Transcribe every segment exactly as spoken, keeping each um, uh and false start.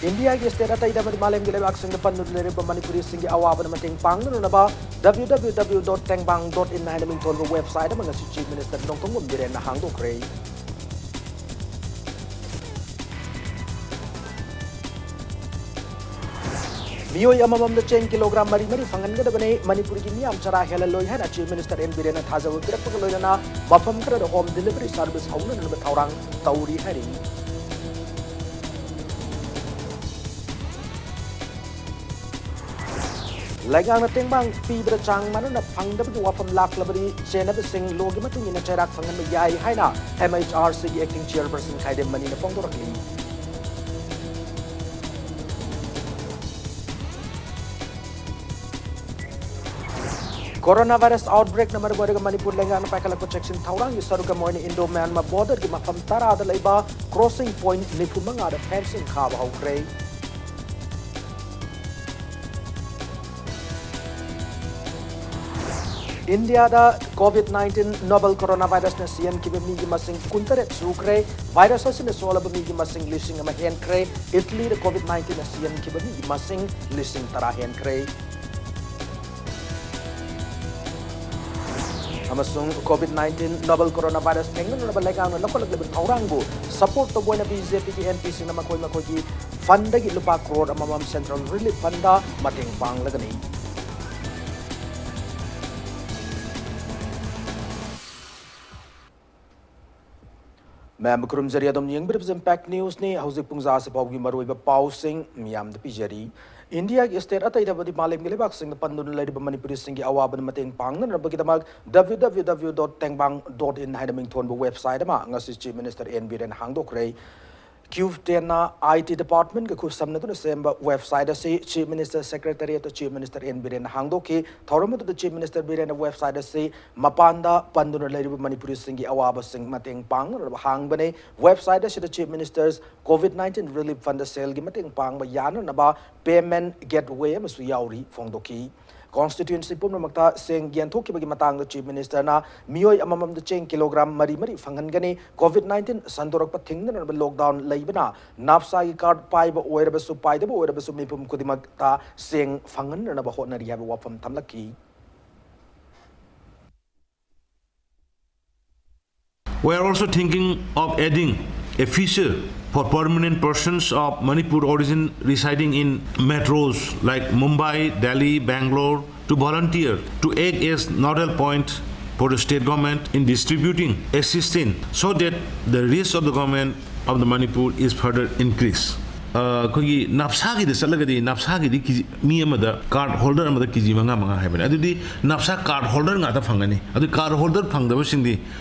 ꯏꯟꯗꯤꯌꯥꯒꯤ ꯁ꯭ꯇꯦꯠ ꯑꯇꯩꯗ ꯑꯃꯗꯤ ꯃꯥꯂꯦꯝꯒꯤ ꯂꯩꯕꯥꯛꯁꯤꯡꯗ ꯄꯟꯗꯨꯅ ꯂꯩꯔꯤꯕ ꯃꯅꯤꯄꯨꯔꯤꯁꯤꯡꯒꯤ ꯑꯋꯥꯕ ꯃꯇꯦꯡ ꯄꯥꯡꯅꯅꯕ W W W dot tengbang dot in ꯍꯥꯏꯅ ꯃꯤꯡꯊꯣꯟꯕ ꯋꯦꯕꯁꯥꯏꯠ ꯑꯃ ꯉꯁꯤ ꯆꯤꯐ ꯃꯤꯅꯤꯁꯇꯔ ꯅꯣꯡꯊꯣꯝꯕꯝ ꯕꯤꯔꯦꯟꯅ ꯍꯥꯡꯗꯣꯛꯈ꯭ꯔꯦ꯫ ꯃꯤꯑꯣꯏ ꯑꯃꯃꯝꯗ ꯆꯦꯡ ꯀꯤꯂꯣꯒ꯭ꯔꯥꯝ ꯃꯔꯤ ꯃꯔꯤ ꯐꯪꯍꯟꯒꯗꯕꯅꯤ꯫ ꯃꯅꯤꯄꯨꯔꯒꯤ ꯃꯤꯌꯥꯝ ꯆꯔꯥ ꯍꯦꯜꯍꯜꯂꯣꯏ ꯍꯥꯏꯅ ꯆꯤꯐ ꯃꯤꯅꯤꯁꯇꯔ ꯑꯦꯟ ꯕꯤꯔꯦꯟꯅ ꯊꯥꯖꯕ ꯄꯤꯔꯛꯄꯒ ꯂꯣꯏꯅꯅ ꯃꯐꯝ ꯈꯔꯗ ꯍꯣꯝ ꯗꯤꯂꯤꯚꯔꯤ ꯁꯥꯔꯚꯤꯁ ꯍꯧꯅꯅꯕ ꯊꯧꯔꯥꯡ ꯇꯧꯔꯤ ꯍꯥꯏꯔꯤ꯫ ꯂꯩꯉꯥꯛꯅ ꯇꯦꯡꯕꯥꯡ ꯄꯤꯕꯗ ꯆꯥꯡ ꯃꯥꯟꯅꯅ ꯐꯪꯗꯕꯒꯤ ꯋꯥꯐꯝ ꯂꯥꯛꯂꯕꯗꯤ ꯆꯦꯟꯅꯕꯁꯤꯡ ꯂꯣꯒꯤ ꯃꯇꯨꯡ ꯏꯟꯅ ꯆꯩꯔꯥꯛ ꯐꯪꯍꯟꯕ ꯌꯥꯏ ꯍꯥꯏꯅ M H R Cꯒꯤ acting chairperson ꯈꯥꯏꯗꯦꯝ ꯃꯅꯤꯅ ꯐꯣꯡꯗꯣꯔꯛꯂꯤ꯫ Coronavirus outbreakꯅ ꯃꯔꯝ ꯑꯣꯏꯔꯒ ꯃꯅꯤꯄꯨꯔ ꯂꯩꯉꯥꯛꯅ ꯄꯥꯏꯈꯠꯂꯛꯄ ꯆꯦꯛꯁꯤꯟ ꯊꯧꯔꯥꯡꯒꯤ ꯁꯔꯨꯛ ꯑꯃ ꯑꯣꯏꯅ Indo Myanmar borderꯒꯤ ꯃꯐꯝ ꯇꯔꯥꯗ ꯂꯩꯕ crossing point ꯅꯤꯐꯨ ꯃꯉꯥꯗ fencing ꯈꯥꯕ ꯍꯧꯈ꯭ꯔꯦ꯫ ꯏꯟꯗꯤꯌꯥꯗ COVID nineteen novel coronavirusꯅ ꯁꯤꯍꯟꯈꯤꯕ ꯃꯤꯒꯤ ꯃꯁꯤꯡ ꯀꯨꯟꯇꯔꯦꯠ ꯁꯨꯈ꯭ꯔꯦ꯫ ꯚꯥꯏꯔꯁ ꯑꯁꯤꯅ ꯁꯣꯛꯂꯕ ꯃꯤꯒꯤ ꯃꯁꯤꯡ ꯂꯤꯁꯤꯡ ꯑꯃ ꯍꯦꯟꯈ꯭ꯔꯦ꯫ ꯏꯇꯂꯤꯗ COVID nineteenꯅ ꯁꯤꯍꯟꯈꯤꯕ ꯃꯤꯒꯤ ꯃꯁꯤꯡ ꯂꯤꯁꯤꯡ ꯇꯔꯥ ꯍꯦꯟꯈ꯭ꯔꯦ꯫ ꯑꯃꯁꯨꯡ COVID nineteen novel coronavirus ꯊꯦꯡꯅꯅꯅꯕ ꯂꯩꯉꯥꯛꯅ ꯂꯧꯈꯠꯂꯛꯂꯤꯕ ꯊꯧꯔꯥꯡꯕꯨ support ꯇꯧꯕ ꯑꯣꯏꯅ BJPꯒꯤ MPꯁꯤꯡꯅ ꯃꯈꯣꯏ ꯃꯈꯣꯏꯒꯤ fundꯗꯒꯤ ꯂꯨꯄꯥ ꯀ꯭ꯔꯣꯔ ꯑꯃꯃꯝ Central Relief Fundꯗ ꯃꯇꯦꯡ ꯄꯥꯡꯂꯒꯅꯤ꯫ ꯃꯌꯥꯝꯕꯨ ꯈꯨꯔꯨꯝꯖꯔꯤ꯫ ꯑꯗꯨꯝ ꯌꯦꯡꯕꯤꯔꯤꯕꯁꯤ Impact Newsꯅꯤ꯫ ꯍꯧꯖꯤꯛ ꯄꯨꯡ ꯖꯥꯁꯤ ꯐꯥꯎꯒꯤ ꯃꯔꯨꯑꯣꯏꯕ ꯄꯥꯎꯁꯤꯡ ꯃꯤꯌꯥꯝꯗ ꯄꯤꯖꯔꯤ꯫ ꯏꯟꯗꯤꯌꯥꯒꯤ state ꯑꯇꯩꯗꯕꯨꯗꯤ ꯃꯥꯂꯦꯝꯒꯤ ꯂꯩꯕꯥꯛꯁꯤꯡꯗ ꯄꯟꯗꯨꯅ ꯂꯩꯔꯤꯕ ꯃꯅꯤꯄꯨꯔꯤꯁꯤꯡꯒꯤ ꯑꯋꯥꯕꯗ ꯃꯇꯦꯡ ꯄꯥꯡꯅꯅꯕꯒꯤꯗꯃꯛ W W W dot tengbang dot in ꯍꯥꯏꯅ ꯃꯤꯡꯊꯣꯟꯕ website ꯑꯃ ꯉꯁꯤ Chief Minister N Biren ꯍꯥꯡꯗꯣꯛꯈ꯭ꯔꯦ꯫ CUFTENꯅ IT departmentꯒ ꯈꯨꯠꯁꯝꯅꯗꯨꯅ ꯁꯦꯝꯕ website ꯑꯁꯤ Chief Minister Secretariatꯇ Chief Minister N Biren ꯍꯥꯡꯗꯣꯛꯈꯤ꯫ ꯊꯧꯔꯝ ꯑꯗꯨꯗ Chief Minister ꯕꯤꯔꯦꯟꯅ website ꯑꯁꯤ ꯃꯄꯥꯟꯗ ꯄꯟꯗꯨꯅ ꯂꯩꯔꯤꯕ ꯃꯅꯤꯄꯨꯔꯤꯁꯤꯡꯒꯤ ꯑꯋꯥꯕꯁꯤꯡ ꯃꯇꯦꯡ ꯄꯥꯡꯅꯅꯕ ꯍꯥꯡꯕꯅꯤ꯫ Website ꯑꯁꯤꯗ Chief Minister's COVID nineteen Relief Fundꯗ ꯁꯦꯜꯒꯤ ꯃꯇꯦꯡ ꯄꯥꯡꯕ ꯌꯥꯅꯅꯕ payment gateway ꯑꯃꯁꯨ ꯌꯥꯎꯔꯤ ꯐꯣꯡꯗꯣꯛꯈꯤ꯫ Constituency ꯄꯨꯝꯅꯃꯛꯇ ꯆꯦꯡ ꯌꯦꯟꯊꯣꯛꯈꯤꯕꯒꯤ ꯃꯇꯥꯡꯗ Chief Minister ꯅ ꯃꯤꯑꯣꯏ ꯑꯃꯃꯝꯗ ꯆꯦꯡ kilogram ꯃꯔꯤ ꯃꯔꯤ ꯐꯪꯍꯟꯒꯅꯤ꯫ COVID nineteen ꯁꯟꯗꯣꯔꯛꯄ ꯊꯤꯡꯅꯅꯕ lockdown ꯂꯩꯕꯅ NAPSA ꯒꯤ card ꯄꯥꯏꯕ ꯑꯣꯏꯔꯕꯁꯨ ꯄꯥꯏꯗꯕ ꯑꯣꯏꯔꯕꯁꯨ ꯃꯤꯄꯨꯝ ꯈꯨꯗꯤꯡꯃꯛꯇ ꯆꯦꯡ ꯐꯪꯍꯟꯅꯅꯕ ꯍꯣꯠꯅꯔꯤ ꯍꯥꯏꯕ ꯋꯥꯐꯝ ꯊꯝꯂꯛꯈꯤ꯫ We are also thinking of adding a feature for permanent persons of Manipur origin residing in metros like Mumbai, Delhi, Bangalore to volunteer to act as nodal point for the state government in distributing assistance so that the reach of the government of the Manipur is further increased. ꯑꯩꯈꯣꯏꯒꯤ NAPSA ꯒꯤꯗ ꯆꯠꯂꯒꯗꯤ NAPSA ꯒꯤꯗꯤ ꯀꯦ G ꯃꯤ ꯑꯃꯗ card holder ꯑꯃꯗ ꯀꯦ G ꯃꯉꯥ ꯃꯉꯥ ꯍꯥꯏꯕꯅꯤ꯫ ꯑꯗꯨꯗꯤ NAPSA card holder ꯉꯥꯛꯇ ꯐꯪꯒꯅꯤ꯫ ꯑꯗꯨ card holder ꯐꯪꯗꯕꯁꯤꯡꯗꯤ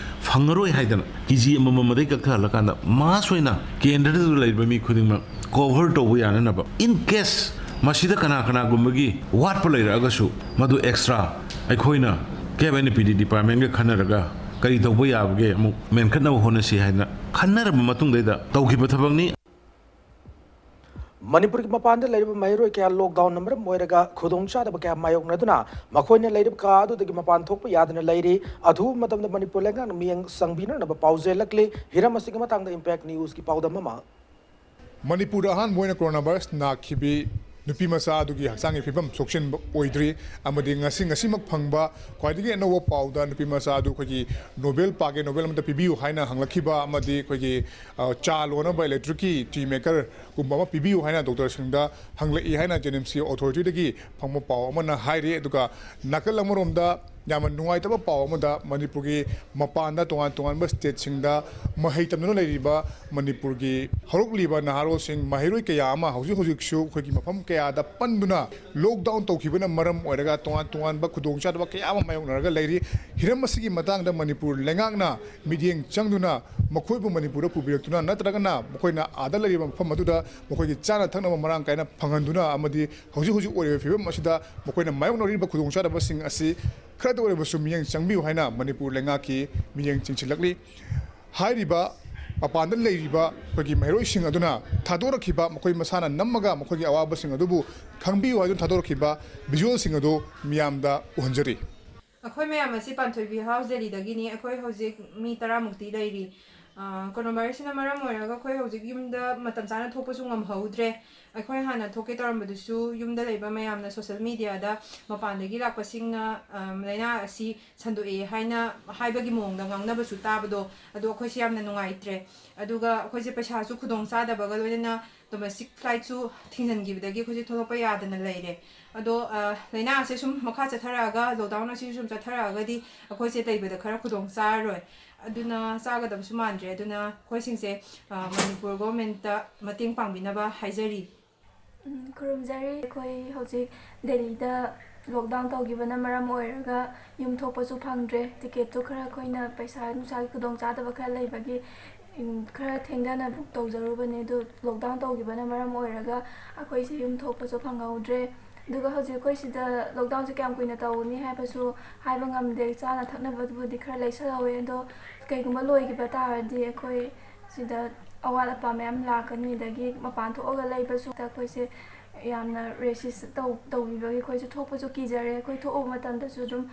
ꯐꯪꯉꯔꯣꯏ ꯍꯥꯏꯗꯅ ꯀꯦ ꯖꯤ ꯑꯃꯃꯝ ꯑꯗꯩ ꯀꯛꯊꯍꯜꯂꯀꯥꯟꯗ mass ꯑꯣꯏꯅ ꯀꯦꯟꯗ꯭ꯔꯗꯨꯗ ꯂꯩꯔꯤꯕ ꯃꯤ ꯈꯨꯗꯤꯡꯃꯛ cover ꯇꯧꯕ ꯌꯥꯅꯅꯕ, in case ꯃꯁꯤꯗ ꯀꯅꯥ ꯀꯅꯥꯒꯨꯝꯕꯒꯤ ꯋꯥꯠꯄ ꯂꯩꯔꯛꯑꯒꯁꯨ ꯃꯗꯨ extra ꯑꯩꯈꯣꯏꯅ ꯀꯦꯞ ꯑꯦꯟ ꯄꯤ ꯗꯤ department ꯒ ꯈꯟꯅꯔꯒ ꯀꯔꯤ ꯇꯧꯕ ꯌꯥꯕꯒꯦ ꯑꯃꯨꯛ ꯃꯦꯟꯈꯠꯅꯕ ꯍꯣꯠꯅꯁꯤ ꯍꯥꯏꯗꯅ ꯈꯟꯅꯔꯕ ꯃꯇꯨꯡꯗꯩꯗ ꯇꯧꯈꯤꯕ ꯊꯕꯛꯅꯤ꯫ ꯃꯅꯤꯄꯨꯔꯒꯤ ꯃꯄꯥꯟꯗ ꯂꯩꯔꯤꯕ ꯃꯍꯩꯔꯣꯏ ꯀꯌꯥ lockdown ꯅ ꯃꯔꯝ ꯑꯣꯏꯔꯒ ꯈꯨꯗꯣꯡꯆꯥꯗꯕ ꯀꯌꯥ ꯃꯥꯌꯣꯛꯅꯗꯨꯅ ꯃꯈꯣꯏꯅ ꯂꯩꯔꯤꯕ ꯀꯥ ꯑꯗꯨꯗꯒꯤ ꯃꯄꯥꯟ ꯊꯣꯛꯄ ꯌꯥꯗꯅ ꯂꯩꯔꯤ꯫ ꯑꯊꯨꯕ ꯃꯇꯝꯗ ꯃꯅꯤꯄꯨꯔ ꯂꯩꯉꯥꯛꯅ ꯃꯤꯠꯌꯦꯡ ꯆꯪꯕꯤꯅꯅꯕ ꯄꯥꯎꯖꯦꯜꯂꯛꯂꯤ꯫ ꯍꯤꯔꯝ ꯑꯁꯤꯒꯤ ꯃꯇꯥꯡꯗ Impact News ꯀꯤ ꯄꯥꯎꯗꯝ ꯑꯃ꯫ ꯃꯅꯤꯄꯨꯔꯗ ꯑꯍꯥꯟꯕ ꯑꯣꯏꯅ coronavirus ꯅꯥꯈꯤꯕꯤ ꯅꯨꯄꯤ ꯃꯆꯥ ꯑꯗꯨꯒꯤ ꯍꯛꯆꯥꯡꯒꯤ ꯐꯤꯕꯝ ꯁꯣꯛꯆꯟꯕ ꯑꯣꯏꯗ꯭ꯔꯤ ꯑꯃꯗꯤ ꯉꯁꯤ, ꯉꯁꯤꯃꯛ ꯐꯪꯕ ꯈ꯭ꯋꯥꯏꯗꯒꯤ ꯑꯅꯧꯕ ꯄꯥꯎꯗ ꯅꯨꯄꯤ ꯃꯆꯥ ꯑꯗꯨ ꯑꯩꯈꯣꯏꯒꯤ ꯅꯣꯕꯦꯜ ꯄꯥꯒꯦ, ꯅꯣꯕꯦꯜ ꯑꯃꯇ ꯄꯤꯕꯤꯌꯨ ꯍꯥꯏꯅ ꯍꯪꯂꯛꯈꯤꯕ ꯑꯃꯗꯤ ꯑꯩꯈꯣꯏꯒꯤ, ꯑ, ꯆꯥ ꯂꯣꯟꯅꯕ electric ꯀꯤ tea maker ꯒꯨꯝꯕ ꯑꯃ ꯄꯤꯕꯤꯌꯨ ꯍꯥꯏꯅ ꯗꯣꯛꯇꯔꯁꯤꯡꯗ ꯍꯪꯂꯛꯏ ꯍꯥꯏꯅ ꯖꯦꯅꯤꯝꯁꯀꯤ authority ꯗꯒꯤ ꯐꯪꯕ ꯄꯥꯎ ꯑꯃꯅ ꯍꯥꯏꯔꯤ꯫ ꯑꯗꯨꯒ ꯅꯥꯀꯜ ꯑꯃꯔꯣꯝꯗ ꯌꯥꯝꯅ ꯅꯨꯡꯉꯥꯏꯇꯕ ꯄꯥꯎ ꯑꯃꯗ ꯃꯅꯤꯄꯨꯔꯒꯤ ꯃꯄꯥꯟꯗ ꯇꯣꯉꯥꯟ ꯇꯣꯉꯥꯟꯕ state ꯁꯤꯡꯗ ꯃꯍꯩ ꯇꯝꯗꯨꯅ ꯂꯩꯔꯤꯕ ꯃꯅꯤꯄꯨꯔꯒꯤ ꯍꯧꯔꯛꯂꯤꯕ ꯅꯍꯥꯔꯣꯜꯁꯤꯡ, ꯃꯍꯩꯔꯣꯏ ꯀꯌꯥ ꯑꯃ ꯍꯧꯖꯤꯛ ꯍꯧꯖꯤꯛꯁꯨ ꯑꯩꯈꯣꯏꯒꯤ ꯃꯐꯝ ꯀꯌꯥꯗ ꯄꯟꯗꯨꯅ lockdown ꯇꯧꯈꯤꯕꯅ ꯃꯔꯝ ꯑꯣꯏꯔꯒ ꯇꯣꯉꯥꯟ ꯇꯣꯉꯥꯟꯕ ꯈꯨꯗꯣꯡꯆꯥꯗꯕ ꯀꯌꯥ ꯑꯃ ꯃꯥꯌꯣꯛꯅꯔꯒ ꯂꯩꯔꯤ꯫ ꯍꯤꯔꯝ ꯑꯁꯤꯒꯤ ꯃꯇꯥꯡꯗ ꯃꯅꯤꯄꯨꯔ ꯂꯩꯉꯥꯛꯅ ꯃꯤꯠꯌꯦꯡ ꯆꯪꯗꯨꯅ ꯃꯈꯣꯏꯕꯨ ꯃꯅꯤꯄꯨꯔꯗ ꯄꯨꯕꯤꯔꯛꯇꯨꯅ ꯅꯠꯇ꯭ꯔꯒꯅ ꯃꯈꯣꯏꯅ ꯑꯥꯗ ꯂꯩꯔꯤꯕ ꯃꯐꯝ ꯑꯗꯨꯗ ꯃꯈꯣꯏꯒꯤ ꯆꯥꯅ ꯊꯛꯅꯕ ꯃꯔꯥꯡ ꯀꯥꯏꯅ ꯐꯪꯍꯟꯗꯨꯅ ꯑꯃꯗꯤ ꯍꯧꯖꯤꯛ ꯍꯧꯖꯤꯛ ꯑꯣꯏꯔꯤꯕ ꯐꯤꯕꯝ ꯑꯁꯤꯗ ꯃꯈꯣꯏꯅ ꯃꯥꯌꯣꯛꯅꯔꯤꯕ ꯈꯨꯗꯣꯡꯆꯥꯗꯕꯁꯤꯡ ꯑꯁꯤ ꯈꯔꯗ ꯑꯣꯏꯔꯕꯁꯨ ꯃꯤꯠꯌꯦꯡ ꯆꯪꯕꯤꯌꯨ ꯍꯥꯏꯅ ꯃꯅꯤꯄꯨꯔ ꯂꯩꯉꯥꯛꯀꯤ ꯃꯤꯠꯌꯦꯡ ꯆꯤꯡꯁꯤꯜꯂꯛꯂꯤ꯫ ꯍꯥꯏꯔꯤꯕ ꯃꯄꯥꯟꯗ ꯂꯩꯔꯤꯕ ꯑꯩꯈꯣꯏꯒꯤ ꯃꯍꯩꯔꯣꯏꯁꯤꯡ ꯑꯗꯨꯅ ꯊꯥꯗꯣꯔꯛꯈꯤꯕ, ꯃꯈꯣꯏ ꯃꯁꯥꯅ ꯅꯝꯃꯒ ꯃꯈꯣꯏꯒꯤ ꯑꯋꯥꯕꯁꯤꯡ ꯑꯗꯨꯕꯨ ꯈꯪꯕꯤꯌꯨ ꯍꯥꯏꯗꯨꯅ ꯊꯥꯗꯣꯔꯛꯈꯤꯕ visualꯁꯤꯡ ꯑꯗꯨ ꯃꯤꯌꯥꯝꯗ ꯎꯍꯟꯖꯔꯤ꯫ ꯑꯩꯈꯣꯏ ꯃꯌꯥꯝ ꯑꯁꯤ ꯄꯥꯟꯊꯣꯏꯕꯤ ꯍꯥꯎꯁ ꯗꯦꯜꯂꯤꯗꯒꯤꯅꯤ꯫ ꯑꯩꯈꯣꯏ ꯍꯧꯖꯤꯛ ꯃꯤ ꯇꯔꯥꯃꯨꯛꯇꯤ ꯂꯩꯔꯤ꯫ ꯑ, ꯀꯣꯔꯣꯅꯥ ꯚꯥꯏꯔꯁꯁꯤꯅ ꯃꯔꯝ ꯑꯣꯏꯔꯒ ꯑꯩꯈꯣꯏ ꯍꯧꯖꯤꯛ ꯌꯨꯝꯗ ꯃꯇꯝ ꯆꯥꯅ ꯊꯣꯛꯄꯁꯨ ꯉꯝꯍꯧꯗ꯭ꯔꯦ꯫ ꯑꯩꯈꯣꯏ ꯍꯥꯟꯅ ꯊꯣꯛꯀꯦ ꯇꯧꯔꯝꯕꯗꯨꯁꯨ ꯌꯨꯝꯗ ꯂꯩꯕ ꯃꯌꯥꯝꯅ social mediaꯗ ꯃꯄꯥꯟꯗꯒꯤ ꯂꯥꯛꯄꯁꯤꯡꯅ, ꯑ, ꯂꯥꯏꯅꯥ ꯑꯁꯤ ꯁꯟꯗꯣꯛꯑꯦ ꯍꯥꯏꯅ ꯍꯥꯏꯕꯒꯤ ꯃꯑꯣꯡꯗ ꯉꯥꯡꯅꯕꯁꯨ ꯇꯥꯕꯗꯣ, ꯑꯗꯣ ꯑꯩꯈꯣꯏꯁꯦ ꯌꯥꯝꯅ ꯅꯨꯡꯉꯥꯏꯇ꯭ꯔꯦ꯫ ꯑꯗꯨꯒ ꯑꯩꯈꯣꯏꯁꯦ ꯄꯩꯁꯥꯁꯨ ꯈꯨꯗꯣꯡ ꯆꯥꯗꯕꯒ ꯂꯣꯏꯅꯅ domestic flightꯁꯨ ꯊꯤꯡꯖꯤꯟꯈꯤꯕꯗꯒꯤ ꯑꯩꯈꯣꯏꯁꯦ ꯊꯣꯛꯂꯛꯄ ꯌꯥꯗꯅ ꯂꯩꯔꯦ꯫ ꯑꯗꯣ, ꯑ, ꯂꯥꯏꯅꯥ ꯑꯁꯦ ꯁꯨꯝ ꯃꯈꯥ ꯆꯠꯊꯔꯛꯑꯒ, lockdown ꯑꯁꯤꯁꯨ ꯁꯨꯝ ꯆꯠꯊꯔꯛꯑꯒꯗꯤ ꯑꯩꯈꯣꯏꯁꯦ ꯂꯩꯕꯗ ꯈꯔ ꯈꯨꯗꯣꯡ ꯆꯥꯔꯔꯣꯏ꯫ ꯑꯗꯨꯅ ꯆꯥꯒꯗꯕꯁꯨ ꯃꯥꯟꯗ꯭ꯔꯦ꯫ ꯑꯗꯨꯅ ꯑꯩꯈꯣꯏꯁꯤꯡꯁꯦ, ꯑ, ꯃꯅꯤꯄꯨꯔ governmentꯇ ꯃꯇꯦꯡ ꯄꯥꯡꯕꯤꯅꯕ ꯍꯥꯏꯖꯔꯤ꯫ ꯎꯝ, ꯈꯨꯔꯨꯝꯖꯔꯤ꯫ ꯑꯩꯈꯣꯏ ꯍꯧꯖꯤꯛ ꯗꯦꯜꯂꯤꯗ lockdown ꯇꯧꯈꯤꯕꯅ ꯃꯔꯝ ꯑꯣꯏꯔꯒ ꯌꯨꯝ ꯊꯣꯛꯄꯁꯨ ꯐꯪꯗ꯭ꯔꯦ꯫ Ticketꯇꯨ ꯈꯔ ꯑꯩꯈꯣꯏꯅ ꯄꯩꯁꯥ ꯅꯨꯡꯁꯥꯒꯤ ꯈꯨꯗꯣꯡꯆꯥꯗꯕ ꯈꯔ ꯂꯩꯕꯒꯤ, ꯎꯝ, ꯈꯔ ꯊꯦꯡꯊꯅ book ꯇꯧꯖꯔꯨꯕꯅꯦ꯫ ꯑꯗꯨ lockdown ꯇꯧꯈꯤꯕꯅ ꯃꯔꯝ ꯑꯣꯏꯔꯒ ꯑꯩꯈꯣꯏꯁꯦ ꯌꯨꯝ ꯊꯣꯛꯄꯁꯨ ꯐꯪꯍꯧꯗ꯭ꯔꯦ꯫ ꯑꯗꯨꯒ ꯍꯧꯖꯤꯛ ꯑꯩꯈꯣꯏ ꯁꯤꯗ lockdownꯁꯦ ꯀꯌꯥꯝ ꯀꯨꯏꯅ ꯇꯧꯒꯅꯤ ꯍꯥꯏꯕꯁꯨ ꯍꯥꯏꯕ ꯉꯝꯗꯦ꯫ ꯆꯥꯅ ꯊꯛꯅꯕꯗꯨꯕꯨꯗꯤ ꯈꯔ ꯂꯩꯁꯜꯍꯧꯋꯦ, ꯑꯗꯣ ꯀꯩꯒꯨꯝꯕ ꯂꯣꯏꯈꯤꯕ ꯇꯥꯔꯗꯤ ꯑꯩꯈꯣꯏ ꯁꯤꯗ ꯑꯋꯥꯠ ꯑꯄꯥ ꯃꯌꯥꯝ ꯂꯥꯛꯀꯅꯤ꯫ ꯑꯗꯒꯤ ꯃꯄꯥꯟ ꯊꯣꯛꯑꯒ ꯂꯩꯕꯁꯨ ꯑꯩꯈꯣꯏꯁꯦ ꯌꯥꯝꯅ resist ꯇꯧ-, ꯇꯧꯕꯤꯕꯒꯤ ꯑꯩꯈꯣꯏꯁꯨ ꯊꯣꯛꯄꯁꯨ ꯀꯤꯖꯔꯦ꯫ ꯑꯩꯈꯣꯏ ꯊꯣꯛꯎꯕ ꯃꯇꯝꯗꯁꯨ ꯑꯗꯨꯝ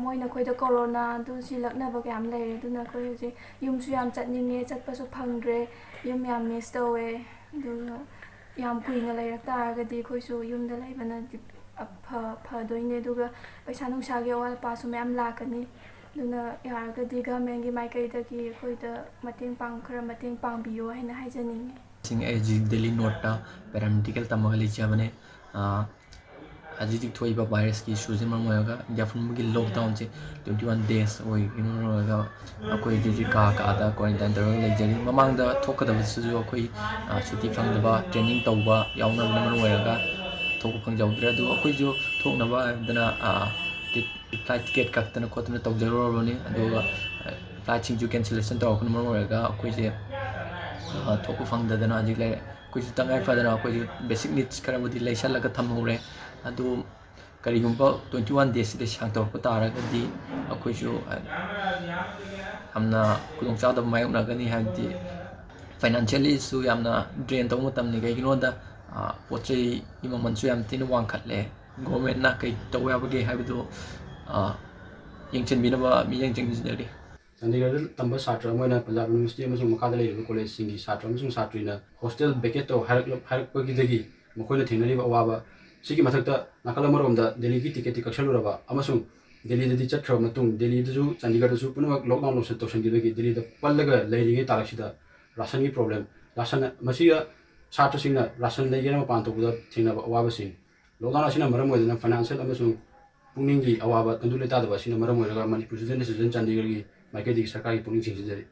ꯃꯣꯏꯅ ꯑꯩꯈꯣꯏꯗ ꯀꯣꯔꯣꯅꯥꯗꯨ ꯁꯤꯂꯛꯅꯕ ꯀꯌꯥꯝ ꯂꯩꯔꯦ꯫ ꯑꯗꯨꯅ ꯑꯩꯈꯣꯏ ꯍꯧꯖꯤꯛ ꯌꯨꯝꯁꯨ ꯌꯥꯝ ꯆꯠꯅꯤꯡꯉꯦ, ꯆꯠꯄꯁꯨ ꯐꯪꯗ꯭ꯔꯦ꯫ ꯌꯨꯝ ꯌꯥꯝ miss ꯇꯧꯋꯦ꯫ ꯑꯗꯨꯒ ꯌꯥꯝ ꯀꯨꯏꯅ ꯂꯩꯔꯛ ꯇꯥꯔꯒꯗꯤ ꯑꯩꯈꯣꯏꯁꯨ ꯌꯨꯝꯗ ꯂꯩꯕꯅꯗꯤ ꯑꯐ-, ꯐꯗꯣꯏꯅꯦ꯫ ꯑꯗꯨꯒ ꯄꯩꯁꯥ ꯅꯨꯡꯁꯥꯒꯤ ꯑꯋꯥꯠ ꯑꯄꯥꯁꯨ ꯃꯌꯥꯝ ꯂꯥꯛꯀꯅꯤ꯫ ꯑꯗꯨꯅ ꯌꯥꯔꯒꯗꯤ governmentꯀꯤ ꯃꯥꯏꯀꯩꯗꯒꯤ ꯑꯩꯈꯣꯏꯗ ꯃꯇꯦꯡ ꯄꯥꯡ-, ꯈꯔ ꯃꯇꯦꯡ ꯄꯥꯡꯕꯤꯌꯣ ꯍꯥꯏꯅ ꯍꯥꯏꯖꯅꯤꯡꯉꯤ꯫ ꯑꯩ ꯍꯧꯖꯤꯛ ꯗꯦꯜꯂꯤ ꯅꯣꯔꯠꯇ paramedical ꯇꯝꯃꯒ ꯂꯩꯖꯕꯅꯦ꯫ ꯑꯥ, ꯍꯧꯖꯤꯛ ꯍꯧꯖꯤꯛ ꯊꯣꯛꯏꯕ virusꯀꯤ issueꯁꯤꯅ ꯃꯔꯝ ꯑꯣꯏꯔꯒ ꯏꯟꯗꯤꯌꯥ ꯄꯨꯝꯕꯒꯤ lockdownꯁꯦ twenty one days ꯑꯣꯏꯕꯅ ꯃꯔꯝ ꯑꯣꯏꯔꯒ ꯑꯩꯈꯣꯏ ꯍꯧꯖꯤꯛ ꯍꯧꯖꯤꯛ ꯀꯥ ꯀꯥꯗ quarantine ꯇꯧꯔꯒ ꯂꯩꯖꯔꯤ꯫ ꯃꯃꯥꯡꯗ ꯊꯣꯛꯀꯗꯕꯁꯤꯁꯨ ꯑꯩꯈꯣꯏ, ꯑꯥ, ꯁꯨꯇꯤ ꯐꯪꯗꯕ, training ꯇꯧꯕ ꯌꯥꯎꯅꯕꯅ ꯃꯔꯝ ꯑꯣꯏꯔꯒ ꯊꯣꯛꯄ ꯐꯪꯖꯍꯧꯗ꯭ꯔꯦ꯫ ꯑꯗꯨ ꯑꯩꯈꯣꯏꯁꯨ ꯊꯣꯛꯅꯕ ꯍꯥꯏꯗꯅ, ꯑꯥ, ꯇꯤ-, flight ticket ꯀꯛꯇꯅ ꯈꯣꯠꯇꯅ ꯇꯧꯖꯔꯨꯔꯕꯅꯤ꯫ ꯑꯗꯨꯒ, ꯑꯥ, flightꯁꯤꯡꯁꯨ cancellation ꯇꯧꯔꯛꯄꯅ ꯃꯔꯝ ꯑꯣꯏꯔꯒ ꯑꯩꯈꯣꯏꯁꯦ, ꯑꯥ, ꯊꯣꯛꯄ ꯐꯪꯗꯗꯅ ꯍꯧꯖꯤꯛ ꯂꯩꯔꯦ꯫ ꯑꯩꯈꯣꯏꯁꯨ ꯇꯉꯥꯏ ꯐꯗꯅ ꯑꯩꯈꯣꯏꯁꯨ basic needs ꯈꯔꯕꯨꯗꯤ ꯂꯩꯁꯜꯂꯒ ꯊꯝꯍꯧꯔꯦ꯫ ꯑꯗꯨ ꯀꯔꯤꯒꯨꯝꯕ twenty one daysꯁꯤꯗ ꯁꯥꯡꯗꯣꯔꯛꯄ ꯇꯥꯔꯒꯗꯤ ꯑꯩꯈꯣꯏꯁꯨ, ꯑ, ꯌꯥꯝꯅ ꯈꯨꯗꯣꯡꯆꯥꯗꯕ ꯃꯥꯌꯣꯛꯅꯒꯅꯤ꯫ ꯍꯥꯏꯕꯗꯤ ꯐꯥꯏꯅꯥꯟꯁꯤꯌꯦꯜꯂꯤꯁꯨ ꯌꯥꯝꯅ ꯗ꯭ꯔꯦꯟ ꯇꯧꯕ ꯃꯇꯝꯅꯤ꯫ ꯀꯩꯒꯤꯅꯣꯗ ꯄꯣꯠ ꯆꯩꯒꯤ ꯃꯃꯜꯁꯨ ꯌꯥꯝ ꯊꯤꯅ ꯋꯥꯡꯈꯠꯂꯦ꯫ ꯒꯣꯔꯃꯦꯟꯅ ꯀꯩ ꯇꯧꯕ ꯌꯥꯕꯒꯦ ꯍꯥꯏꯕꯗꯨ ꯌꯦꯡꯁꯤꯟꯕꯤꯅꯕ ꯃꯤꯠꯌꯦꯡ ꯆꯪꯁꯤꯟꯖꯔꯤ꯫ ꯆꯥꯟꯗꯤꯒꯔꯗ ꯇꯝꯕ ꯁꯥꯇ꯭ꯔ ꯑꯃ ꯑꯣꯏꯅ ꯄꯟꯖꯥꯕ ꯌꯨꯅꯤꯚꯔꯁꯤꯇꯤ ꯑꯃꯁꯨꯡ ꯃꯈꯥꯗ ꯂꯩꯔꯤꯕ ꯀꯣꯂꯦꯖꯁꯤꯡꯒꯤ ꯁꯥꯇ꯭ꯔ ꯑꯃꯁꯨꯡ ꯁꯥꯇ꯭ꯔꯤꯅ ꯍꯣꯁꯇꯦꯜ ꯚꯦꯀꯦꯠ ꯇꯧ ꯍꯥꯏꯔꯛꯂ-, ꯍꯥꯏꯔꯛꯄꯒꯤꯗꯒꯤ ꯃꯈꯣꯏꯅ ꯊꯦꯡꯅꯔꯤꯕ ꯑꯋꯥꯕ꯫ ꯁꯤꯒꯤ ꯃꯊꯛꯇ ꯅꯥꯀꯜ ꯑꯃꯔꯣꯝꯗ ꯗꯦꯜꯂꯤꯒꯤ ꯇꯤꯀꯦꯠꯇꯤ ꯀꯛꯁꯜꯂꯨꯔꯕ ꯑꯃꯁꯨꯡ ꯗꯦꯜꯂꯤꯗꯗꯤ ꯆꯠꯈ꯭ꯔꯕ ꯃꯇꯨꯡ ꯗꯦꯜꯂꯤꯗꯁꯨ ꯆꯥꯟꯗꯤꯒꯔꯗꯁꯨ ꯄꯨꯝꯅꯃꯛ ꯂꯣꯛꯗꯥꯎꯟ ꯂꯧꯁꯤꯟ-, ꯇꯧꯁꯤꯟꯈꯤꯕꯒꯤ ꯗꯦꯜꯂꯤꯗ ꯄꯜꯂꯒ ꯂꯩꯔꯤꯉꯩ ꯇꯥꯂꯛꯁꯤꯗ ꯔꯥꯁꯟꯒꯤ ꯄ꯭ꯔꯣꯕ꯭ꯂꯦꯝ, ꯔꯥꯁꯟ, ꯃꯁꯤꯗ ꯁꯥꯇ꯭ꯔꯁꯤꯡꯅ ꯔꯥꯁꯟ ꯂꯩꯒꯦꯅ ꯃꯄꯥꯟ ꯊꯣꯛꯄꯗ ꯊꯦꯡꯅꯕ ꯑꯋꯥꯕꯁꯤꯡ, ꯂꯣꯛꯗꯥꯎꯟ ꯑꯁꯤꯅ ꯃꯔꯝ ꯑꯣꯏꯗꯨꯅ ꯐꯥꯏꯅꯥꯟꯁꯤꯌꯦꯜ ꯑꯃꯁꯨꯡ ꯄꯨꯛꯅꯤꯡꯒꯤ ꯑꯋꯥꯕ ꯇꯪꯗꯨ ꯂꯩꯇꯥꯗꯕ ꯑꯁꯤꯅ ꯃꯔꯝ ꯑꯣꯏꯔꯒ ꯃꯅꯤꯄꯨꯔ ꯁꯤꯇꯤꯖꯟ ꯑꯦꯁꯣꯁꯤꯌꯦꯁꯟ ꯆꯥꯟꯗꯤꯒꯔꯒꯤ ꯃꯥꯏꯀꯩꯗꯒꯤ ꯁꯔꯀꯥꯔꯒꯤ ꯄꯨꯛꯅꯤꯡ ꯆꯤꯡꯁꯤꯟꯖꯔꯤ꯫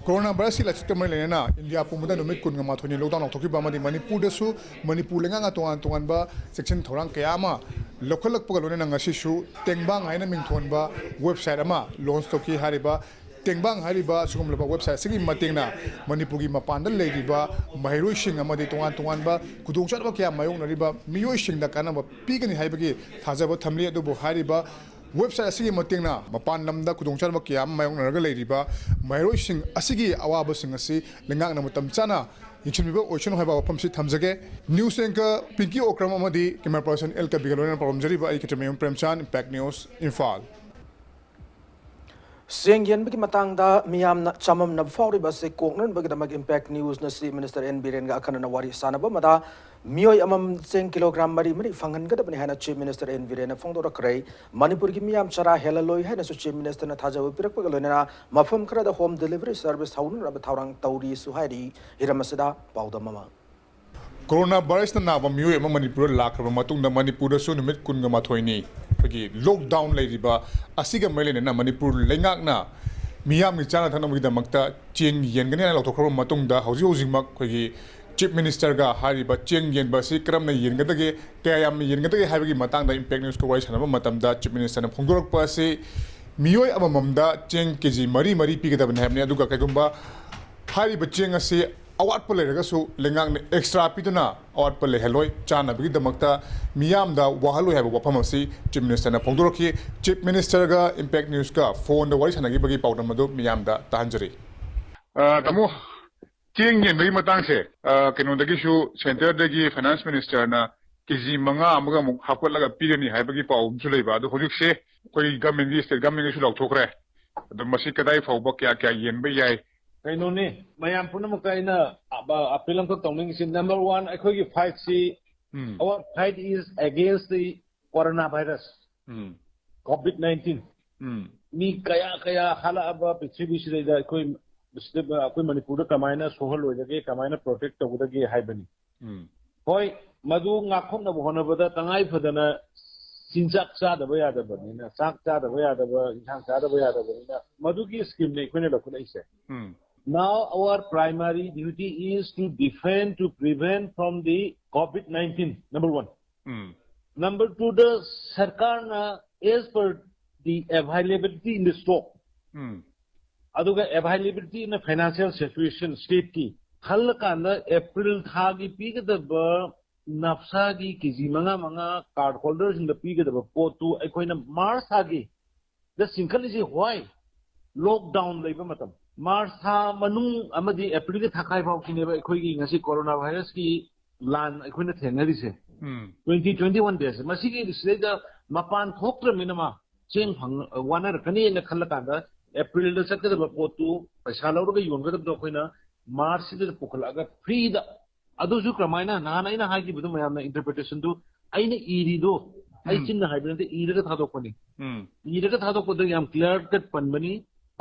ꯀꯣꯔꯣꯅꯥ ꯚꯥꯏꯔꯁꯀꯤ ꯂꯥꯏꯆꯠꯀ ꯃꯔꯤ ꯂꯩꯅꯅ ꯏꯟꯗꯤꯌꯥ ꯄꯨꯝꯕꯗ ꯅꯨꯃꯤꯠ ꯀꯨꯟꯒ ꯃꯥꯊꯣꯏꯅꯤ ꯂꯣꯛꯗꯥꯎꯟ ꯂꯥꯎꯊꯣꯛꯈꯤꯕ ꯑꯃꯗꯤ ꯃꯅꯤꯄꯨꯔꯗꯁꯨ ꯃꯅꯤꯄꯨꯔ ꯂꯩꯉꯥꯛꯅ ꯇꯣꯉꯥꯟ ꯇꯣꯉꯥꯟꯕ ꯆꯦꯛꯁꯤꯟ ꯊꯧꯔꯥꯡ ꯀꯌꯥ ꯑꯃ ꯂꯧꯈꯠꯂꯛꯄꯒ ꯂꯣꯏꯅꯅ ꯉꯁꯤꯁꯨ ꯇꯦꯡꯕꯥꯡ ꯍꯥꯏꯅ ꯃꯤꯡꯊꯣꯟꯕ ꯋꯦꯕꯁꯥꯏꯠ ꯑꯃ ꯂꯣꯟꯁ ꯇꯧꯈꯤ꯫ ꯍꯥꯏꯔꯤꯕ ꯇꯦꯡꯕꯥꯡ ꯍꯥꯏꯔꯤꯕ ꯑꯁꯤꯒꯨꯝꯂꯕ ꯋꯦꯕꯁꯥꯏꯠ ꯑꯁꯤꯒꯤ ꯃꯇꯦꯡꯅ ꯃꯅꯤꯄꯨꯔꯒꯤ ꯃꯄꯥꯟꯗ ꯂꯩꯔꯤꯕ ꯃꯍꯩꯔꯣꯏꯁꯤꯡ ꯑꯃꯗꯤ ꯇꯣꯉꯥꯟ ꯇꯣꯉꯥꯟꯕ ꯈꯨꯗꯣꯡꯆꯥꯗꯕ ꯀꯌꯥ ꯃꯥꯌꯣꯛꯅꯔꯤꯕ ꯃꯤꯑꯣꯏꯁꯤꯡꯗ ꯀꯥꯟꯅꯕ ꯄꯤꯒꯅꯤ ꯍꯥꯏꯕꯒꯤ ꯊꯥꯖꯕ ꯊꯝꯂꯤ꯫ ꯑꯗꯨꯕꯨ ꯍꯥꯏꯔꯤꯕ ꯋꯦꯕꯁꯥꯏꯠ ꯑꯁꯤꯒꯤ ꯃꯇꯦꯡꯅ ꯃꯄꯥꯟ ꯂꯝꯗ ꯈꯨꯗꯣꯡꯆꯥꯗꯕ ꯀꯌꯥ ꯑꯃ ꯃꯥꯌꯣꯛꯅꯔꯒ ꯂꯩꯔꯤꯕ ꯃꯍꯩꯔꯣꯏꯁꯤꯡ ꯑꯁꯤꯒꯤ ꯑꯋꯥꯕꯁꯤꯡ ꯑꯁꯤ ꯂꯩꯉꯥꯛꯅ ꯃꯇꯝ ꯆꯥꯅ ꯌꯦꯡꯁꯤꯟꯕꯤꯕ ꯑꯣꯏꯁꯅꯨ ꯍꯥꯏꯕ ꯋꯥꯐꯝꯁꯤ ꯊꯝꯖꯒꯦ꯫ ꯅ꯭ꯌꯨꯁ ꯑꯦꯡꯀꯔ ꯄꯤꯡꯀꯤ ꯑꯣꯀ꯭ꯔꯝ ꯑꯃꯗꯤ ꯀꯦꯃꯦꯔꯥ ꯄꯔꯁꯟ ꯑꯦꯜ ꯀꯕꯤꯒ ꯂꯣꯏꯅꯅ ꯄꯥꯎꯗꯝꯖꯔꯤꯕ ꯑꯩ ꯈꯦꯇ꯭ꯔꯤꯃꯌꯨꯝ ꯄ꯭ꯔꯦꯝꯆꯥꯟ, ꯏꯝꯄꯦꯛ ꯅ꯭ꯌꯨꯁ, ꯏꯝꯐꯥꯜ꯫ ꯆꯦꯡ ꯌꯦꯟꯕꯒꯤ ꯃꯇꯥꯡꯗ ꯃꯤꯌꯥꯝꯅ ꯆꯃꯝꯅꯕ ꯐꯥꯎꯔꯤꯕ ꯑꯁꯤ ꯀꯣꯛꯅꯅꯕꯒꯤꯗꯃꯛ ꯏꯝꯄꯦꯛ ꯅ꯭ꯌꯨꯁꯅ ꯆꯤꯐ ꯃꯤꯅꯤꯁꯇꯔ ꯑꯦꯟ ꯕꯤꯔꯦꯟꯒ ꯑꯈꯟꯅꯅ ꯋꯥꯔꯤ ꯁꯥꯟꯅꯕ ꯑꯃꯗ ꯃꯤꯑꯣꯏ ꯑꯃꯃꯝ ꯆꯦꯡ ꯀꯤꯂꯣꯒ꯭ꯔꯥꯝ ꯃꯔꯤ ꯃꯔꯤ ꯐꯪꯍꯟꯒꯗꯕꯅꯤ ꯍꯥꯏꯅ ꯆꯤꯐ ꯃꯤꯅꯤꯁꯇꯔ ꯑꯦꯟ ꯕꯤꯔꯦꯟꯅ ꯐꯣꯡꯗꯣꯔꯛꯈ꯭ꯔꯦ꯫ ꯃꯅꯤꯄꯨꯔꯒꯤ ꯃꯤꯌꯥꯝ ꯆꯔꯥ ꯍꯦꯜꯂꯜꯂꯣꯏ ꯍꯥꯏꯅꯁꯨ ꯆꯤꯐ ꯃꯤꯅꯤꯁꯇꯔꯅ ꯊꯥꯖꯕ ꯄꯤꯔꯛꯄꯒ ꯂꯣꯏꯅꯅ ꯃꯐꯝ ꯈꯔꯗ ꯍꯣꯝ ꯗꯦꯂꯤꯚꯔꯤ ꯁꯔꯚꯤꯁ ꯍꯧꯅꯅꯕ ꯊꯧꯔꯥꯡ ꯇꯧꯔꯤꯁꯨ ꯍꯥꯏꯔꯤ꯫ ꯍꯤꯔꯝ ꯑꯁꯤꯗ ꯄꯥꯎꯗꯝ ꯑꯃ꯫ ꯀꯣꯔꯣꯅꯥ ꯚꯥꯏꯔꯁꯅ ꯅꯥꯕ ꯃꯤꯑꯣꯏ ꯑꯃ ꯃꯅꯤꯄꯨꯔꯗ ꯂꯥꯛꯈ꯭ꯔꯕ ꯃꯇꯨꯡꯗ ꯃꯅꯤꯄꯨꯔꯗꯁꯨ ꯅꯨꯃꯤꯠ ꯀꯨꯟꯒ ꯃꯥꯊꯣꯏꯅꯤ ꯑꯩꯈꯣꯏꯒꯤ ꯂꯣꯛꯗꯥꯎꯟ ꯂꯩꯔꯤꯕ ꯑꯁꯤꯒ ꯃꯔꯤ ꯂꯩꯅꯅ ꯃꯅꯤꯄꯨꯔ ꯂꯩꯉꯥꯛꯅ ꯃꯤꯌꯥꯝꯒꯤ ꯆꯥꯅ ꯊꯛꯅꯕꯒꯤꯗꯃꯛꯇ ꯆꯦꯡ ꯌꯦꯟꯒꯅꯤ ꯍꯥꯏꯅ ꯂꯥꯎꯊꯣꯛꯈ꯭ꯔꯕ ꯃꯇꯨꯡꯗ ꯍꯧꯖꯤꯛ ꯍꯧꯖꯤꯛꯃꯛ ꯑꯩꯈꯣꯏꯒꯤ ꯆꯤꯐ ꯃꯤꯅꯤꯁꯇꯔꯒ ꯍꯥꯏꯔꯤꯕ ꯆꯦꯡ ꯌꯦꯟꯕ ꯑꯁꯤ ꯀꯔꯝꯅ ꯌꯦꯟꯒꯗꯒꯦ, ꯀꯌꯥ ꯌꯥꯝꯅ ꯌꯦꯟꯒꯗꯒꯦ ꯍꯥꯏꯕꯒꯤ ꯃꯇꯥꯡꯗ ꯏꯝꯄꯦꯛ ꯅ꯭ꯌꯨꯁꯀ ꯋꯥꯔꯤ ꯁꯥꯟꯅꯕ ꯃꯇꯝꯗ ꯆꯤꯐ ꯃꯤꯅꯤꯁꯇꯔꯅ ꯐꯣꯡꯗꯣꯔꯛꯄ ꯑꯁꯤ ꯃꯤꯑꯣꯏ ꯑꯃꯃꯝꯗ ꯆꯦꯡ ꯀꯦ ꯖꯤ ꯃꯔꯤ ꯃꯔꯤ ꯄꯤꯒꯗꯕꯅꯤ ꯍꯥꯏꯕꯅꯤ꯫ ꯑꯗꯨꯒ ꯀꯩꯒꯨꯝꯕ ꯍꯥꯏꯔꯤꯕ ꯆꯦꯡ ꯑꯁꯤ ꯑꯋꯥꯠꯄ ꯂꯩꯔꯒꯁꯨ ꯂꯩꯉꯥꯛꯅ ꯑꯦꯛꯁꯇ꯭ꯔꯥ ꯄꯤꯗꯨꯅ ꯑꯋꯥꯠꯄ ꯂꯩꯍꯜꯂꯣꯏ, ꯆꯥꯅꯕꯒꯤꯗꯃꯛꯇ ꯃꯤꯌꯥꯝꯗ ꯋꯥꯍꯜꯂꯣꯏ ꯍꯥꯏꯕ ꯋꯥꯐꯝ ꯑꯁꯤ ꯆꯤꯐ ꯃꯤꯅꯤꯁꯇꯔꯅ ꯐꯣꯡꯗꯣꯔꯛꯈꯤ꯫ ꯆꯤꯐ ꯃꯤꯅꯤꯁꯇꯔꯒ ꯏꯝꯄꯦꯛ ꯅ꯭ꯌꯨꯁꯀ ꯐꯣꯟꯗ ꯋꯥꯔꯤ ꯁꯥꯟꯅꯈꯤꯕꯒꯤ ꯄꯥꯎꯗꯝ ꯑꯗꯨ ꯃꯤꯌꯥꯝꯗ ꯇꯥꯍꯟꯖꯔꯤ꯫ ꯑ, ꯇꯥꯃꯣ, ꯆꯦꯡ ꯌꯦꯟꯕꯒꯤ ꯃꯇꯥꯡꯁꯦ, ꯑ, ꯀꯩꯅꯣꯗꯒꯤꯁꯨ, ꯁꯦꯟꯇꯔꯗꯒꯤ ꯐꯥꯏꯅꯥꯟꯁ ꯃꯤꯅꯤꯁꯇꯔꯅ ꯀꯦꯖꯤ ꯃꯉꯥ ꯑꯃꯒ ꯑꯃꯨꯛ ꯍꯥꯞꯀꯠꯂꯒ ꯄꯤꯔꯅꯤ ꯍꯥꯏꯕꯒꯤ ꯄꯥꯎ ꯑꯃꯁꯨ ꯂꯩꯕ꯫ ꯑꯗꯣ ꯍꯧꯖꯤꯛꯁꯦ ꯑꯩꯈꯣꯏ ꯒꯃꯦꯟꯒꯤ, ꯁ꯭ꯇꯦꯠ ꯒꯃꯦꯟꯒꯤꯁꯨ ꯂꯥꯎꯊꯣꯛꯈ꯭ꯔꯦ꯫ ꯑꯗꯣ ꯃꯁꯤ ꯀꯗꯥꯏ ꯐꯥꯎꯕ ꯀꯌꯥ ꯀꯌꯥ ꯌꯦꯟꯕ ꯌꯥꯏ? ꯀꯩꯅꯣꯅꯤ, ꯃꯌꯥꯝ ꯄꯨꯝꯅꯃꯛꯇ ꯑꯩꯅ ꯑ-, ꯑ-, ꯑꯄꯤꯜ ꯑꯃꯈꯛ ꯇꯧꯅꯤꯡꯉꯤꯁꯤ, number one, ꯑꯩꯈꯣꯏꯒꯤ ꯐꯥꯏꯠꯁꯤ, ꯎꯝ꯫ Our fight is against the corona virus, um. COVID nineteen꯫ ꯎꯝ꯫ ꯃꯤ ꯀꯌꯥ ꯀꯌꯥ ꯍꯥꯜꯂꯛꯑꯕ ꯄ꯭ꯔꯤꯊꯤꯕꯤꯁꯤꯗꯩꯗ ꯑꯩꯈꯣꯏ, ꯁꯤꯗ ꯑꯩꯈꯣꯏ ꯃꯅꯤꯄꯨꯔꯗ ꯀꯃꯥꯏꯅ ꯁꯣꯛꯍꯜꯂꯣꯏꯗꯒꯦ, ꯀꯃꯥꯏꯅ ꯄ꯭ꯔꯣꯇꯦꯛ ꯇꯧꯒꯗꯒꯦ ꯍꯥꯏꯕꯅꯤ꯫ ꯎꯝ꯫ ꯍꯣꯏ, ꯃꯗꯨ ꯉꯥꯛꯊꯣꯛꯅꯕ ꯍꯣꯠꯅꯕꯗ ꯇꯉꯥꯏ ꯐꯗꯅ ꯆꯤꯟꯖꯥꯛ ꯆꯥꯗꯕ ꯌꯥꯗꯕꯅꯤꯅ, ꯆꯥꯛ ꯆꯥꯗꯕ ꯌꯥꯗꯕ, ꯏꯟꯁꯥꯡ ꯆꯥꯗꯕ ꯌꯥꯗꯕꯅꯤꯅ, ꯃꯗꯨꯒꯤ ꯁ꯭ꯀꯤꯝꯅꯤ ꯑꯩꯈꯣꯏꯅ ꯂꯧꯈꯠꯂꯛꯏꯁꯦ꯫ ꯎꯝ꯫ Now our primary duty is to defend, to prevent from the COVID nineteen, number one. Um. Number two, the ꯁꯔꯀꯥꯔꯅ, as per the availability in the stock, ꯎꯝ꯫ ꯑꯗꯨꯒ availability in the financial situation, stateꯀꯤ ꯈꯜꯂꯀꯥꯟꯗ April ꯊꯥꯒꯤ ꯄꯤꯒꯗꯕ ꯅꯞꯁꯥꯒꯤ ꯀꯦꯖꯤ ꯃꯉꯥ ꯃꯉꯥ card ꯍꯣꯜꯗꯔꯁꯤꯡꯗ ꯄꯤꯒꯗꯕ ꯄꯣꯠꯇꯨ ꯑꯩꯈꯣꯏꯅ ꯃꯥꯔꯆ ꯊꯥꯒꯤ ꯗ ꯆꯤꯡꯈꯠꯂꯤꯁꯤ꯫ ꯋꯥꯏ? ꯂꯣꯛꯗꯥꯎꯟ ꯂꯩꯕ ꯃꯇꯝ, ꯃꯥꯔꯆ ꯊꯥ ꯃꯅꯨꯡ ꯑꯃꯗꯤ ꯑꯦꯄ꯭ꯔꯤꯜꯒꯤ ꯊꯥꯈꯥꯏ ꯐꯥꯎꯒꯤꯅꯦꯕ ꯑꯩꯈꯣꯏꯒꯤ ꯉꯁꯤ ꯀꯣꯔꯣꯅꯥ ꯚꯥꯏꯔꯁꯀꯤ ꯂꯥꯟ ꯑꯩꯈꯣꯏꯅ ꯊꯦꯡꯅꯔꯤꯁꯦ꯫ ꯎꯝ꯫ Twenty twenty one days ꯃꯁꯤꯒꯤ ꯁꯤꯗꯩꯗ ꯃꯄꯥꯟ ꯊꯣꯛꯇ꯭ꯔꯕꯅꯤꯅ ꯃꯥ ꯆꯦꯡ ꯐꯪ-, ꯋꯥꯅꯔꯛꯀꯅꯤꯅ ꯈꯜꯂꯀꯥꯟꯗ ꯑꯦꯄ꯭ꯔꯤꯜꯗ ꯆꯠꯀꯗꯕ ꯄꯣꯠꯇꯨ ꯄꯩꯁꯥ ꯂꯧꯔꯒ ꯌꯣꯟꯒꯗꯕꯗꯣ ꯑꯩꯈꯣꯏꯅ ꯃꯥꯔꯆꯁꯤꯗ ꯄꯨꯈꯠꯂꯛꯑꯒ ꯐ꯭ꯔꯤꯗ꯫ ꯑꯗꯨꯁꯨ ꯀꯔꯝꯍꯥꯏꯅ ꯅꯍꯥꯟ ꯑꯩꯅ ꯍꯥꯏꯈꯤꯕꯗꯨ ꯃꯌꯥꯝꯅ ꯏꯟꯇꯔꯄ꯭ꯔꯤꯇꯦꯁꯟꯗꯨ ꯑꯩꯅ ꯏꯔꯤꯗꯣ ꯑꯩ ꯎꯝ꯫ ꯆꯤꯟꯅ ꯍꯥꯏꯕ ꯅꯠꯇꯦ, ꯏꯔꯒ ꯊꯥꯗꯣꯛꯄꯅꯤ꯫ ꯎꯝ꯫ ꯏꯔꯒ ꯊꯥꯗꯣꯛꯄꯗ ꯌꯥꯝ ꯀ꯭ꯂꯤꯌꯥꯔ ꯀꯠ ꯄꯟꯕꯅꯤ꯫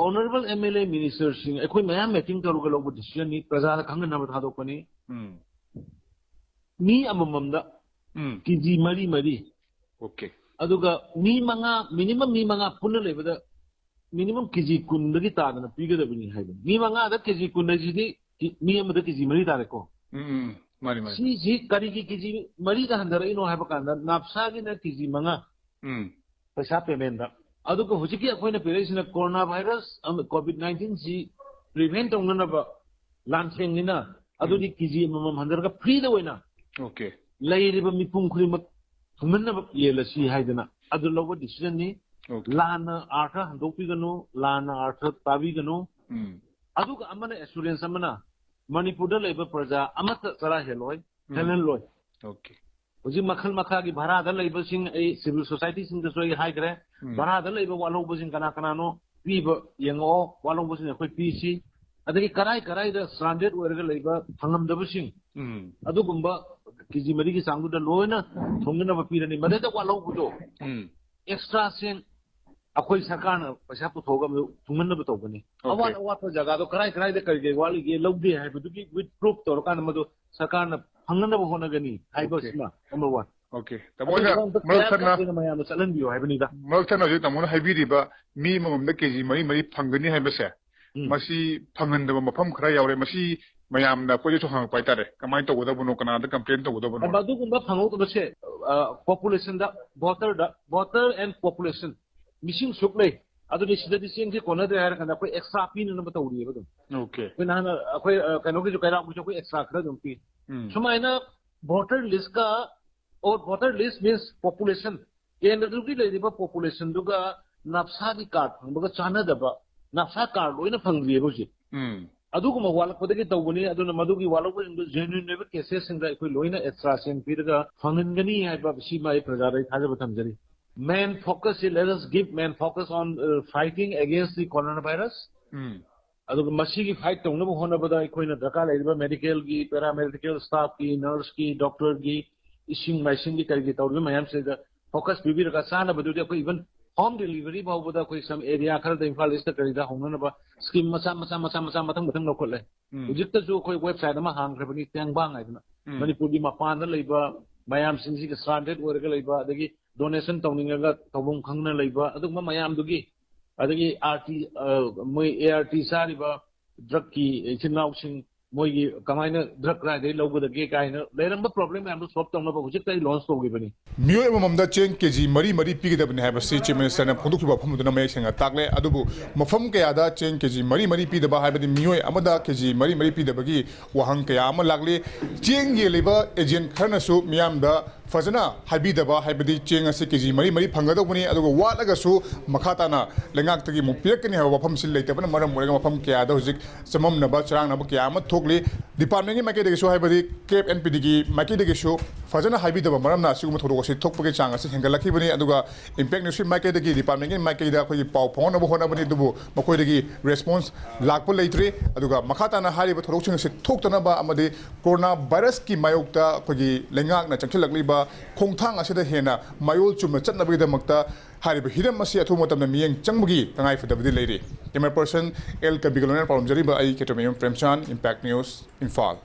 ꯑꯣꯅꯔꯦꯕꯜ ꯑꯦꯝ ꯑꯦꯜ ꯑꯦ ꯃꯤꯅꯤꯁꯇꯔꯁꯤꯡ ꯑꯩꯈꯣꯏ ꯃꯌꯥꯝ ꯃꯤꯇꯤꯡ ꯇꯧꯔꯒ ꯂꯧꯕ ꯗꯤꯁꯤꯖꯟꯅꯤ, ꯄ꯭ꯔꯖꯥꯗ ꯈꯪꯍꯟꯅꯕ ꯊꯥꯗꯣꯛꯄꯅꯤ꯫ ꯎꯝ꯫ ꯃꯤ ꯑꯃꯃꯝꯗ ꯎꯝ꯫ ꯀꯦꯖꯤ ꯃꯔꯤ ꯃꯔꯤ꯫ ꯑꯣꯀꯦ꯫ ꯑꯗꯨꯒ ꯃꯤ ꯃꯉꯥ, ꯃꯤꯅꯤꯃꯝ ꯃꯤ ꯃꯉꯥ ꯄꯨꯟꯅ ꯂꯩꯕꯗ ꯃꯤꯅꯤꯃꯝ ꯀꯦꯖꯤ ꯀꯨꯟꯗꯒꯤ ꯇꯥꯗꯅ ꯄꯤꯒꯗꯕꯅꯤ ꯍꯥꯏꯕꯅꯤ꯫ ꯃꯤ ꯃꯉꯥꯗ ꯀꯦꯖꯤ ꯀꯨꯟ ꯍꯥꯏꯁꯤꯗꯤ ꯀꯤ-, ꯃꯤ ꯑꯃꯗ ꯀꯦꯖꯤ ꯃꯔꯤ ꯇꯥꯔꯦꯀꯣ꯫ ꯎꯝ, ꯎꯝ, ꯃꯥꯅꯤ, ꯃꯥꯅꯤ꯫ ꯁꯤꯁꯤ ꯀꯔꯤꯒꯤ ꯀꯦꯖꯤ ꯃꯔꯤꯗ ꯍꯟꯊꯔꯛꯏꯅꯣ ꯍꯥꯏꯕ ꯀꯥꯟꯗ ꯅꯥꯞꯁꯥꯒꯤꯅ ꯀꯦꯖꯤ ꯃꯉꯥ ꯎꯝ꯫ ꯄꯩꯁꯥ ꯄꯦꯃꯦꯟꯗ꯫ ꯑꯗꯨꯒ ꯍꯧꯖꯤꯛꯀꯤ ꯑꯩꯈꯣꯏꯅ ꯄꯤꯔꯛꯏꯁꯤꯅ ꯀꯣꯔꯣꯅꯥ ꯚꯥꯏꯔꯁ ꯑꯃ-, ꯀꯣꯚꯤꯗ ꯅꯥꯏꯟꯇꯤꯟꯁꯤ ꯄ꯭ꯔꯤꯚꯦꯟ ꯇꯧꯅꯅꯕ ꯂꯥꯟꯊꯦꯡꯅꯤꯅ, ꯑꯗꯨꯗꯤ ꯀꯦꯖꯤ ꯑꯃꯃꯝ ꯍꯟꯊꯔꯒ ꯐ꯭ꯔꯤꯗ ꯑꯣꯏꯅ ꯑꯣꯀꯦ꯫ ꯂꯩꯔꯤꯕ ꯃꯤꯄꯨꯝ ꯈꯨꯗꯤꯡꯃꯛ ꯊꯨꯡꯍꯟꯅꯕ ꯌꯦꯜꯂꯁꯤ ꯍꯥꯏꯗꯅ ꯑꯗꯨ ꯂꯧꯕ ꯗꯤꯁꯤꯖꯟꯅꯤ꯫ ꯑꯣꯀꯦ꯫ ꯂꯥꯟꯅ ꯑꯥꯔꯊ ꯍꯟꯗꯣꯛꯄꯤꯒꯅꯨ, ꯂꯥꯟꯅ ꯑꯥꯔꯊ ꯇꯥꯕꯤꯒꯅꯨ꯫ ꯎꯝ꯫ ꯑꯗꯨꯒ ꯑꯃꯅ, ꯑꯦꯁꯨꯔꯦꯟꯁ ꯑꯃꯅ, ꯃꯅꯤꯄꯨꯔꯗ ꯂꯩꯕ ꯄ꯭ꯔꯖꯥ ꯑꯃꯠꯇ ꯆꯔꯥ ꯍꯦꯜꯂꯣꯏ, ꯎꯝ꯫ ꯍꯦꯜꯍꯜꯂꯣꯏ꯫ ꯑꯣꯀꯦ꯫ ꯍꯧꯖꯤꯛ ꯃꯈꯜ ꯃꯈꯥꯒꯤ ꯚꯔꯥꯗ ꯂꯩꯕꯁꯤꯡ ꯑꯩ ꯁꯤꯚꯤꯜ ꯁꯣꯁꯥꯏꯇꯤꯁꯤꯡꯗꯁꯨ ꯑꯩ ꯍꯥꯏꯈ꯭ꯔꯦ꯫ ꯎꯝ꯫ ꯚꯔꯥꯗ ꯂꯩꯕ ꯋꯥꯠꯍꯧꯕꯁꯤꯡ ꯀꯅꯥ ꯀꯅꯥꯅꯣ ꯄꯤꯕ ꯌꯦꯡꯉꯛꯑꯣ, ꯋꯥꯠꯍꯧꯕꯁꯤꯡ ꯑꯩꯈꯣꯏ ꯄꯤꯁꯤ꯫ ꯑꯗꯒꯤ ꯀꯔꯥꯏ ꯀꯔꯥꯏꯗ ꯁ꯭ꯇ꯭ꯔꯥꯟꯗꯦꯗ ꯑꯣꯏꯔꯒ ꯂꯩꯕ ꯐꯪꯉꯝꯗꯕꯁꯤꯡ, ꯎꯝ꯫ ꯑꯗꯨꯒꯨꯝꯕ ꯀꯦꯖꯤ ꯃꯔꯤꯒꯤ ꯆꯥꯡꯗꯨꯗ ꯂꯣꯏꯅ ꯊꯣꯡꯅꯅꯕ ꯄꯤꯔꯅꯤ꯫ ꯃꯗꯩꯗ ꯋꯥꯠꯍꯧꯕꯗꯣ, ꯎꯝ꯫ ꯑꯦꯛꯁꯇ꯭ꯔꯥ ꯁꯦꯟ ꯑꯩꯈꯣꯏ ꯁꯔꯀꯥꯔꯅ ꯄꯩꯁꯥ ꯄꯨꯊꯣꯛꯑꯒ ꯃꯗꯨ ꯊꯨꯡꯍꯟꯅꯕ ꯇꯧꯒꯅꯤ꯫ ꯑꯣꯀꯦ꯫ ꯑꯋꯥꯠ ꯑꯋꯥꯠꯄ ꯖꯒꯥꯗꯣ ꯀꯔꯥꯏ ꯀꯔꯥꯏꯗ ꯀꯔꯤ ꯀꯔꯤ ꯋꯥꯠꯂꯤꯒꯦ, ꯂꯧꯗꯦ ꯍꯥꯏꯕꯗꯨꯒꯤ ꯋꯤꯠ ꯄ꯭ꯔꯨꯐ ꯇꯧꯔꯀꯥꯟꯗ ꯃꯗꯨ ꯁꯔꯀꯥꯔꯅ ꯐꯪꯅꯅꯕ ꯍꯣꯠꯅꯒꯅꯤ ꯍꯥꯏꯕꯁꯤꯃ ꯅꯝꯕꯔ ꯋꯥꯟ꯫ ꯑꯣꯀꯦ꯫ ꯇꯥꯃꯣ, ꯑꯗꯨꯒ ꯑꯩꯅ ꯑꯝꯇ ꯃꯔꯛ ꯀꯌꯥ ꯊꯠꯅ, ꯀꯌꯥ ꯃꯌꯥꯝꯗ ꯆꯠꯍꯟꯕꯤꯌꯨ ꯍꯥꯏꯕꯅꯤꯗ꯫ ꯃꯔꯛ ꯊꯠꯅ ꯍꯧꯖꯤꯛ ꯇꯥꯃꯣꯅ ꯍꯥꯏꯕꯤꯔꯤꯕ ꯃꯤ ꯑꯃꯃꯝꯗ ꯀꯦꯖꯤ ꯃꯔꯤ ꯃꯔꯤ ꯐꯪꯒꯅꯤ ꯍꯥꯏꯕꯁꯦ, ꯎꯝ꯫ ꯃꯁꯤ ꯐꯪꯍꯟꯗꯕ ꯃꯐꯝ ꯈꯔ ꯌꯥꯎꯔꯦ꯫ ꯃꯁꯤ ꯃꯌꯥꯝꯅ ꯑꯩꯈꯣꯏꯗꯁꯨ ꯍꯪꯉꯛꯄ ꯍꯥꯏꯇꯥꯔꯦ, ꯀꯃꯥꯏꯅ ꯇꯧꯒꯗꯕꯅꯣ, ꯀꯅꯥꯗ ꯀꯝꯄ꯭ꯂꯦꯟ ꯇꯧꯒꯗꯕꯅꯣ? ꯑꯗꯨꯒꯨꯝꯕ ꯐꯪꯍꯧꯗꯕꯁꯦ, ꯑ, ꯄꯣꯄꯨꯂꯦꯁꯟꯗ, ꯚꯣꯇꯔꯗ, voter and population, ꯃꯤꯁꯤꯡ ꯁꯨꯛ ꯂꯩ, ꯑꯗꯨꯅꯤ ꯁꯤꯗꯗꯤ ꯆꯦꯡꯁꯦ ꯀꯣꯟꯅꯗ꯭ꯔꯦ ꯍꯥꯏꯔ ꯀꯥꯟꯗ ꯑꯩꯈꯣꯏ ꯑꯦꯛꯁꯇ꯭ꯔꯥ ꯄꯤꯅꯅꯕ ꯇꯧꯔꯤꯑꯕ ꯑꯗꯨꯝ꯫ ꯑꯣꯀꯦ꯫ ꯑꯩꯈꯣꯏ ꯅꯍꯥꯟ ꯑꯩꯈꯣꯏ, ꯑ, ꯀꯩꯅꯣꯒꯤꯁꯨ, ꯀꯩꯔꯥꯎꯒꯤꯁꯨ ꯑꯩꯈꯣꯏ ꯑꯦꯛꯁꯇ꯭ꯔꯥ ꯈꯔ ꯑꯗꯨꯝ ꯄꯤ꯫ ꯎꯝ꯫ ꯁꯨꯃꯥꯏꯅ ꯚꯣꯇꯔ ꯂꯤꯁꯀ ꯑꯣ, voter list means population, ꯀꯦꯟꯗ꯭ꯔꯗꯨꯒꯤ ꯂꯩꯔꯤꯕ ꯄꯣꯄꯨꯂꯦꯁꯟꯗꯨꯒ ꯅꯞꯁꯥꯒꯤ ꯀꯥꯔꯗ ꯐꯪꯕꯒ ꯆꯥꯟꯅꯗꯕ, ꯅꯞꯁꯥ ꯀꯥꯔꯗ ꯂꯣꯏꯅ ꯐꯪꯗ꯭ꯔꯤꯑꯕ ꯍꯧꯖꯤꯛ꯫ ꯎꯝ꯫ ꯑꯗꯨꯒꯨꯝꯕ ꯋꯥꯠꯂꯛꯄꯗꯒꯤ ꯇꯧꯕꯅꯤ꯫ ꯑꯗꯨꯅ ꯃꯗꯨꯒꯤ ꯋꯥꯠꯂꯛꯄꯁꯤꯡꯗꯨ ꯖꯦꯅ꯭ꯌꯨꯟ ꯑꯣꯏꯕ ꯀꯦꯁꯦꯁꯁꯤꯡꯗ ꯑꯩꯈꯣꯏ ꯂꯣꯏꯅ ꯑꯦꯛꯁꯇ꯭ꯔꯥ ꯁꯦꯟ ꯄꯤꯔꯒ ꯐꯪꯍꯟꯒꯅꯤ ꯍꯥꯏꯕ ꯁꯤꯃ ꯑꯩ ꯄ꯭ꯔꯖꯥꯗ ꯑꯩ ꯊꯥꯖꯕ ꯊꯝꯖꯔꯤ꯫ Main focus is, let us give main focus on, uh, fighting against the coronavirus. ꯎꯝ꯫ ꯑꯗꯨꯒ ꯃꯁꯤꯒꯤ ꯐꯥꯏꯠ ꯇꯧꯅꯕ ꯍꯣꯠꯅꯕꯗ ꯑꯩꯈꯣꯏꯅ ꯗꯔꯀꯥꯔ ꯂꯩꯔꯤꯕ ꯃꯦꯗꯤꯀꯦꯜꯒꯤ, ꯄꯦꯔꯥꯃꯦꯗꯤꯀꯦꯜ ꯁ꯭ꯇꯥꯐꯀꯤ, ꯅꯔꯁꯀꯤ, ꯗꯣꯛꯇꯔꯒꯤ, ꯏꯁꯤꯡ ꯃꯥꯏꯁꯤꯡꯒꯤ, ꯀꯔꯤꯒꯤ ꯇꯧꯔꯤꯕ ꯃꯌꯥꯝꯁꯤꯗ ꯐꯣꯀꯁ ꯄꯤꯕꯤꯔꯒ, ꯆꯥꯅꯕꯗꯨꯗꯤ ꯑꯩꯈꯣꯏ ꯏꯚꯟ ꯍꯣꯝ ꯗꯦꯂꯤꯚꯔꯤ ꯐꯥꯎꯕꯗ ꯑꯩꯈꯣꯏ ꯁꯝ ꯑꯦꯔꯤꯌꯥ ꯈꯔꯗ, ꯏꯝꯐꯥꯜ ꯏꯁꯇ ꯀꯔꯤꯗ ꯍꯧꯅꯅꯕ ꯁ꯭ꯀꯤꯝ ꯃꯆꯥ ꯃꯆꯥ ꯃꯆꯥ ꯃꯆꯥ ꯃꯊꯪ ꯃꯊꯪ ꯂꯧꯈꯠꯂꯦ꯫ ꯎꯝ꯫ ꯍꯧꯖꯤꯛꯇꯁꯨ ꯑꯩꯈꯣꯏ ꯋꯦꯕꯁꯥꯏꯠ ꯑꯃ ꯍꯥꯡꯈ꯭ꯔꯕꯅꯤ, ꯇꯦꯡꯕꯥꯡ ꯍꯥꯏꯗꯅ꯫ ꯎꯝ꯫ ꯃꯅꯤꯄꯨꯔꯒꯤ ꯃꯄꯥꯟꯗ ꯂꯩꯕ ꯃꯌꯥꯝꯁꯤꯡꯁꯤꯒꯤ ꯁ꯭ꯇ꯭ꯔꯥꯟꯗꯦꯗ ꯑꯣꯏꯔꯒ ꯂꯩꯕ, ꯑꯗꯒꯤ ꯗꯣꯅꯦꯁꯟ ꯇꯧꯅꯤꯡꯉꯒ ꯇꯧꯐꯝ ꯈꯪꯗꯅ ꯂꯩꯕ, ꯑꯗꯨꯒꯨꯝꯕ ꯃꯌꯥꯝꯗꯨꯒꯤ, ꯑꯗꯒꯤ ꯑꯥꯔ ꯇꯤ, ꯑ, ꯃꯣꯏ ꯑꯦ ꯑꯥꯔ ꯇꯤ ꯆꯥꯔꯤꯕ ꯗ꯭ꯔꯒꯀꯤ ꯏꯆꯤꯟ ꯏꯅꯥꯎꯁꯤꯡ, ꯃꯣꯏꯒꯤ ꯀꯃꯥꯏꯅ ꯗ꯭ꯔꯒ ꯀꯗꯥꯏꯗꯒꯤ ꯂꯧꯒꯗꯒꯦ ꯀꯥꯏꯅ ꯂꯩꯔꯝꯕ ꯄ꯭ꯔꯣꯕ꯭ꯂꯦꯝ ꯃꯌꯥꯝꯗꯣ ꯁꯣꯜꯕ ꯇꯧꯅꯕ ꯍꯧꯖꯤꯛꯇ ꯑꯩ ꯂꯣꯟꯆ ꯇꯧꯈꯤꯕꯅꯤ꯫ ꯃꯤꯑꯣꯏ ꯑꯃꯃꯝꯗ ꯆꯦꯡ ꯀꯦ ꯖꯤ ꯃꯔꯤ ꯃꯔꯤ ꯄꯤꯒꯗꯕꯅꯤ ꯍꯥꯏꯕꯁꯤ ꯆꯤꯐ ꯃꯤꯅꯤꯁꯇꯔꯅ ꯐꯣꯡꯗꯣꯛꯈꯤꯕ ꯋꯥꯐꯝ ꯑꯗꯨꯅ ꯃꯌꯦꯛ ꯁꯦꯡꯅ ꯇꯥꯛꯂꯦ꯫ ꯑꯗꯨꯕꯨ ꯃꯐꯝ ꯀꯌꯥꯗ ꯆꯦꯡ ꯀꯦ ꯖꯤ ꯃꯔꯤ ꯃꯔꯤ ꯄꯤꯗꯕ ꯍꯥꯏꯕꯗꯤ ꯃꯤꯑꯣꯏ ꯑꯃꯗ ꯀꯦ ꯖꯤ ꯃꯔꯤ ꯃꯔꯤ ꯄꯤꯗꯕꯒꯤ ꯋꯥꯍꯪ ꯀꯌꯥ ꯑꯃ ꯂꯥꯛꯂꯤ꯫ ꯆꯦꯡ ꯌꯦꯜꯂꯤꯕ ꯑꯦꯖꯦꯟ ꯈꯔꯅꯁꯨ ꯃꯤꯌꯥꯝꯗ ꯐꯖꯅ ꯍꯥꯏꯕꯤꯗꯕ, ꯍꯥꯏꯕꯗꯤ ꯆꯦꯡ ꯑꯁꯤ ꯀꯦ ꯖꯤ ꯃꯔꯤ ꯃꯔꯤ ꯐꯪꯒꯗꯧꯕꯅꯤ, ꯑꯗꯨꯒ ꯋꯥꯠꯂꯒꯁꯨ ꯃꯈꯥ ꯇꯥꯅ ꯂꯩꯉꯥꯛꯇꯒꯤ ꯑꯃꯨꯛ ꯄꯤꯔꯛꯀꯅꯤ ꯍꯥꯏꯕ ꯋꯥꯐꯝꯁꯤ ꯂꯩꯇꯕꯅ ꯃꯔꯝ ꯑꯣꯏꯔꯒ ꯃꯐꯝ ꯀꯌꯥꯗ ꯍꯧꯖꯤꯛ ꯆꯃꯝꯅꯕ, ꯆꯔꯥꯡꯅꯕ ꯀꯌꯥ ꯑꯃ ꯊꯣꯛꯂꯤ꯫ ꯗꯤꯄꯥꯔꯠꯃꯦꯟꯒꯤ ꯃꯥꯏꯀꯩꯗꯒꯤꯁꯨ, ꯍꯥꯏꯕꯗꯤ ꯀꯦꯞ ꯑꯦꯟ ꯄꯤ ꯗꯤꯒꯤ ꯃꯥꯏꯀꯩꯗꯒꯤꯁꯨ ꯐꯖꯅ ꯍꯥꯏꯕꯤꯗꯕ ꯃꯔꯝꯅ ꯑꯁꯤꯒꯨꯝꯕ ꯊꯧꯗꯣꯛ ꯑꯁꯤ ꯊꯣꯛꯄꯒꯤ ꯆꯥꯡ ꯑꯁꯤ ꯍꯦꯟꯒꯠꯂꯛꯈꯤꯕꯅꯤ꯫ ꯑꯗꯨꯒ ꯏꯝꯄꯦꯛ ꯅ꯭ꯌꯨꯁꯀꯤ ꯃꯥꯏꯀꯩꯗꯒꯤ, ꯗꯤꯄꯥꯔꯠꯃꯦꯟꯒꯤ ꯃꯥꯏꯀꯩꯗ ꯑꯩꯈꯣꯏꯒꯤ ꯄꯥꯎ ꯐꯥꯎꯅꯕ ꯍꯣꯠꯅꯕꯅꯤ, ꯑꯗꯨꯕꯨ ꯃꯈꯣꯏꯗꯒꯤ ꯔꯦꯁꯄꯣꯟꯁ ꯂꯥꯛꯄ ꯂꯩꯇ꯭ꯔꯤ꯫ ꯑꯗꯨꯒ ꯃꯈꯥ ꯇꯥꯅ ꯍꯥꯏꯔꯤꯕ ꯊꯧꯗꯣꯛꯁꯤꯡ ꯑꯁꯤ ꯊꯣꯛꯇꯅꯕ ꯑꯃꯗꯤ ꯀꯣꯔꯣꯅꯥ ꯚꯥꯏꯔꯁꯀꯤ ꯃꯥꯌꯣꯛꯇ ꯑꯩꯈꯣꯏꯒꯤ ꯂꯩꯉꯥꯛꯅ ꯆꯪꯁꯤꯜꯂꯛꯂꯤꯕ ꯈꯣꯡꯊꯥꯡ ꯑꯁꯤꯗ ꯍꯦꯟꯅ ꯃꯌꯣꯜ ꯆꯨꯝꯅ ꯆꯠꯅꯕꯒꯤꯗꯃꯛꯇ ꯍꯥꯏꯔꯤꯕ ꯍꯤꯔꯝ ꯑꯁꯤ ꯑꯊꯨꯕ ꯃꯇꯝꯗ ꯃꯤꯠꯌꯦꯡ ꯆꯪꯕꯒꯤ ꯇꯉꯥꯏ ꯐꯗꯕꯗꯤ ꯂꯩꯔꯤ꯫ ꯀꯦꯃꯦꯔꯥ ꯄꯔꯁꯟ ꯑꯦꯜ ꯀꯕꯤꯒ ꯂꯣꯏꯅꯅ ꯄꯥꯎꯗꯝꯖꯔꯤꯕ ꯑꯩ ꯀꯦꯇ꯭ꯔꯃꯌꯨꯝ ꯄ꯭ꯔꯦꯝꯆꯥꯟ, ꯏꯝꯄꯦꯛ ꯅ꯭ꯌꯨꯁ, ꯏꯝꯐꯥꯜ꯫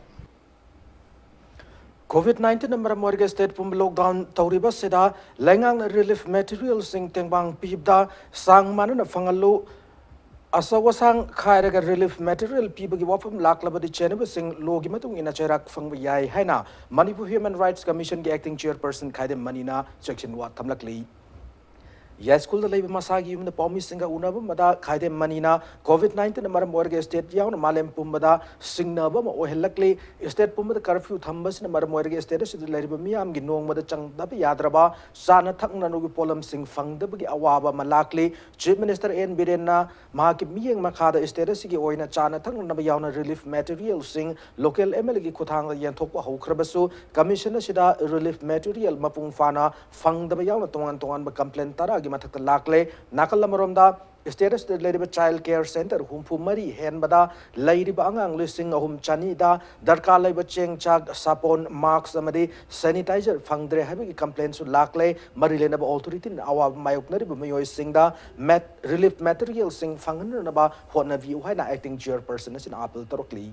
ꯀꯣꯚꯤꯗ ꯅꯥꯏꯟꯇꯤꯟꯅ ꯃꯔꯝ ꯑꯣꯏꯔꯒ ꯁ꯭ꯇꯦꯠ ꯄꯨꯝꯕ ꯂꯣꯛꯗꯥꯎꯟ ꯇꯧꯔꯤꯕ ꯑꯁꯤꯗ ꯂꯩꯉꯥꯛꯅ ꯔꯤꯂꯤꯐ ꯃꯦꯇꯤꯔꯤꯌꯦꯜꯁꯤꯡ ꯇꯦꯡꯕꯥꯡ ꯄꯤꯕꯗ ꯆꯥꯡ ꯃꯥꯟꯅꯅ ꯐꯪꯍꯜꯂꯨ꯫ ꯑꯆꯧ ꯑꯁꯥꯡ ꯈꯥꯏꯔꯒ ꯔꯤꯂꯤꯐ ꯃꯦꯇꯤꯔꯤꯌꯦꯜ ꯄꯤꯕꯒꯤ ꯋꯥꯐꯝ ꯂꯥꯛꯂꯕꯗꯤ ꯆꯦꯟꯅꯕꯁꯤꯡ ꯂꯣꯒꯤ ꯃꯇꯨꯡ ꯏꯟꯅ ꯆꯩꯔꯥꯛ ꯐꯪꯕ ꯌꯥꯏ ꯍꯥꯏꯅ ꯃꯅꯤꯄꯨꯔ ꯍ꯭ꯌꯨꯃꯦꯟ ꯔꯥꯏꯠꯁ ꯀꯃꯤꯁꯟꯒꯤ ꯑꯦꯛꯇꯤꯡ ꯆꯤꯌꯔꯄꯔꯁꯟ ꯈꯥꯏꯗꯦꯝ ꯃꯅꯤꯅ ꯆꯦꯛꯁꯤꯟ ꯋꯥ ꯊꯝꯂꯛꯂꯤ꯫ ꯌꯥꯏꯁ꯭ꯀꯨꯜꯗ ꯂꯩꯕ ꯃꯁꯥꯒꯤ ꯌꯨꯝꯗ ꯄꯥꯎꯃꯤꯁꯤꯡꯒ ꯎꯅꯕ ꯑꯃꯗ ꯈꯥꯏꯗꯦꯝ ꯃꯅꯤꯅ ꯀꯣꯚꯤꯗ ꯅꯥꯏꯟꯇꯤꯟꯅ ꯃꯔꯝ ꯑꯣꯏꯔꯒ ꯁ꯭ꯇꯦꯠ ꯌꯥꯎꯅ ꯃꯥꯂꯦꯝ ꯄꯨꯝꯕꯗ ꯁꯤꯡꯅꯕ ꯑꯃ ꯑꯣꯏꯍꯜꯂꯛꯂꯤ꯫ ꯁ꯭ꯇꯦꯠ ꯄꯨꯝꯕꯗ ꯀꯔꯐ꯭ꯌꯨ ꯊꯝꯕꯁꯤꯅ ꯃꯔꯝ ꯑꯣꯏꯔꯒ ꯁ꯭ꯇꯦꯠ ꯑꯁꯤꯗ ꯂꯩꯔꯤꯕ ꯃꯤꯌꯥꯝꯒꯤ ꯅꯣꯡꯃꯗ ꯆꯪꯗꯕ ꯌꯥꯗ꯭ꯔꯕ ꯆꯥꯅ ꯊꯛꯅꯕꯒꯤ ꯄꯣꯠꯂꯝꯁꯤꯡ ꯐꯪꯗꯕꯒꯤ ꯑꯋꯥꯕ ꯑꯃ ꯂꯥꯛꯂꯤ꯫ ꯆꯤꯐ ꯃꯤꯅꯤꯁꯇꯔ ꯑꯦꯟ ꯕꯤꯔꯦꯟꯅ ꯃꯍꯥꯛꯀꯤ ꯃꯤꯠꯌꯦꯡ ꯃꯈꯥꯗ ꯁ꯭ꯇꯦꯠ ꯑꯁꯤꯒꯤ ꯑꯣꯏꯅ ꯆꯥꯅ ꯊꯛꯅꯅꯕ ꯌꯥꯎꯅ ꯔꯤꯂꯤꯐ ꯃꯦꯇꯤꯔꯤꯌꯦꯜꯁꯤꯡ ꯂꯣꯀꯦꯜ ꯑꯦꯝ ꯑꯦꯜ ꯑꯦꯒꯤ ꯈꯨꯠꯊꯥꯡꯗ ꯌꯦꯟꯊꯣꯛꯄ ꯍꯧꯈ꯭ꯔꯕꯁꯨ, ꯀꯃꯤꯁꯟ ꯑꯁꯤꯗ ꯔꯤꯂꯤꯐ ꯃꯦꯇꯤꯔꯤꯌꯦꯜ ꯃꯄꯨꯡ ꯐꯥꯅ ꯐꯪꯗꯕ ꯌꯥꯎꯅ ꯇꯣꯉꯥꯟ ꯇꯣꯉꯥꯟꯕ ꯀꯝꯄ꯭ꯂꯦꯟ ꯇꯔꯥꯒꯤ ꯃꯊꯛꯇ ꯂꯥꯛꯂꯦ꯫ ꯅꯥꯀꯜ ꯑꯃꯔꯣꯝꯗ, ꯁ꯭ꯇꯦꯠ ꯑꯁꯤꯗ ꯂꯩꯔꯤꯕ ꯆꯥꯏꯜ ꯀꯦꯌꯔ ꯁꯦꯟꯇꯔ ꯍꯨꯝꯐꯨ ꯃꯔꯤ ꯍꯦꯟꯕꯗ ꯂꯩꯔꯤꯕ ꯑꯉꯥꯡ ꯂꯤꯁꯤꯡ ꯑꯍꯨꯝ ꯆꯅꯤꯗ ꯗꯔꯀꯥꯔ ꯂꯩꯕ ꯆꯦꯡ, ꯆꯥꯛ, ꯁꯥꯄꯣꯟ, ꯃꯥꯛꯁ ꯑꯃꯗꯤ ꯁꯦꯅꯤꯇꯥꯏꯖꯔ ꯐꯪꯗ꯭ꯔꯦ ꯍꯥꯏꯕꯒꯤ ꯀꯝꯄ꯭ꯂꯦꯟꯁꯨ ꯂꯥꯛꯂꯦ꯫ ꯃꯔꯤ ꯂꯩꯅꯕ ꯑꯣꯊꯣꯔꯤꯇꯤꯅ ꯑꯋꯥꯕ ꯃꯥꯌꯣꯛꯅꯔꯤꯕ ꯃꯤꯑꯣꯏꯁꯤꯡꯗ ꯃꯦꯠ-, ꯔꯤꯂꯤꯐ ꯃꯦꯇꯤꯔꯤꯌꯦꯜꯁꯤꯡ ꯐꯪꯍꯟꯅꯅꯕ ꯍꯣꯠꯅꯕꯤꯌꯨ ꯍꯥꯏꯅ ꯑꯦꯛꯇꯤꯡ ꯆꯤꯌꯔꯄꯔꯁꯟ ꯑꯁꯤꯅ ꯑꯥꯄꯤꯜ ꯇꯧꯔꯛꯂꯤ꯫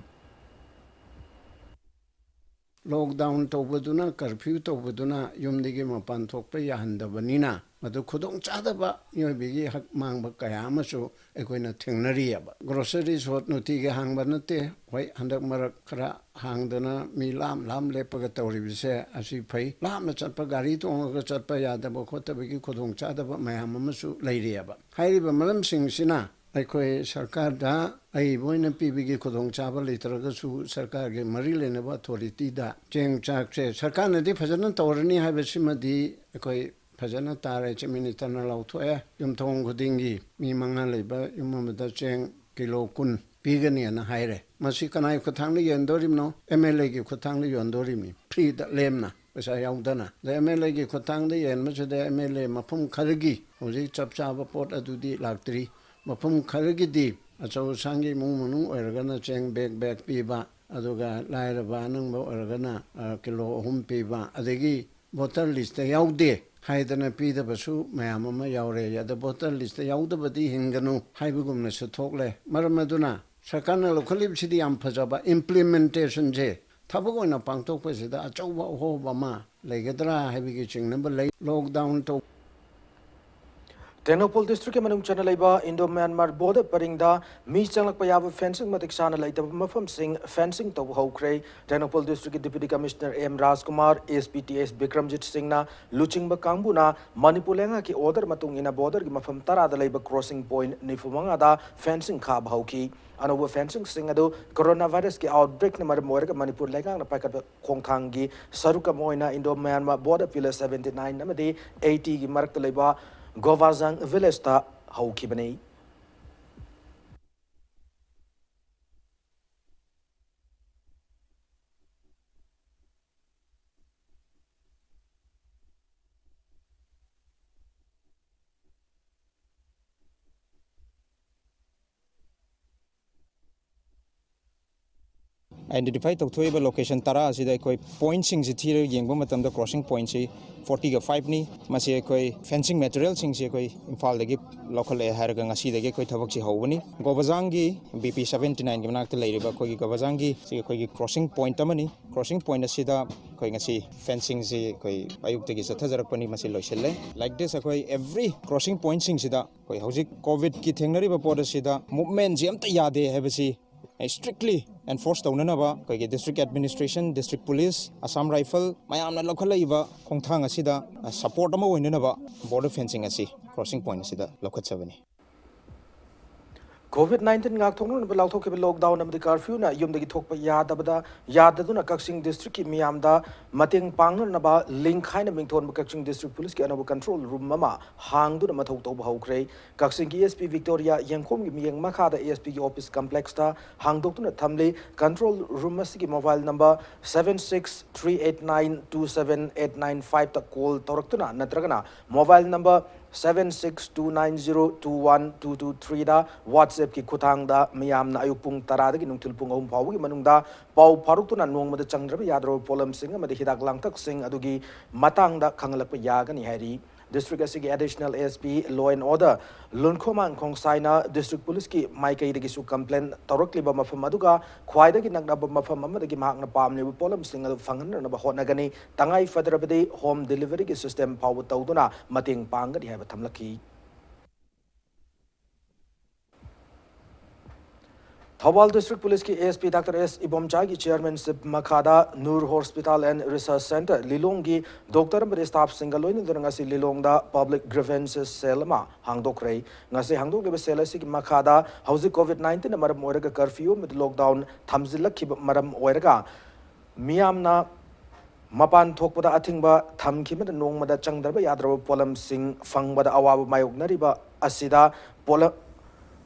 ꯂꯣꯛꯗꯥꯎꯟ ꯇꯧꯕꯗꯨꯅ, ꯀꯔꯐ꯭ꯌꯨ ꯇꯧꯕꯗꯨꯅ ꯌꯨꯝꯗꯒꯤ ꯃꯄꯥꯟ ꯊꯣꯛꯄ ꯌꯥꯍꯟꯗꯕꯅꯤꯅ, ꯃꯗꯨ ꯈꯨꯗꯣꯡꯆꯥꯗꯕ, ꯃꯤꯑꯣꯏꯕꯒꯤ ꯍꯛ ꯃꯥꯡꯕ ꯀꯌꯥ ꯑꯃꯁꯨ ꯑꯩꯈꯣꯏꯅ ꯊꯦꯡꯅꯔꯤꯑꯕ꯫ ꯒ꯭ꯔꯣꯁꯔꯤ ꯁꯣꯞ ꯅꯨꯡꯇꯤꯒꯤ ꯍꯥꯡꯕ ꯅꯠꯇꯦ꯫ ꯍꯣꯏ, ꯍꯟꯗꯛ ꯃꯔꯛ ꯈꯔ ꯍꯥꯡꯗꯅ ꯃꯤ ꯂꯥꯞ ꯂꯥꯞ ꯂꯦꯞꯄꯒ ꯇꯧꯔꯤꯕꯁꯦ ꯑꯁꯤ ꯐꯩ꯫ ꯂꯥꯞꯅ ꯆꯠꯄ, ꯒꯥꯔꯤ ꯇꯣꯡꯉꯒ ꯆꯠꯄ ꯌꯥꯗꯕ ꯈꯣꯠꯇꯕꯒꯤ ꯈꯨꯗꯣꯡꯆꯥꯗꯕ ꯃꯌꯥꯝ ꯑꯃꯁꯨ ꯂꯩꯔꯤꯑꯕ꯫ ꯍꯥꯏꯔꯤꯕ ꯃꯔꯝꯁꯤꯡꯁꯤꯅ ꯑꯩꯈꯣꯏ ꯁꯔꯀꯥꯔꯗ ꯑꯏꯕ ꯑꯣꯏꯅ ꯄꯤꯕꯒꯤ ꯈꯨꯗꯣꯡꯆꯥꯕ ꯂꯩꯇ꯭ꯔꯒꯁꯨ, ꯁꯔꯀꯥꯔꯒꯤ ꯃꯔꯤ ꯂꯩꯅꯕ ꯑꯣꯊꯣꯔꯤꯇꯤꯗ ꯆꯦꯡ ꯆꯥꯛꯁꯦ ꯁꯔꯀꯥꯔꯅꯗꯤ ꯐꯖꯅ ꯇꯧꯔꯅꯤ ꯍꯥꯏꯕꯁꯤꯃꯗꯤ ꯑꯩꯈꯣꯏ ꯐꯖꯅ ꯇꯥꯔꯦ꯫ ꯆꯤꯐ ꯃꯤꯅꯤꯁꯇꯔꯅ ꯂꯥꯎꯊꯣꯛꯑꯦ, ꯌꯨꯝꯊꯣꯡ ꯈꯨꯗꯤꯡꯒꯤ ꯃꯤ ꯃꯉꯥ ꯂꯩꯕ ꯌꯨꯝ ꯑꯃꯗ ꯆꯦꯡ ꯀꯤꯂꯣ ꯀꯨꯟ ꯄꯤꯒꯅꯤꯅ ꯍꯥꯏꯔꯦ꯫ ꯃꯁꯤ ꯀꯅꯥꯒꯤ ꯈꯨꯠꯊꯥꯡꯗ ꯌꯦꯟꯗꯣꯔꯤꯕꯅꯣ? ꯑꯦꯝ ꯑꯦꯜ ꯑꯦꯒꯤ ꯈꯨꯠꯊꯥꯡꯗ ꯌꯣꯟꯗꯣꯔꯤꯕꯅꯤ, ꯐ꯭ꯔꯤꯗ, ꯂꯦꯝꯅ, ꯄꯩꯁꯥ ꯌꯥꯎꯗꯅ꯫ ꯑꯗ ꯑꯦꯝ ꯑꯦꯜ ꯑꯦꯒꯤ ꯈꯨꯠꯊꯥꯡꯗ ꯌꯦꯟꯕꯁꯤꯗ ꯑꯦꯝ ꯑꯦꯜ ꯑꯦ ꯃꯐꯝ ꯈꯔꯒꯤ ꯍꯧꯖꯤꯛ ꯆꯞ ꯆꯥꯕ ꯄꯣꯠ ꯑꯗꯨꯗꯤ ꯂꯥꯛꯇ꯭ꯔꯤ꯫ ꯃꯐꯝ ꯈꯔꯒꯤꯗꯤ ꯑꯆꯧ ꯑꯁꯥꯡꯒꯤ ꯏꯃꯨꯡ ꯃꯅꯨꯡ ꯑꯣꯏꯔꯒꯅ ꯆꯦꯡ ꯕꯦꯒ ꯕꯦꯒ ꯄꯤꯕ, ꯑꯗꯨꯒ ꯂꯥꯏꯔꯕ ꯑꯅꯪꯕ ꯑꯣꯏꯔꯒꯅ, ꯑ, ꯀꯤꯂꯣ ꯑꯍꯨꯝ ꯄꯤꯕ, ꯑꯗꯒꯤ ꯚꯣꯇꯔ ꯂꯤꯁꯇ ꯌꯥꯎꯗꯦ ꯍꯥꯏꯗꯅ ꯄꯤꯗꯕꯁꯨ ꯃꯌꯥꯝ ꯑꯃ ꯌꯥꯎꯔꯦ꯫ ꯑꯗ ꯚꯣꯇꯔ ꯂꯤꯁꯇ ꯌꯥꯎꯗꯕꯗꯤ ꯍꯤꯡꯒꯅꯨ ꯍꯥꯏꯕꯒꯨꯝꯅꯁꯨ ꯊꯣꯛꯂꯦ꯫ ꯃꯔꯝ ꯑꯗꯨꯅ ꯁꯔꯀꯥꯔꯅ ꯂꯧꯈꯠꯂꯤꯕꯁꯤꯗꯤ ꯌꯥꯝ ꯐꯖꯕ, ꯏꯝꯄ꯭ꯂꯤꯃꯦꯟꯇꯦꯁꯟꯁꯦ, ꯊꯕꯛ ꯑꯣꯏꯅ ꯄꯥꯡꯊꯣꯛꯄꯁꯤꯗ ꯑꯆꯧꯕ ꯑꯍꯣꯕ ꯑꯃ ꯂꯩꯒꯗ꯭ꯔꯥ ꯍꯥꯏꯕꯒꯤ ꯆꯤꯡꯅꯕ ꯂꯩ꯫ ꯂꯣꯛꯗꯥꯎꯟ ꯇꯧ ꯇꯦꯡꯅꯧꯄꯜ ꯗꯤꯁꯇ꯭ꯔꯤꯛꯀꯤ ꯃꯅꯨꯡ ꯆꯟꯅ ꯂꯩꯕ ꯏꯟꯗꯣ ꯃ꯭ꯌꯥꯟꯃꯥꯔ ꯕꯣꯔꯗꯔ ꯄꯔꯤꯡꯗ ꯃꯤ ꯆꯪꯂꯛꯄ ꯌꯥꯕ ꯐꯦꯟꯁꯤꯡ ꯃꯇꯤꯛ ꯆꯥꯅ ꯂꯩꯇꯕ ꯃꯐꯝꯁꯤꯡ ꯐꯦꯟꯁꯤꯡ ꯇꯧꯕ ꯍꯧꯈ꯭ꯔꯦ꯫ ꯇꯦꯡꯅꯧꯄꯜ ꯗꯤꯁꯇ꯭ꯔꯤꯛꯀꯤ ꯗꯤꯄ꯭ꯌꯨꯇꯤ ꯀꯃꯤꯁꯅꯔ ꯑꯦꯝ ꯔꯥꯖꯀꯨꯃꯥꯔ, ꯑꯦꯁ ꯄꯤ ꯇꯤ ꯑꯦꯁ ꯕꯤꯀ꯭ꯔꯝꯖꯤꯠ ꯁꯤꯡꯅ ꯂꯨꯆꯤꯡꯕ ꯀꯥꯡꯕꯨꯅ ꯃꯅꯤꯄꯨꯔ ꯂꯩꯉꯥꯛꯀꯤ ꯑꯣꯔꯗꯔ ꯃꯇꯨꯡ ꯏꯟꯅ ꯕꯣꯔꯗꯔꯒꯤ ꯃꯐꯝ ꯇꯔꯥꯗ ꯂꯩꯕ ꯀ꯭ꯔꯣꯁꯤꯡ ꯄꯣꯏꯟꯠ ꯅꯤꯐꯨ ꯃꯉꯥꯗ ꯐꯦꯟꯁꯤꯡ ꯈꯥꯕ ꯍꯧꯈꯤ꯫ ꯑꯅꯧꯕ ꯐꯦꯟꯁꯤꯡꯁꯤꯡ ꯑꯗꯨ ꯀꯣꯔꯣꯅꯥ ꯚꯥꯏꯔꯁꯀꯤ ꯑꯥꯎꯠꯕ꯭ꯔꯦꯛꯅ ꯃꯔꯝ ꯑꯣꯏꯔꯒ ꯃꯅꯤꯄꯨꯔ ꯂꯩꯉꯥꯛꯅ ꯄꯥꯏꯈꯠꯄ ꯈꯣꯡꯊꯥꯡꯒꯤ ꯁꯔꯨꯛ ꯑꯃ ꯑꯣꯏꯅ Indo Myanmar border pillar seventy nine ꯑꯃꯗꯤ ꯑꯩꯠꯇꯤꯒꯤ ꯃꯔꯛꯇ ꯂꯩꯕ ꯒꯣꯕꯥꯖꯥꯡ ꯚꯤꯂꯦꯖꯇ ꯍꯧꯈꯤꯕꯅꯤ꯫ Identify ꯇꯧꯊꯣꯛꯏꯕ location ꯇꯔꯥ ꯑꯁꯤꯗ ꯑꯩꯈꯣꯏ pointꯁꯤꯡꯁꯤ ꯊꯤꯔꯒ ꯌꯦꯡꯕ ꯃꯇꯝꯗ crossing pointꯁꯤ fortyꯒ fiveꯅꯤ꯫ ꯃꯁꯤ ꯑꯩꯈꯣꯏ fencing materialꯁꯤꯡꯁꯤ ꯑꯩꯈꯣꯏ ꯏꯝꯐꯥꯜꯗꯒꯤ ꯂꯧꯈꯠꯂꯛꯑꯦ ꯍꯥꯏꯔꯒ ꯉꯁꯤꯗꯒꯤ ꯑꯩꯈꯣꯏ ꯊꯕꯛꯁꯤ ꯍꯧꯕꯅꯤ꯫ ꯒꯣꯕꯖꯥꯡꯒꯤ BP seventy nineꯒꯤ ꯃꯅꯥꯛꯇ ꯂꯩꯔꯤꯕ ꯑꯩꯈꯣꯏꯒꯤ ꯒꯣꯕꯖꯥꯡꯒꯤ ꯁꯤ ꯑꯩꯈꯣꯏꯒꯤ crossing point ꯑꯃꯅꯤ꯫ Crossing point ꯑꯁꯤꯗ ꯑꯩꯈꯣꯏ ꯉꯁꯤ fencingꯁꯤ ꯑꯩꯈꯣꯏ ꯑꯌꯨꯛꯇꯒꯤ ꯆꯠꯊꯖꯔꯛꯄꯅꯤ, ꯃꯁꯤ ꯂꯣꯏꯁꯤꯜꯂꯦ꯫ Like this, ꯑꯩꯈꯣꯏ every crossing pointꯁꯤꯡꯁꯤꯗ ꯑꯩꯈꯣꯏ ꯍꯧꯖꯤꯛ COVIDꯀꯤ ꯊꯦꯡꯅꯔꯤꯕ ꯄꯣꯠ ꯑꯁꯤꯗ movementꯁꯤ ꯑꯝꯇ ꯌꯥꯗꯦ ꯍꯥꯏꯕꯁꯤ strictly enforce ꯇꯧꯅꯅꯕ ꯑꯩꯈꯣꯏꯒꯤ district administration, district police, Assam Rifle ꯃꯌꯥꯝꯅ ꯂꯧꯈꯠꯂꯛꯏꯕ ꯈꯣꯡꯊꯥꯡ ꯑꯁꯤꯗ support ꯑꯃ ꯑꯣꯏꯅꯅꯕ border fencing ꯑꯁꯤ crossing point ꯑꯁꯤꯗ ꯂꯧꯈꯠꯆꯕꯅꯤ꯫ COVID nineteen ꯉꯥꯛꯊꯣꯛꯅꯅꯕ ꯂꯥꯎꯊꯣꯛꯈꯤꯕ lockdown ꯑꯃꯗꯤ curfewꯅ ꯌꯨꯝꯗꯒꯤ ꯊꯣꯛꯄ ꯌꯥꯗꯕꯗ, ꯌꯥꯗꯗꯨꯅ ꯀꯛꯆꯤꯡ districtꯀꯤ ꯃꯤꯌꯥꯝꯗ ꯃꯇꯦꯡ ꯄꯥꯡꯅꯅꯕ ꯂꯤꯡ ꯈꯥꯏꯅ ꯃꯤꯡꯊꯣꯟꯕ ꯀꯛꯆꯤꯡ district policeꯀꯤ ꯑꯅꯧꯕ control room ꯑꯃ ꯍꯥꯡꯗꯨꯅ ꯃꯊꯧ ꯇꯧꯕ ꯍꯧꯈ꯭ꯔꯦ꯫ ꯀꯛꯆꯤꯡꯒꯤ SP Victoria ꯌꯦꯡꯈꯣꯝꯒꯤ ꯃꯤꯠꯌꯦꯡ ꯃꯈꯥꯗ ASPꯒꯤ office complexꯇ ꯍꯥꯡꯗꯣꯛꯇꯨꯅ ꯊꯝꯂꯤ꯫ Control room ꯑꯁꯤꯒꯤ mobile number seven six three eight nine two seven eight nine fiveꯇ call ꯇꯧꯔꯛꯇꯨꯅ ꯅꯠꯇ꯭ꯔꯒꯅ mobile number seven six two nine zero two one two two threeꯗ WhatsAppꯀꯤ ꯈꯨꯠꯊꯥꯡꯗ ꯃꯤꯌꯥꯝꯅ ꯑꯌꯨꯛ ꯄꯨꯡ ꯇꯔꯥꯗꯒꯤ ꯅꯨꯡꯊꯤꯜ ꯄꯨꯡ ꯑꯍꯨꯝ ꯐꯥꯎꯕꯒꯤ ꯃꯅꯨꯡꯗ ꯄꯥꯎ ꯐꯥꯎꯔꯛꯇꯨꯅ ꯅꯣꯡꯃꯗ ꯆꯪꯗ꯭ꯔꯕ ꯌꯥꯗ꯭ꯔꯕ ꯄꯣꯠꯂꯝꯁꯤꯡ ꯑꯃꯗꯤ ꯍꯤꯗꯥꯛ ꯂꯥꯡꯊꯛꯁꯤꯡ ꯑꯗꯨꯒꯤ ꯃꯇꯥꯡꯗ ꯈꯪꯍꯜꯂꯛꯄ ꯌꯥꯒꯅꯤ ꯍꯥꯏꯔꯤ꯫ District ꯑꯁꯤꯒꯤ Additional SP Law and Order ꯂꯨꯟꯈꯣꯃꯥꯡ ꯈꯣꯡꯁꯥꯏꯅ district policeꯀꯤ ꯃꯥꯏꯀꯩꯗꯒꯤꯁꯨ complain ꯇꯧꯔꯛꯂꯤꯕ ꯃꯐꯝ ꯑꯗꯨꯒ ꯈ꯭ꯋꯥꯏꯗꯒꯤ ꯅꯛꯅꯕ ꯃꯐꯝ ꯑꯃꯗꯒꯤ ꯃꯍꯥꯛꯅ ꯄꯥꯝꯂꯤꯕ ꯄꯣꯠꯂꯝꯁꯤꯡ ꯑꯗꯨ ꯐꯪꯍꯟꯅꯅꯕ ꯍꯣꯠꯅꯒꯅꯤ꯫ ꯇꯉꯥꯏ ꯐꯗ꯭ꯔꯕꯗꯤ home deliveryꯒꯤ system ꯐꯥꯎꯕ ꯇꯧꯗꯨꯅ ꯃꯇꯦꯡ ꯄꯥꯡꯒꯅꯤ ꯍꯥꯏꯕ ꯊꯝꯂꯛꯈꯤ꯫ Thoubal District Policeꯀꯤ SP Doctor S ꯏꯕꯣꯝꯆꯥꯒꯤ chairmanship ꯃꯈꯥꯗ Noor Hospital and Research Centre ꯂꯤꯂꯣꯡꯒꯤ doctor ꯑꯃꯗꯤ staffꯁꯤꯡꯒ ꯂꯣꯏꯅꯗꯨꯅ ꯉꯁꯤ ꯂꯤꯂꯣꯡꯗ public grievances cell ꯑꯃ ꯍꯥꯡꯗꯣꯛꯈ꯭ꯔꯦ꯫ ꯉꯁꯤ ꯍꯥꯡꯗꯣꯛꯂꯤꯕ cell ꯑꯁꯤꯒꯤ ꯃꯈꯥꯗ ꯍꯧꯖꯤꯛ COVID nineteenꯅ ꯃꯔꯝ ꯑꯣꯏꯔꯒ curfew ꯑꯃꯗꯤ lockdown ꯊꯝꯖꯤꯜꯂꯛꯈꯤꯕ ꯃꯔꯝ ꯑꯣꯏꯔꯒ ꯃꯤꯌꯥꯝꯅ ꯃꯄꯥꯟ ꯊꯣꯛꯄꯗ ꯑꯊꯤꯡꯕ ꯊꯝꯈꯤꯕꯅ ꯅꯣꯡꯃꯗ ꯆꯪꯗ꯭ꯔꯕ ꯌꯥꯗ꯭ꯔꯕ ꯄꯣꯠꯂꯝꯁꯤꯡ ꯐꯪꯕꯗ ꯑꯋꯥꯕ ꯃꯥꯌꯣꯛꯅꯔꯤꯕ ꯑꯁꯤꯗ ꯄꯣꯠꯂꯝ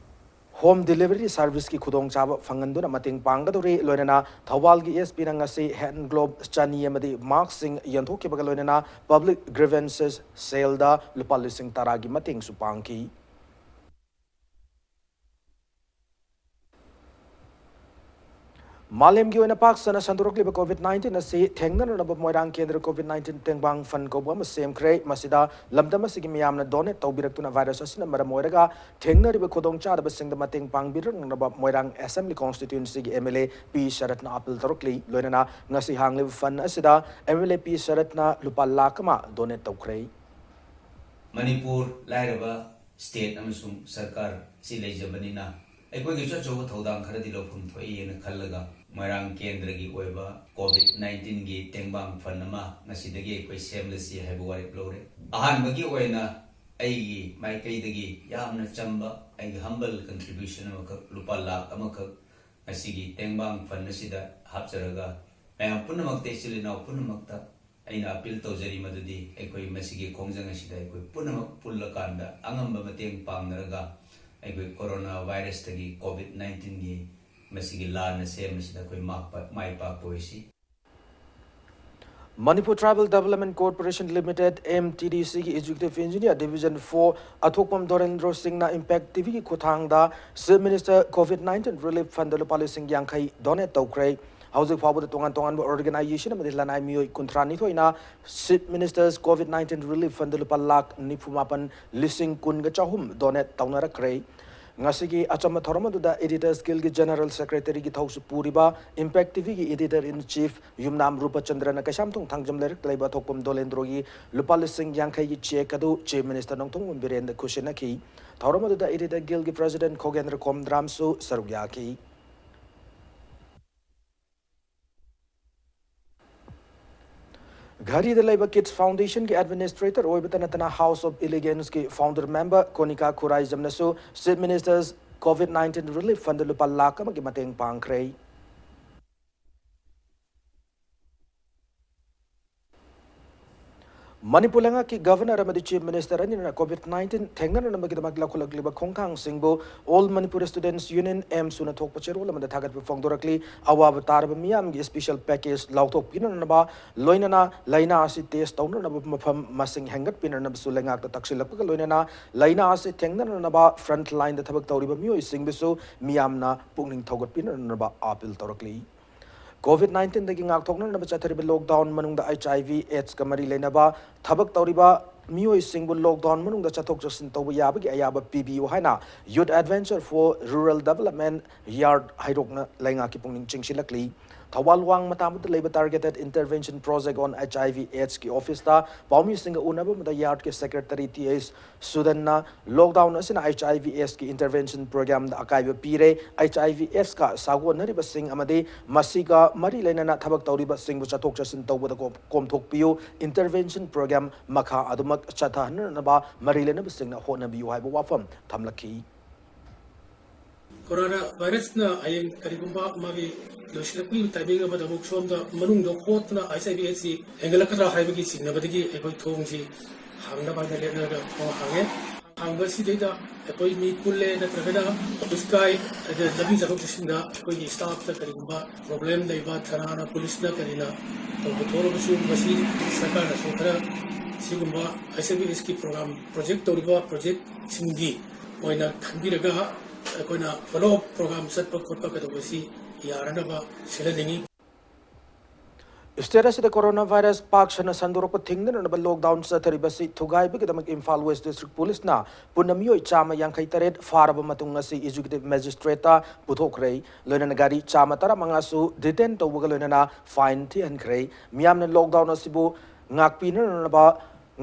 home delivery serviceꯀꯤ ꯈꯨꯗꯣꯡꯆꯥꯕ ꯐꯪꯍꯟꯗꯨꯅ ꯃꯇꯦꯡ ꯄꯥꯡꯒꯗꯧꯔꯤ꯫ ꯂꯣꯏꯅꯅ ꯊꯧꯕꯥꯜꯒꯤ SPꯅ ꯉꯁꯤ hand glove ꯆꯅꯤ ꯑꯃꯗꯤ maskꯁꯤꯡ ꯌꯦꯟꯊꯣꯛꯈꯤꯕꯒ ꯂꯣꯏꯅꯅ public grievances cellꯗ ꯂꯨꯄꯥ ꯂꯤꯁꯤꯡ ꯇꯔꯥꯒꯤ ꯃꯇꯦꯡꯁꯨ ꯄꯥꯡꯈꯤ꯫ ꯃꯥꯂꯦꯝꯒꯤ ꯑꯣꯏꯅ ꯄꯥꯛ ꯁꯟꯅ ꯁꯟꯗꯣꯔꯛꯂꯤꯕ COVID nineteen ꯑꯁꯤ ꯊꯦꯡꯅꯅꯅꯕ ꯃꯣꯏꯔꯥꯡ ꯀꯦꯟꯗ꯭ꯔ COVID nineteen ꯇꯦꯡꯕꯥꯡ ꯐꯟ ꯀꯧꯕ ꯑꯃ ꯁꯦꯝꯈ꯭ꯔꯦ꯫ ꯃꯁꯤꯗ ꯂꯝꯗꯝ ꯑꯁꯤꯒꯤ ꯃꯤꯌꯥꯝꯅ ꯗꯣꯅꯦꯠ ꯇꯧꯕꯤꯔꯛꯇꯨꯅ ꯚꯥꯏꯔꯁ ꯑꯁꯤꯅ ꯃꯔꯝ ꯑꯣꯏꯔꯒ ꯊꯦꯡꯅꯔꯤꯕ ꯈꯨꯗꯣꯡꯆꯥꯗꯕꯁꯤꯡꯗ ꯃꯇꯦꯡ ꯄꯥꯡꯕꯤꯔꯛꯅꯕ ꯃꯣꯏꯔꯥꯡ ꯑꯦꯁꯦꯝꯕ꯭ꯂꯤ ꯀꯣꯟꯁꯇꯤꯇ꯭ꯌꯨꯟꯁꯤꯒꯤ MLA P ꯁꯔꯠꯅ ꯑꯄꯤꯜ ꯇꯧꯔꯛꯂꯤ꯫ ꯂꯣꯏꯅꯅ ꯉꯁꯤ ꯍꯥꯡꯂꯤꯕ ꯐꯟ ꯑꯁꯤꯗ MLA P ꯁꯔꯠꯅ ꯂꯨꯄꯥ ꯂꯥꯈ ꯑꯃ ꯗꯣꯅꯦꯠ ꯇꯧꯈ꯭ꯔꯦ꯫ ꯃꯅꯤꯄꯨꯔ ꯂꯥꯏꯔꯕ ꯁ꯭ꯇꯦꯠ ꯑꯃꯁꯨꯡ ꯁꯔꯀꯥꯔ ꯑꯁꯤ ꯂꯩꯖꯕꯅꯤꯅ ꯑꯩꯈꯣꯏꯒꯤꯁꯨ ꯑꯆꯧꯕ ꯊꯧꯗꯥꯡ ꯈꯔꯗꯤ ꯂꯧꯐꯝ ꯊꯣꯛꯏ ꯍꯥꯏꯅ ꯈꯜꯂꯒ ꯃꯣꯏꯔꯥꯡ ꯀꯦꯟꯗ꯭ꯔꯒꯤ ꯑꯣꯏꯕ COVID nineteenꯒꯤ ꯇꯦꯡꯕꯥꯡ ꯐꯟ ꯑꯃ ꯉꯁꯤꯗꯒꯤ ꯑꯩꯈꯣꯏ ꯁꯦꯝꯂꯁꯤ ꯍꯥꯏꯕ ꯋꯥꯔꯦꯞ ꯂꯧꯔꯦ꯫ ꯑꯍꯥꯟꯕꯒꯤ ꯑꯣꯏꯅ ꯑꯩꯒꯤ ꯃꯥꯏꯀꯩꯗꯒꯤ ꯌꯥꯝꯅ ꯆꯝꯕ ꯑꯩꯒꯤ humble contribution ꯑꯃꯈꯛ, ꯂꯨꯄꯥ ꯂꯥꯈ ꯑꯃꯈꯛ ꯉꯁꯤꯒꯤ ꯇꯦꯡꯕꯥꯡ ꯐꯟ ꯑꯁꯤꯗ ꯍꯥꯞꯆꯔꯒ ꯃꯌꯥꯝ ꯄꯨꯝꯅꯃꯛꯇ, ꯏꯆꯤꯜ ꯏꯅꯥꯎ ꯄꯨꯝꯅꯃꯛꯇ ꯑꯩꯅ ꯑꯄꯤꯜ ꯇꯧꯖꯔꯤ ꯃꯗꯨꯗꯤ ꯑꯩꯈꯣꯏ ꯃꯁꯤꯒꯤ ꯈꯣꯡꯖꯪ ꯑꯁꯤꯗ ꯑꯩꯈꯣꯏ ꯄꯨꯝꯅꯃꯛ ꯄꯨꯜꯂꯀꯥꯟꯗ ꯑꯉꯝꯕ ꯃꯇꯦꯡ ꯄꯥꯡꯅꯔꯒ ꯑꯩꯈꯣꯏ ꯀꯣꯔꯣꯅꯥ ꯚꯥꯏꯔꯁꯇꯒꯤ COVID nineteenꯒꯤ ꯃꯁꯤꯒꯤ ꯂꯥꯟ ꯑꯁꯤ ꯃꯁꯤꯗ ꯑꯩꯈꯣꯏ ꯃꯥꯛ ꯄꯥꯛ-, ꯃꯥꯏ ꯄꯥꯛꯄ ꯑꯣꯏꯁꯤ꯫ Manipur Tribal Development Corporation Limited, MTDCꯒꯤ Executive Engineer Division four ꯑꯊꯣꯛꯄꯝ ꯗꯣꯔꯦꯟꯗ꯭ꯔꯣ ꯁꯤꯡꯅ Impact TVꯒꯤ ꯈꯨꯠꯊꯥꯡꯗ Chief Minister COVID nineteen Relief Fundꯗ ꯂꯨꯄꯥ ꯂꯤꯁꯤꯡ ꯌꯥꯡꯈꯩ ꯗꯣꯅꯦꯠ ꯇꯧꯈ꯭ꯔꯦ꯫ ꯍꯧꯖꯤꯛ ꯐꯥꯎꯕꯗ ꯇꯣꯉꯥꯟ ꯇꯣꯉꯥꯟꯕ ꯑꯣꯔꯒꯅꯥꯏꯖꯦꯁꯟ ꯑꯃꯗꯤ ꯂꯅꯥꯏ ꯃꯤꯑꯣꯏ ꯀꯨꯟꯊ꯭ꯔꯥ ꯅꯤꯊꯣꯏꯅ Chief Minister's COVID nineteen Relief Fundꯗ ꯂꯨꯄꯥ ꯂꯥꯈ ꯅꯤꯐꯨ ꯃꯥꯄꯟ ꯂꯤꯁꯤꯡ ꯀꯨꯟꯒ ꯆꯍꯨꯝ ꯗꯣꯅꯦꯠ ꯇꯧꯅꯔꯛꯈ꯭ꯔꯦ꯫ ꯉꯁꯤꯒꯤ ꯑꯆꯝꯕ ꯊꯧꯔꯝ ꯑꯗꯨꯗ Editors Guildꯒꯤ General Secretaryꯒꯤ ꯊꯧꯁꯨ ꯄꯨꯔꯤꯕ Impact TVꯒꯤ Editor in Chief ꯌꯨꯝꯅꯥꯝ ꯔꯨꯄꯆꯟꯗ꯭ꯔꯅ ꯀꯩꯁꯥꯝꯊꯣꯡ ꯊꯥꯡꯖꯝ ꯂꯩꯔꯛꯇ ꯂꯩꯕ ꯑꯊꯣꯛꯄꯝ ꯗꯣꯂꯦꯟꯗ꯭ꯔꯣꯒꯤ ꯂꯨꯄꯥ ꯂꯤꯁꯤꯡ ꯌꯥꯡꯈꯩꯒꯤ ꯆꯦꯛ ꯑꯗꯨ Chief Minister ꯅꯣꯡꯊꯣꯝꯕꯝ ꯕꯤꯔꯦꯟꯗ ꯈꯨꯠꯁꯤꯟꯅꯈꯤ꯫ ꯊꯧꯔꯝ ꯑꯗꯨꯗ Editor Guildꯒꯤ President ꯈꯣꯒꯦꯟꯗ꯭ꯔ ꯈꯣꯝꯗ꯭ꯔꯥꯝꯁꯨ ꯁꯔꯨꯛ ꯌꯥꯈꯤ꯫ ꯘꯔꯤꯗ ꯂꯩꯕ Kids Foundationꯒꯤ Administrator ꯑꯣꯏꯕꯇ ꯅꯠꯇꯅ House of Eleganceꯀꯤ Founder Member ꯀꯣꯅꯤꯀꯥ ꯈꯨꯔꯥꯏꯖꯝꯅꯁꯨ Chief Minister's COVID nineteen Relief Fundꯗ ꯂꯨꯄꯥ ꯂꯥꯈ ꯑꯃꯒꯤ ꯃꯇꯦꯡ ꯄꯥꯡꯈ꯭ꯔꯦ꯫ ꯃꯅꯤꯄꯨꯔ ꯂꯩꯉꯥꯛꯀꯤ ꯒꯚꯔꯅꯔ ꯑꯃꯗꯤ ꯆꯤꯐ ꯃꯤꯅꯤꯁꯇꯔ ꯑꯅꯤꯅ ꯀꯣꯚꯤꯗ ꯅꯥꯏꯟꯇꯤꯟ ꯊꯦꯡꯅꯅꯅꯕꯒꯤꯗꯃꯛ ꯂꯧꯈꯠꯂꯛꯂꯤꯕ ꯈꯣꯡꯊꯥꯡꯁꯤꯡꯕꯨ ꯑꯣꯜ ꯃꯅꯤꯄꯨꯔ ꯁ꯭ꯇꯨꯗꯦꯟꯠꯁ ꯌꯨꯅꯤꯌꯟ, ꯑꯦꯝꯁꯨꯅ ꯊꯣꯛꯄ ꯆꯦꯔꯣꯜ ꯑꯃꯗ ꯊꯥꯒꯠꯄ ꯐꯣꯡꯗꯣꯔꯛꯂꯤ꯫ ꯑꯋꯥꯕ ꯇꯥꯔꯕ ꯃꯤꯌꯥꯝꯒꯤ ꯁ꯭ꯄꯤꯁꯦꯜ ꯄꯦꯀꯦꯖ ꯂꯥꯎꯊꯣꯛꯄꯤꯅꯅꯕ, ꯂꯣꯏꯅꯅ ꯂꯥꯏꯅꯥ ꯑꯁꯤ ꯇꯦꯁ ꯇꯧꯅꯅꯕ ꯃꯐꯝ ꯃꯁꯤꯡ ꯍꯦꯟꯒꯠꯄꯤꯅꯅꯕꯁꯨ ꯂꯩꯉꯥꯛꯇ ꯇꯛꯁꯤꯜꯂꯛꯄꯒ ꯂꯣꯏꯅꯅ ꯂꯥꯏꯅꯥ ꯑꯁꯤ ꯊꯦꯡꯅꯅꯅꯕ ꯐ꯭ꯔꯟꯠ ꯂꯥꯏꯟꯗ ꯊꯕꯛ ꯇꯧꯔꯤꯕ ꯃꯤꯑꯣꯏꯁꯤꯡꯕꯨꯁꯨ ꯃꯤꯌꯥꯝꯅ ꯄꯨꯛꯅꯤꯡ ꯊꯧꯒꯠꯄꯤꯅꯅꯕ ꯑꯥꯄꯤꯜ ꯇꯧꯔꯛꯂꯤ꯫ ꯀꯣꯚꯤꯗ ꯅꯥꯏꯟꯇꯤꯟꯗꯒꯤ ꯉꯥꯛꯊꯣꯛꯅꯅꯕ ꯆꯠꯊꯔꯤꯕ ꯂꯣꯛꯗꯥꯎꯟ ꯃꯅꯨꯡꯗ ꯑꯩꯆ ꯑꯥꯏ ꯚꯤ ꯑꯦꯗꯁꯀ ꯃꯔꯤ ꯂꯩꯅꯕ ꯊꯕꯛ ꯇꯧꯔꯤꯕ ꯃꯤꯑꯣꯏꯁꯤꯡꯕꯨ ꯂꯣꯛꯗꯥꯎꯟ ꯃꯅꯨꯡꯗ ꯆꯠꯊꯣꯛ ꯆꯠꯁꯤꯟ ꯇꯧꯕ ꯌꯥꯕꯒꯤ ꯑꯌꯥꯕ ꯄꯤꯕꯤꯌꯨ ꯍꯥꯏꯅ youth adventure four rural development, ꯌꯥꯔꯗ ꯍꯩꯔꯣꯛꯅ ꯂꯩꯉꯥꯛꯀꯤ ꯄꯨꯛꯅꯤꯡ ꯆꯤꯡꯁꯤꯜꯂꯛꯂꯤ꯫ ꯊꯧꯕꯥꯜ ꯋꯥꯡꯃ ꯇꯥꯕꯗ ꯂꯩꯕ Targeted Intervention Project on H I V AIDS ꯀꯤ ꯑꯣꯐꯤꯁꯇ ꯄꯥꯎꯃꯤꯁꯤꯡꯒ ꯎꯅꯕ ꯑꯃꯗ ꯌꯥꯔꯗꯀꯤ ꯁꯦꯀ꯭ꯔꯦꯇꯔꯤ ꯇꯤ ꯑꯩꯆ ꯁꯨꯗꯟꯅ ꯂꯣꯛꯗꯥꯎꯟ ꯑꯁꯤꯅ ꯑꯩꯆ ꯑꯥꯏ ꯚꯤ ꯑꯦꯗꯁꯀꯤ ꯏꯟꯇꯔꯚꯦꯟꯁꯟ ꯄ꯭ꯔꯣꯒ꯭ꯔꯥꯝꯗ ꯑꯀꯥꯏꯕ ꯄꯤꯔꯦ꯫ ꯑꯩꯆ ꯑꯥꯏ ꯚꯤ ꯑꯦꯗꯁꯀ ꯁꯥꯒꯣꯟꯅꯔꯤꯕꯁꯤꯡ ꯑꯃꯗꯤ ꯃꯁꯤꯒ ꯃꯔꯤ ꯂꯩꯅꯅ ꯊꯕꯛ ꯇꯧꯔꯤꯕꯁꯤꯡꯕꯨ ꯆꯠꯊꯣꯛ ꯆꯠꯁꯤꯟ ꯇꯧꯕꯗ ꯀꯣꯝ-, ꯀꯣꯝꯊꯣꯛꯄꯤꯌꯨ꯫ ꯏꯟꯇꯔꯚꯦꯟꯁꯟ ꯄ꯭ꯔꯣꯒ꯭ꯔꯥꯝ ꯃꯈꯥ ꯑꯗꯨꯃꯛ ꯆꯠꯊꯍꯟꯅꯅꯕ ꯃꯔꯤ ꯂꯩꯅꯕꯁꯤꯡꯅ ꯍꯣꯠꯅꯕꯤꯌꯨ ꯍꯥꯏꯕ ꯋꯥꯐꯝ ꯊꯝꯂꯛꯈꯤ꯫ ꯀꯣꯔꯣꯅꯥ ꯚꯥꯏꯔꯁꯅ ꯍꯌꯦꯡ ꯀꯔꯤꯒꯨꯝꯕ ꯃꯥꯒꯤ ꯂꯣꯏꯁꯤꯜꯂꯛꯄꯒꯤ ꯇꯥꯏꯃꯤꯡ ꯑꯃꯗ ꯑꯃꯨꯛ ꯁꯣꯝꯗ ꯃꯅꯨꯡꯗ ꯍꯣꯠꯇꯨꯅ ꯑꯩꯆ ꯑꯥꯏ ꯚꯤ ꯑꯦꯗꯁꯁꯤ ꯍꯦꯟꯒꯠꯂꯛꯀꯗ꯭ꯔꯥ ꯍꯥꯏꯕꯒꯤ ꯆꯤꯡꯅꯕꯗꯒꯤ ꯑꯩꯈꯣꯏ ꯊꯣꯡꯁꯤ ꯍꯥꯡꯅꯕ ꯍꯥꯏꯅ ꯂꯦꯞꯅꯔꯒ ꯊꯣꯡ ꯍꯥꯡꯉꯦ꯫ ꯍꯥꯡꯕꯁꯤꯗꯩꯗ ꯑꯩꯈꯣꯏ ꯃꯤ ꯄꯨꯜꯂꯦ, ꯅꯠꯇ꯭ꯔꯒꯅ ꯑꯣꯐꯤꯁ ꯀꯥꯏ, ꯑꯗ ꯂꯝꯕꯤ ꯆꯠꯊꯣꯛ ꯆꯠꯁꯤꯟꯗ ꯑꯩꯈꯣꯏꯒꯤ ꯁ꯭ꯇꯥꯐꯇ ꯀꯔꯤꯒꯨꯝꯕ ꯄ꯭ꯔꯣꯕ꯭ꯂꯦꯝ ꯂꯩꯕ, ꯊꯅꯥꯅ, ꯄꯨꯂꯤꯁꯅ ꯀꯔꯤꯅ ꯇꯧꯕ ꯊꯣꯛꯂꯕꯁꯨ, ꯃꯁꯤ ꯁꯔꯀꯥꯔꯅꯁꯨ ꯈꯔ ꯁꯤꯒꯨꯝꯕ ꯑꯩꯆ ꯑꯥꯏ ꯚꯤ ꯑꯦꯗꯁꯀꯤ ꯄ꯭ꯔꯣꯒ꯭ꯔꯥꯝ, ꯄ꯭ꯔꯣꯖꯦꯛ ꯇꯧꯔꯤꯕ ꯄ꯭ꯔꯣꯖꯦꯛꯁꯤꯡꯒꯤ ꯑꯣꯏꯅ ꯈꯟꯕꯤꯔꯒ ꯑꯩꯈꯣꯏꯅ ꯐꯣꯂꯣ ꯑꯞ ꯄ꯭ꯔꯣꯒ꯭ꯔꯥꯝ ꯆꯠꯄ ꯈꯣꯠꯄ ꯀꯩꯗꯧꯕꯁꯤ ꯌꯥꯅꯅꯕ ꯁꯤꯜꯍꯟꯅꯤꯡꯏ꯫ ꯁ꯭ꯇꯦꯠ ꯑꯁꯤꯗ ꯀꯣꯔꯣꯅꯥ ꯚꯥꯏꯔꯁ ꯄꯥꯛ ꯁꯟꯅ ꯁꯟꯗꯣꯔꯛꯄ ꯊꯤꯡꯅꯅꯕ ꯂꯣꯛꯗꯥꯎꯟ ꯆꯠꯊꯔꯤꯕꯁꯤ ꯊꯨꯒꯥꯏꯕꯒꯤꯗꯃꯛ ꯏꯝꯐꯥꯜ ꯋꯦꯁ ꯗꯤꯁꯇ꯭ꯔꯤꯛ ꯄꯨꯂꯤꯁꯅ ꯄꯨꯟꯅ ꯃꯤꯑꯣꯏ ꯆꯥꯝꯃ ꯌꯥꯡꯈꯩ ꯇꯔꯦꯠ ꯐꯥꯔꯕ ꯃꯇꯨꯡ ꯉꯁꯤ ꯑꯦꯛꯖꯤꯀ꯭ꯌꯨꯇꯤꯚ ꯃꯦꯖꯤꯁꯇ꯭ꯔꯦꯠꯇ ꯄꯨꯊꯣꯛꯈ꯭ꯔꯦ꯫ ꯂꯣꯏꯅꯅ ꯒꯥꯔꯤ ꯆꯥꯝꯃ ꯇꯔꯥꯃꯉꯥꯁꯨ ꯗꯤꯇꯦꯟ ꯇꯧꯕꯒ ꯂꯣꯏꯅꯅ ꯐꯥꯏꯟ ꯊꯤꯍꯟꯈ꯭ꯔꯦ꯫ ꯃꯤꯌꯥꯝꯅ ꯂꯣꯛꯗꯥꯎꯟ ꯑꯁꯤꯕꯨ ꯉꯥꯛꯄꯤꯅꯅꯕ,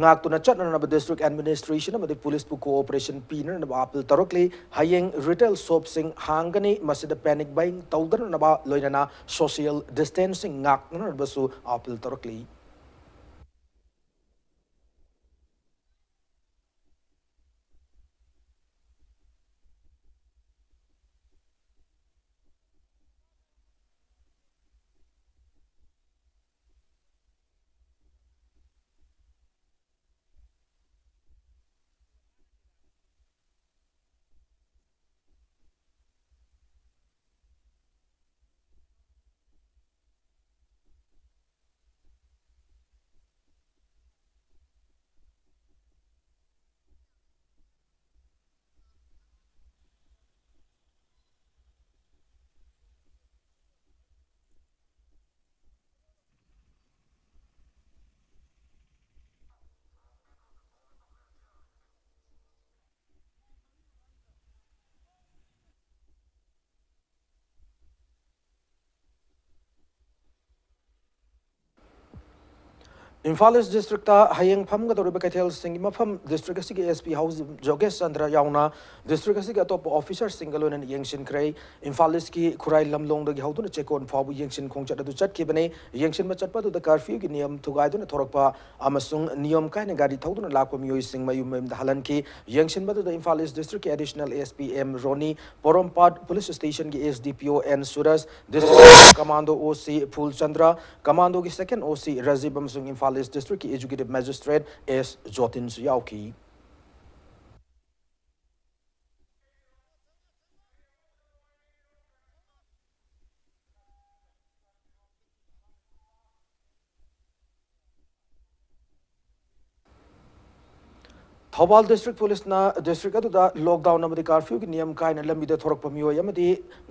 ꯉꯥꯛꯇꯨꯅ ꯆꯠꯅꯅꯕ ꯗꯤꯁꯇ꯭ꯔꯤꯛ ꯑꯦꯗꯃꯤꯅꯤꯁꯇ꯭ꯔꯦꯁꯟ ꯑꯃꯗꯤ ꯄꯨꯂꯤꯁꯄꯨ ꯀꯣꯑꯣꯄꯔꯦꯁꯟ ꯄꯤꯅꯅꯕ ꯑꯥꯄꯤꯜ ꯇꯧꯔꯛꯂꯤ꯫ ꯍꯌꯦꯡ ꯔꯤꯇꯦꯜ ꯁꯣꯞꯁꯤꯡ ꯍꯥꯡꯒꯅꯤ, ꯃꯁꯤꯗ ꯄꯦꯅꯤꯛ ꯕꯥꯏꯌꯤꯡ ꯇꯧꯗꯅꯅꯕ, ꯂꯣꯏꯅꯅ ꯁꯣꯁꯤꯌꯦꯜ ꯗꯤꯁꯇꯦꯟꯁꯤꯡ ꯉꯥꯛꯅꯅꯕꯁꯨ ꯑꯥꯄꯤꯜ ꯇꯧꯔꯛꯂꯤ꯫ ꯏꯝꯐꯥꯜ ꯏꯁ ꯗꯤꯁꯇ꯭ꯔꯤꯛꯇ ꯍꯌꯦꯡ ꯐꯝꯒꯗꯧꯔꯤꯕ ꯀꯩꯊꯦꯜꯁꯤꯡꯒꯤ ꯃꯐꯝ ꯗꯤꯁꯇ꯭ꯔꯤꯛ ꯑꯁꯤꯒꯤ ꯑꯦꯁ ꯄꯤ ꯍꯥꯎꯁ ꯖꯣꯒꯦꯁ ꯆꯟꯗ꯭ꯔ ꯌꯥꯎꯅ ꯗꯤꯁꯇ꯭ꯔꯤꯛ ꯑꯁꯤꯒꯤ ꯑꯇꯣꯞꯄ ꯑꯣꯐꯤꯁꯥꯔꯁꯤꯡꯒ ꯂꯣꯏꯅꯅ ꯌꯦꯡꯁꯤꯟꯈ꯭ꯔꯦ꯫ ꯏꯝꯐꯥꯜ ꯏꯁꯀꯤ ꯈꯨꯔꯥꯏ ꯂꯝꯂꯣꯡꯗꯒꯤ ꯍꯧꯗꯨꯅ ꯆꯦꯛꯀꯣꯟ ꯐꯥꯎꯕ ꯌꯦꯡꯁꯤꯟ ꯈꯣꯡꯆꯠ ꯑꯗꯨ ꯆꯠꯈꯤꯕꯅꯤ꯫ ꯌꯦꯡꯁꯤꯟꯕ ꯆꯠꯄ ꯑꯗꯨꯗ ꯀꯔꯐ꯭ꯌꯨꯒꯤ ꯅꯤꯌꯝ ꯊꯨꯒꯥꯏꯗꯨꯅ ꯊꯣꯔꯛꯄ ꯑꯃꯁꯨꯡ ꯅꯤꯌꯝ ꯀꯥꯏꯅ ꯒꯥꯔꯤ ꯊꯧꯗꯨꯅ ꯂꯥꯛꯄ ꯃꯤꯑꯣꯏꯁꯤꯡ ꯃꯌꯨꯝ ꯃꯌꯨꯝꯗ ꯍꯜꯍꯟꯈꯤ꯫ ꯌꯦꯡꯁꯤꯟꯕꯗꯨꯗ ꯏꯝꯐꯥꯜ ꯏꯁ ꯗꯤꯁꯇ꯭ꯔꯤꯛꯀꯤ ꯑꯦꯗꯤꯁꯅꯦꯜ ꯑꯦꯁ ꯄꯤ ꯑꯦꯝ ꯔꯣꯅꯤ, ꯄꯣꯔꯣꯝꯄꯥꯠ ꯄꯨꯂꯤꯁ ꯁ꯭ꯇꯦꯁꯟꯒꯤ ꯑꯦꯁ ꯗꯤ ꯄꯤ ꯑꯣ ꯑꯦꯟ ꯁꯨꯔꯖ, ꯗꯤꯁꯇ꯭ꯔꯤꯛ ꯀꯃꯥꯟꯗꯣ ꯑꯣ ꯁꯤ ꯐꯨꯜꯆꯟꯗ꯭ꯔ, ꯀꯃꯥꯟꯗꯣꯒꯤ ꯁꯦꯀꯦꯟ ꯑꯣ ꯁꯤ ꯔꯥꯖꯤꯕ ꯑꯃꯁꯨꯡ ꯏꯝꯐꯥꯜ ꯏꯁ ꯗꯤꯁꯇ꯭ꯔꯤꯛꯀꯤ ꯑꯦꯖꯨꯀꯦꯇꯤꯚ ꯃꯦꯖꯤꯁꯇ꯭ꯔꯦꯠ ꯑꯦꯁ ꯖꯣꯇꯤꯟꯁꯨ ꯌꯥꯎꯈꯤ꯫ ꯊꯧꯕꯥꯜ ꯗꯤꯁꯇ꯭ꯔꯤꯛ ꯄꯨꯂꯤꯁꯅ ꯗꯤꯁꯇ꯭ꯔꯤꯛ ꯑꯗꯨꯗ ꯂꯣꯛꯗꯥꯎꯟ ꯑꯃꯗꯤ ꯀꯥꯔꯐ꯭ꯌꯨꯒꯤ ꯅꯤꯌꯝ ꯀꯥꯏꯅ ꯂꯝꯕꯤꯗ ꯊꯣꯔꯛꯄ ꯃꯤꯑꯣꯏ ꯑꯃꯗꯤ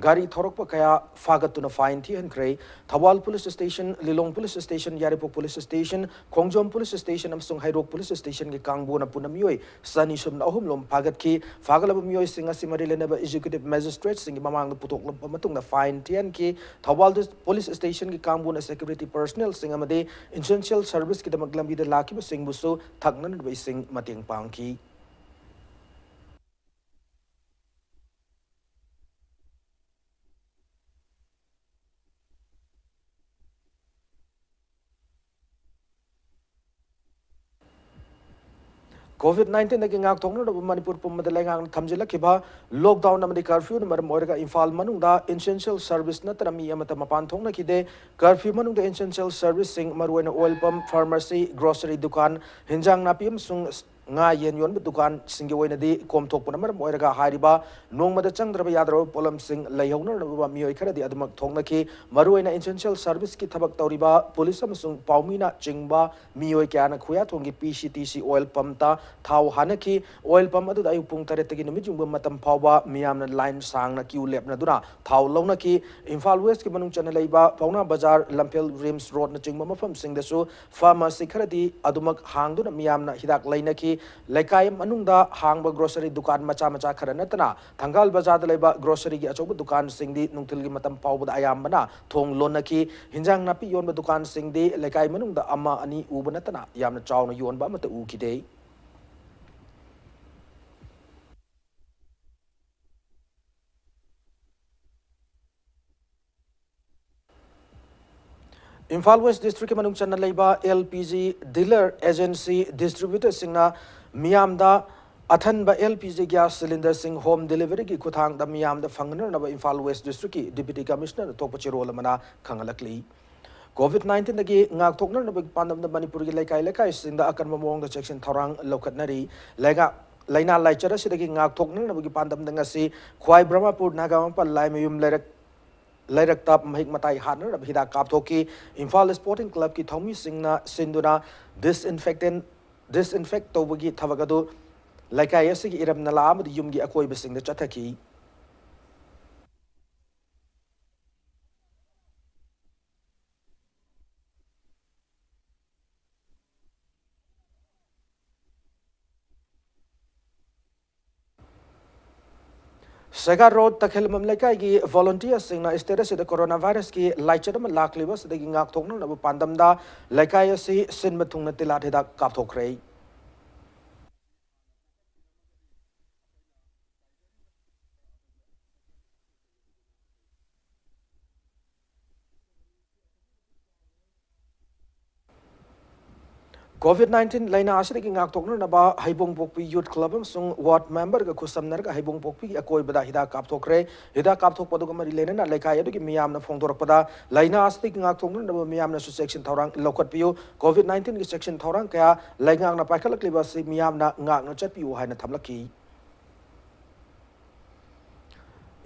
ꯒꯥꯔꯤ ꯊꯧꯔꯛꯄ ꯀꯌꯥ ꯐꯥꯒꯠꯇꯨꯅ ꯐꯥꯏꯟ ꯊꯤꯍꯟꯈ꯭ꯔꯦ꯫ ꯊꯧꯕꯥꯜ ꯄꯨꯂꯤꯁ ꯁ꯭ꯇꯦꯁꯟ, ꯂꯤꯂꯣꯡ ꯄꯨꯂꯤꯁ ꯁ꯭ꯇꯦꯁꯟ, ꯌꯥꯏꯔꯤꯄꯣꯛ ꯄꯨꯂꯤꯁ ꯁ꯭ꯇꯦꯁꯟ, ꯈꯣꯡꯖꯣꯝ ꯄꯨꯂꯤꯁ ꯁ꯭ꯇꯦꯁꯟ ꯑꯃꯁꯨꯡ ꯍꯩꯔꯣꯛ ꯄꯨꯂꯤꯁ ꯁ꯭ꯇꯦꯁꯟꯒꯤ ꯀꯥꯡꯕꯨꯅ ꯄꯨꯟꯅ ꯃꯤꯑꯣꯏ ꯆꯅꯤ ꯁꯨꯞꯅ ꯑꯍꯨꯝ ꯂꯣꯝ ꯐꯥꯒꯠꯈꯤ꯫ ꯐꯥꯒꯠꯂꯕ ꯃꯤꯑꯣꯏꯁꯤꯡ ꯑꯁꯤ ꯃꯔꯤ ꯂꯩꯅꯕ ꯑꯦꯖꯨꯀꯦꯇꯤꯚ ꯃꯦꯖꯤꯁꯇ꯭ꯔꯦꯠꯁꯤꯡꯒꯤ ꯃꯃꯥꯡꯗ ꯄꯨꯊꯣꯛꯂꯕ ꯃꯇꯨꯡꯗ ꯐꯥꯏꯟ ꯊꯤꯍꯟꯈꯤ꯫ ꯊꯧꯕꯥꯜ ꯗꯤꯁ-, ꯄꯨꯂꯤꯁ ꯁ꯭ꯇꯦꯁꯟꯒꯤ ꯀꯥꯡꯕꯨꯅ ꯁꯦꯀ꯭ꯌꯨꯔꯤꯇꯤ ꯄꯔꯁꯅꯦꯜꯁꯤꯡ ꯑꯃꯗꯤ ꯏꯁꯦꯟꯁꯤꯌꯦꯜ ꯁꯔꯚꯤꯁꯀꯤꯗꯃꯛ ꯂꯝꯕꯤꯗ ꯂꯥꯛꯈꯤꯕꯁꯤꯡꯕꯨꯁꯨ ꯊꯛꯅꯅꯕ ꯏꯁꯤꯡ ꯃꯇꯦꯡ ꯄꯥꯡꯈꯤ꯫ ꯀꯣꯚꯤꯗ ꯅꯥꯏꯟꯇꯤꯟꯗꯒꯤ ꯉꯥꯛꯊꯣꯛꯅꯅꯕ ꯃꯅꯤꯄꯨꯔ ꯄꯨꯝꯕꯗ ꯂꯩꯉꯥꯛꯅ ꯊꯝꯖꯤꯜꯂꯛꯈꯤꯕ ꯂꯣꯛꯗꯥꯎꯟ ꯑꯃꯗꯤ ꯀꯔꯐ꯭ꯌꯨꯅ ꯃꯔꯝ ꯑꯣꯏꯔꯒ ꯏꯝꯐꯥꯜ ꯃꯅꯨꯡꯗ ꯏꯁꯦꯟꯁꯤꯌꯦꯜ ꯁꯔꯚꯤꯁ ꯅꯠꯇꯅ ꯃꯤ ꯑꯃꯠꯇ ꯃꯄꯥꯟ ꯊꯣꯛꯅꯈꯤꯗꯦ꯫ ꯀꯔꯐ꯭ꯌꯨ ꯃꯅꯨꯡꯗ ꯏꯁꯦꯟꯁꯤꯌꯦꯜ ꯁꯔꯚꯤꯁꯁꯤꯡ, ꯃꯔꯨꯑꯣꯏꯅ ꯑꯣꯏꯜ ꯄꯝꯞ, ꯐꯥꯔꯃꯥꯁꯤ, ꯒ꯭ꯔꯣꯁꯔꯤ ꯗꯨꯀꯥꯟ, ꯍꯤꯟꯖꯥꯡ ꯅꯥꯄꯤ ꯑꯃꯁꯨꯡ ꯉꯥ ꯌꯦꯟ ꯌꯣꯟꯕ ꯗꯨꯀꯥꯟꯁꯤꯡꯒꯤ ꯑꯣꯏꯅꯗꯤ ꯀꯣꯝꯊꯣꯛꯄꯅ ꯃꯔꯝ ꯑꯣꯏꯔꯒ ꯍꯥꯏꯔꯤꯕ ꯅꯣꯡꯃꯗ ꯆꯪꯗ꯭ꯔꯕ ꯌꯥꯗ꯭ꯔꯕ ꯄꯣꯠꯂꯝꯁꯤꯡ ꯂꯩꯍꯧꯅꯅꯕ ꯃꯤꯑꯣꯏ ꯈꯔꯗꯤ ꯑꯗꯨꯃꯛ ꯊꯣꯛꯅꯈꯤ꯫ ꯃꯔꯨꯑꯣꯏꯅ ꯏꯁꯦꯟꯁꯤꯌꯦꯜ ꯁꯔꯚꯤꯁꯀꯤ ꯊꯕꯛ ꯇꯧꯔꯤꯕ ꯄꯨꯂꯤꯁ ꯑꯃꯁꯨꯡ ꯄꯥꯎꯃꯤꯅ ꯆꯤꯡꯕ ꯃꯤꯑꯣꯏ ꯀꯌꯥꯅ ꯈꯨꯌꯥꯊꯣꯡꯒꯤ ꯄꯤ ꯁꯤ ꯇꯤ ꯁꯤ ꯑꯣꯏꯜ ꯄꯝꯇ ꯊꯥꯎ ꯍꯥꯟꯅꯈꯤ꯫ ꯑꯣꯏꯜ ꯄꯝ ꯑꯗꯨꯗ ꯑꯌꯨꯛ ꯄꯨꯡ ꯇꯔꯦꯠꯇꯒꯤ ꯅꯨꯃꯤꯠ ꯌꯨꯡꯕ ꯃꯇꯝ ꯐꯥꯎꯕ ꯃꯤꯌꯥꯝꯅ ꯂꯥꯏꯟ ꯁꯥꯡꯅ ꯀ꯭ꯌꯨ ꯂꯦꯞꯅꯗꯨꯅ ꯊꯥꯎ ꯂꯧꯅꯈꯤ꯫ ꯏꯝꯐꯥꯜ ꯋꯦꯁꯀꯤ ꯃꯅꯨꯡ ꯆꯟꯅ ꯂꯩꯕ ꯄꯥꯎꯅꯥ ꯕꯖꯥꯔ, ꯂꯝꯐꯦꯜ, ꯔꯤꯝꯁ ꯔꯣꯗꯅꯆꯤꯡꯕ ꯃꯐꯝꯁꯤꯡꯗꯁꯨ ꯐꯥꯔꯃꯥꯁꯤ ꯈꯔꯗꯤ ꯑꯗꯨꯃꯛ ꯍꯥꯡꯗꯨꯅ ꯃꯤꯌꯥꯝꯅ ꯍꯤꯗꯥꯛ ꯂꯩꯅꯈꯤ꯫ ꯂꯩꯀꯥꯏ ꯃꯅꯨꯡꯗ ꯍꯥꯡꯕ ꯒ꯭ꯔꯣꯁꯔꯤ ꯗꯨꯀꯥꯟ ꯃꯆꯥ ꯃꯆꯥ ꯈꯔ ꯅꯠꯇꯅ ꯊꯪꯒꯥꯜ ꯕꯖꯥꯔꯗ ꯂꯩꯕ ꯒ꯭ꯔꯣꯁꯔꯤꯒꯤ ꯑꯆꯧꯕ ꯗꯨꯀꯥꯟꯁꯤꯡꯗꯤ ꯅꯨꯡꯊꯤꯜꯒꯤ ꯃꯇꯝ ꯐꯥꯎꯕꯗ ꯑꯌꯥꯝꯕꯅ ꯊꯣꯡ ꯂꯣꯟꯅꯈꯤ꯫ ꯍꯤꯟꯖꯥꯡ ꯅꯥꯄꯤ ꯌꯣꯟꯕ ꯗꯨꯀꯥꯟꯁꯤꯡꯗꯤ ꯂꯩꯀꯥꯏ ꯃꯅꯨꯡꯗ ꯑꯃ ꯑꯅꯤ ꯎꯕ ꯅꯠꯇꯅ ꯌꯥꯝꯅ ꯆꯥꯎꯅ ꯌꯣꯟꯕ ꯑꯃꯠꯇ ꯎꯈꯤꯗꯦ꯫ ꯏꯝꯐꯥꯜ ꯋꯦꯁ ꯗꯤꯁꯇ꯭ꯔꯤꯛꯀꯤ ꯃꯅꯨꯡ ꯆꯟꯅ ꯂꯩꯕ L P G dealer, agency, distributor ꯁꯤꯡꯅ ꯃꯤꯌꯥꯝꯗ ꯑꯊꯟꯕ L P G gas cylinder ꯁꯤꯡ home delivery ꯒꯤ ꯈꯨꯠꯊꯥꯡꯗ ꯃꯤꯌꯥꯝꯗ ꯐꯪꯍꯟꯅꯅꯕ ꯏꯝꯐꯥꯜ ꯋꯦꯁ ꯗꯤꯁꯇ꯭ꯔꯤꯛꯀꯤ Deputy Commissioner ꯅ ꯊꯣꯛꯄ ꯆꯦꯔꯣꯜ ꯑꯃꯅ ꯈꯪꯍꯜꯂꯛꯂꯤ꯫ COVID nineteen ꯗꯒꯤ ꯉꯥꯛꯊꯣꯛꯅꯅꯕꯒꯤ ꯄꯥꯟꯗꯝꯗ ꯃꯅꯤꯄꯨꯔꯒꯤ ꯂꯩꯀꯥꯏ ꯂꯩꯀꯥꯏꯁꯤꯡꯗ ꯑꯀꯟꯕ ꯃꯑꯣꯡꯗ ꯆꯦꯛꯁꯤꯟ ꯊꯧꯔꯥꯡ ꯂꯧꯈꯠꯅꯔꯤ꯫ ꯂꯩꯉꯥꯛ, ꯂꯥꯏꯅꯥ ꯂꯥꯏꯆꯠ ꯑꯁꯤꯗꯒꯤ ꯉꯥꯛꯊꯣꯛꯅꯅꯕꯒꯤ ꯄꯥꯟꯗꯝꯗ ꯉꯁꯤ ꯈ꯭ꯋꯥꯏ ꯕ꯭ꯔꯍꯃꯄꯨꯔ ꯅꯥꯒꯥꯃꯄꯥꯜ ꯂꯥꯏꯃꯌꯨꯝ ꯂꯩꯔꯛ, ꯂꯩꯔꯛꯇ ꯃꯍꯤꯛ ꯃꯇꯥꯏ ꯍꯥꯠꯅꯅꯕ ꯍꯤꯗꯥꯛ ꯀꯥꯞꯊꯣꯛꯈꯤ꯫ ꯏꯝꯐꯥꯜ Sporting Club ꯀꯤ ꯊꯧꯃꯤꯁꯤꯡꯅ ꯁꯤꯟꯗꯨꯅ disinfectant, disinfect ꯇꯧꯕꯒꯤ ꯊꯕꯛ ꯑꯗꯨ ꯂꯩꯀꯥꯏ ꯑꯁꯤꯒꯤ ꯏꯔꯝ ꯅꯂꯥ ꯑꯃꯗꯤ ꯌꯨꯝꯒꯤ ꯑꯀꯣꯏꯕꯁꯤꯡꯗ ꯆꯠꯊꯈꯤ꯫ ꯁꯦꯒꯥ ꯔꯣꯗ ꯇꯈꯦꯜꯕꯝ ꯂꯩꯀꯥꯏꯒꯤ volunteer ꯁꯤꯡꯅ state ꯑꯁꯤꯗ corona virus ꯀꯤ ꯂꯥꯏꯆꯠ ꯑꯃ ꯂꯥꯛꯂꯤꯕ ꯑꯁꯤꯗꯒꯤ ꯉꯥꯛꯊꯣꯛꯅꯅꯕ ꯄꯥꯟꯗꯝꯗ ꯂꯩꯀꯥꯏ ꯑꯁꯤ ꯁꯤꯟꯕ ꯊꯨꯡꯅ ꯇꯤꯜꯍꯥꯠ ꯍꯤꯗꯥꯛ ꯀꯥꯞꯊꯣꯛꯈ꯭ꯔꯦ꯫ COVID nineteen ꯂꯥꯏꯅꯥ ꯑꯁꯤꯗꯒꯤ ꯉꯥꯛꯊꯣꯛꯅꯅꯕ ꯍꯩꯕꯣꯡꯄꯣꯛꯄꯤ Youth Club ꯑꯃꯁꯨꯡ ward member ꯒ ꯈꯨꯠꯁꯝꯅꯔꯒ ꯍꯩꯕꯣꯡꯄꯣꯛꯄꯤꯒꯤ ꯑꯀꯣꯏꯕꯗ ꯍꯤꯗꯥꯛ ꯀꯥꯞꯊꯣꯛꯈ꯭ꯔꯦ꯫ ꯍꯤꯗꯥꯛ ꯀꯥꯞꯊꯣꯛꯄ ꯑꯗꯨꯒ ꯃꯔꯤ ꯂꯩꯅꯅ ꯂꯩꯀꯥꯏ ꯑꯗꯨꯒꯤ ꯃꯤꯌꯥꯝꯅ ꯐꯣꯡꯗꯣꯔꯛꯄꯗ, ꯂꯥꯏꯅꯥ ꯑꯁꯤꯗꯒꯤ ꯉꯥꯛꯊꯣꯛꯅꯅꯕ ꯃꯤꯌꯥꯝꯅꯁꯨ ꯆꯦꯛꯁꯤꯟ ꯊꯧꯔꯥꯡ ꯂꯧꯈꯠꯄꯤꯌꯨ꯫ COVID nineteen ꯒꯤ ꯆꯦꯛꯁꯤꯟ ꯊꯧꯔꯥꯡ ꯀꯌꯥ ꯂꯩꯉꯥꯛꯅ ꯄꯥꯏꯈꯠꯂꯛꯂꯤꯕ ꯑꯁꯤ ꯃꯤꯌꯥꯝꯅ ꯉꯥꯛꯅ ꯆꯠꯄꯤꯌꯨ ꯍꯥꯏꯅ ꯊꯝꯂꯛꯈꯤ꯫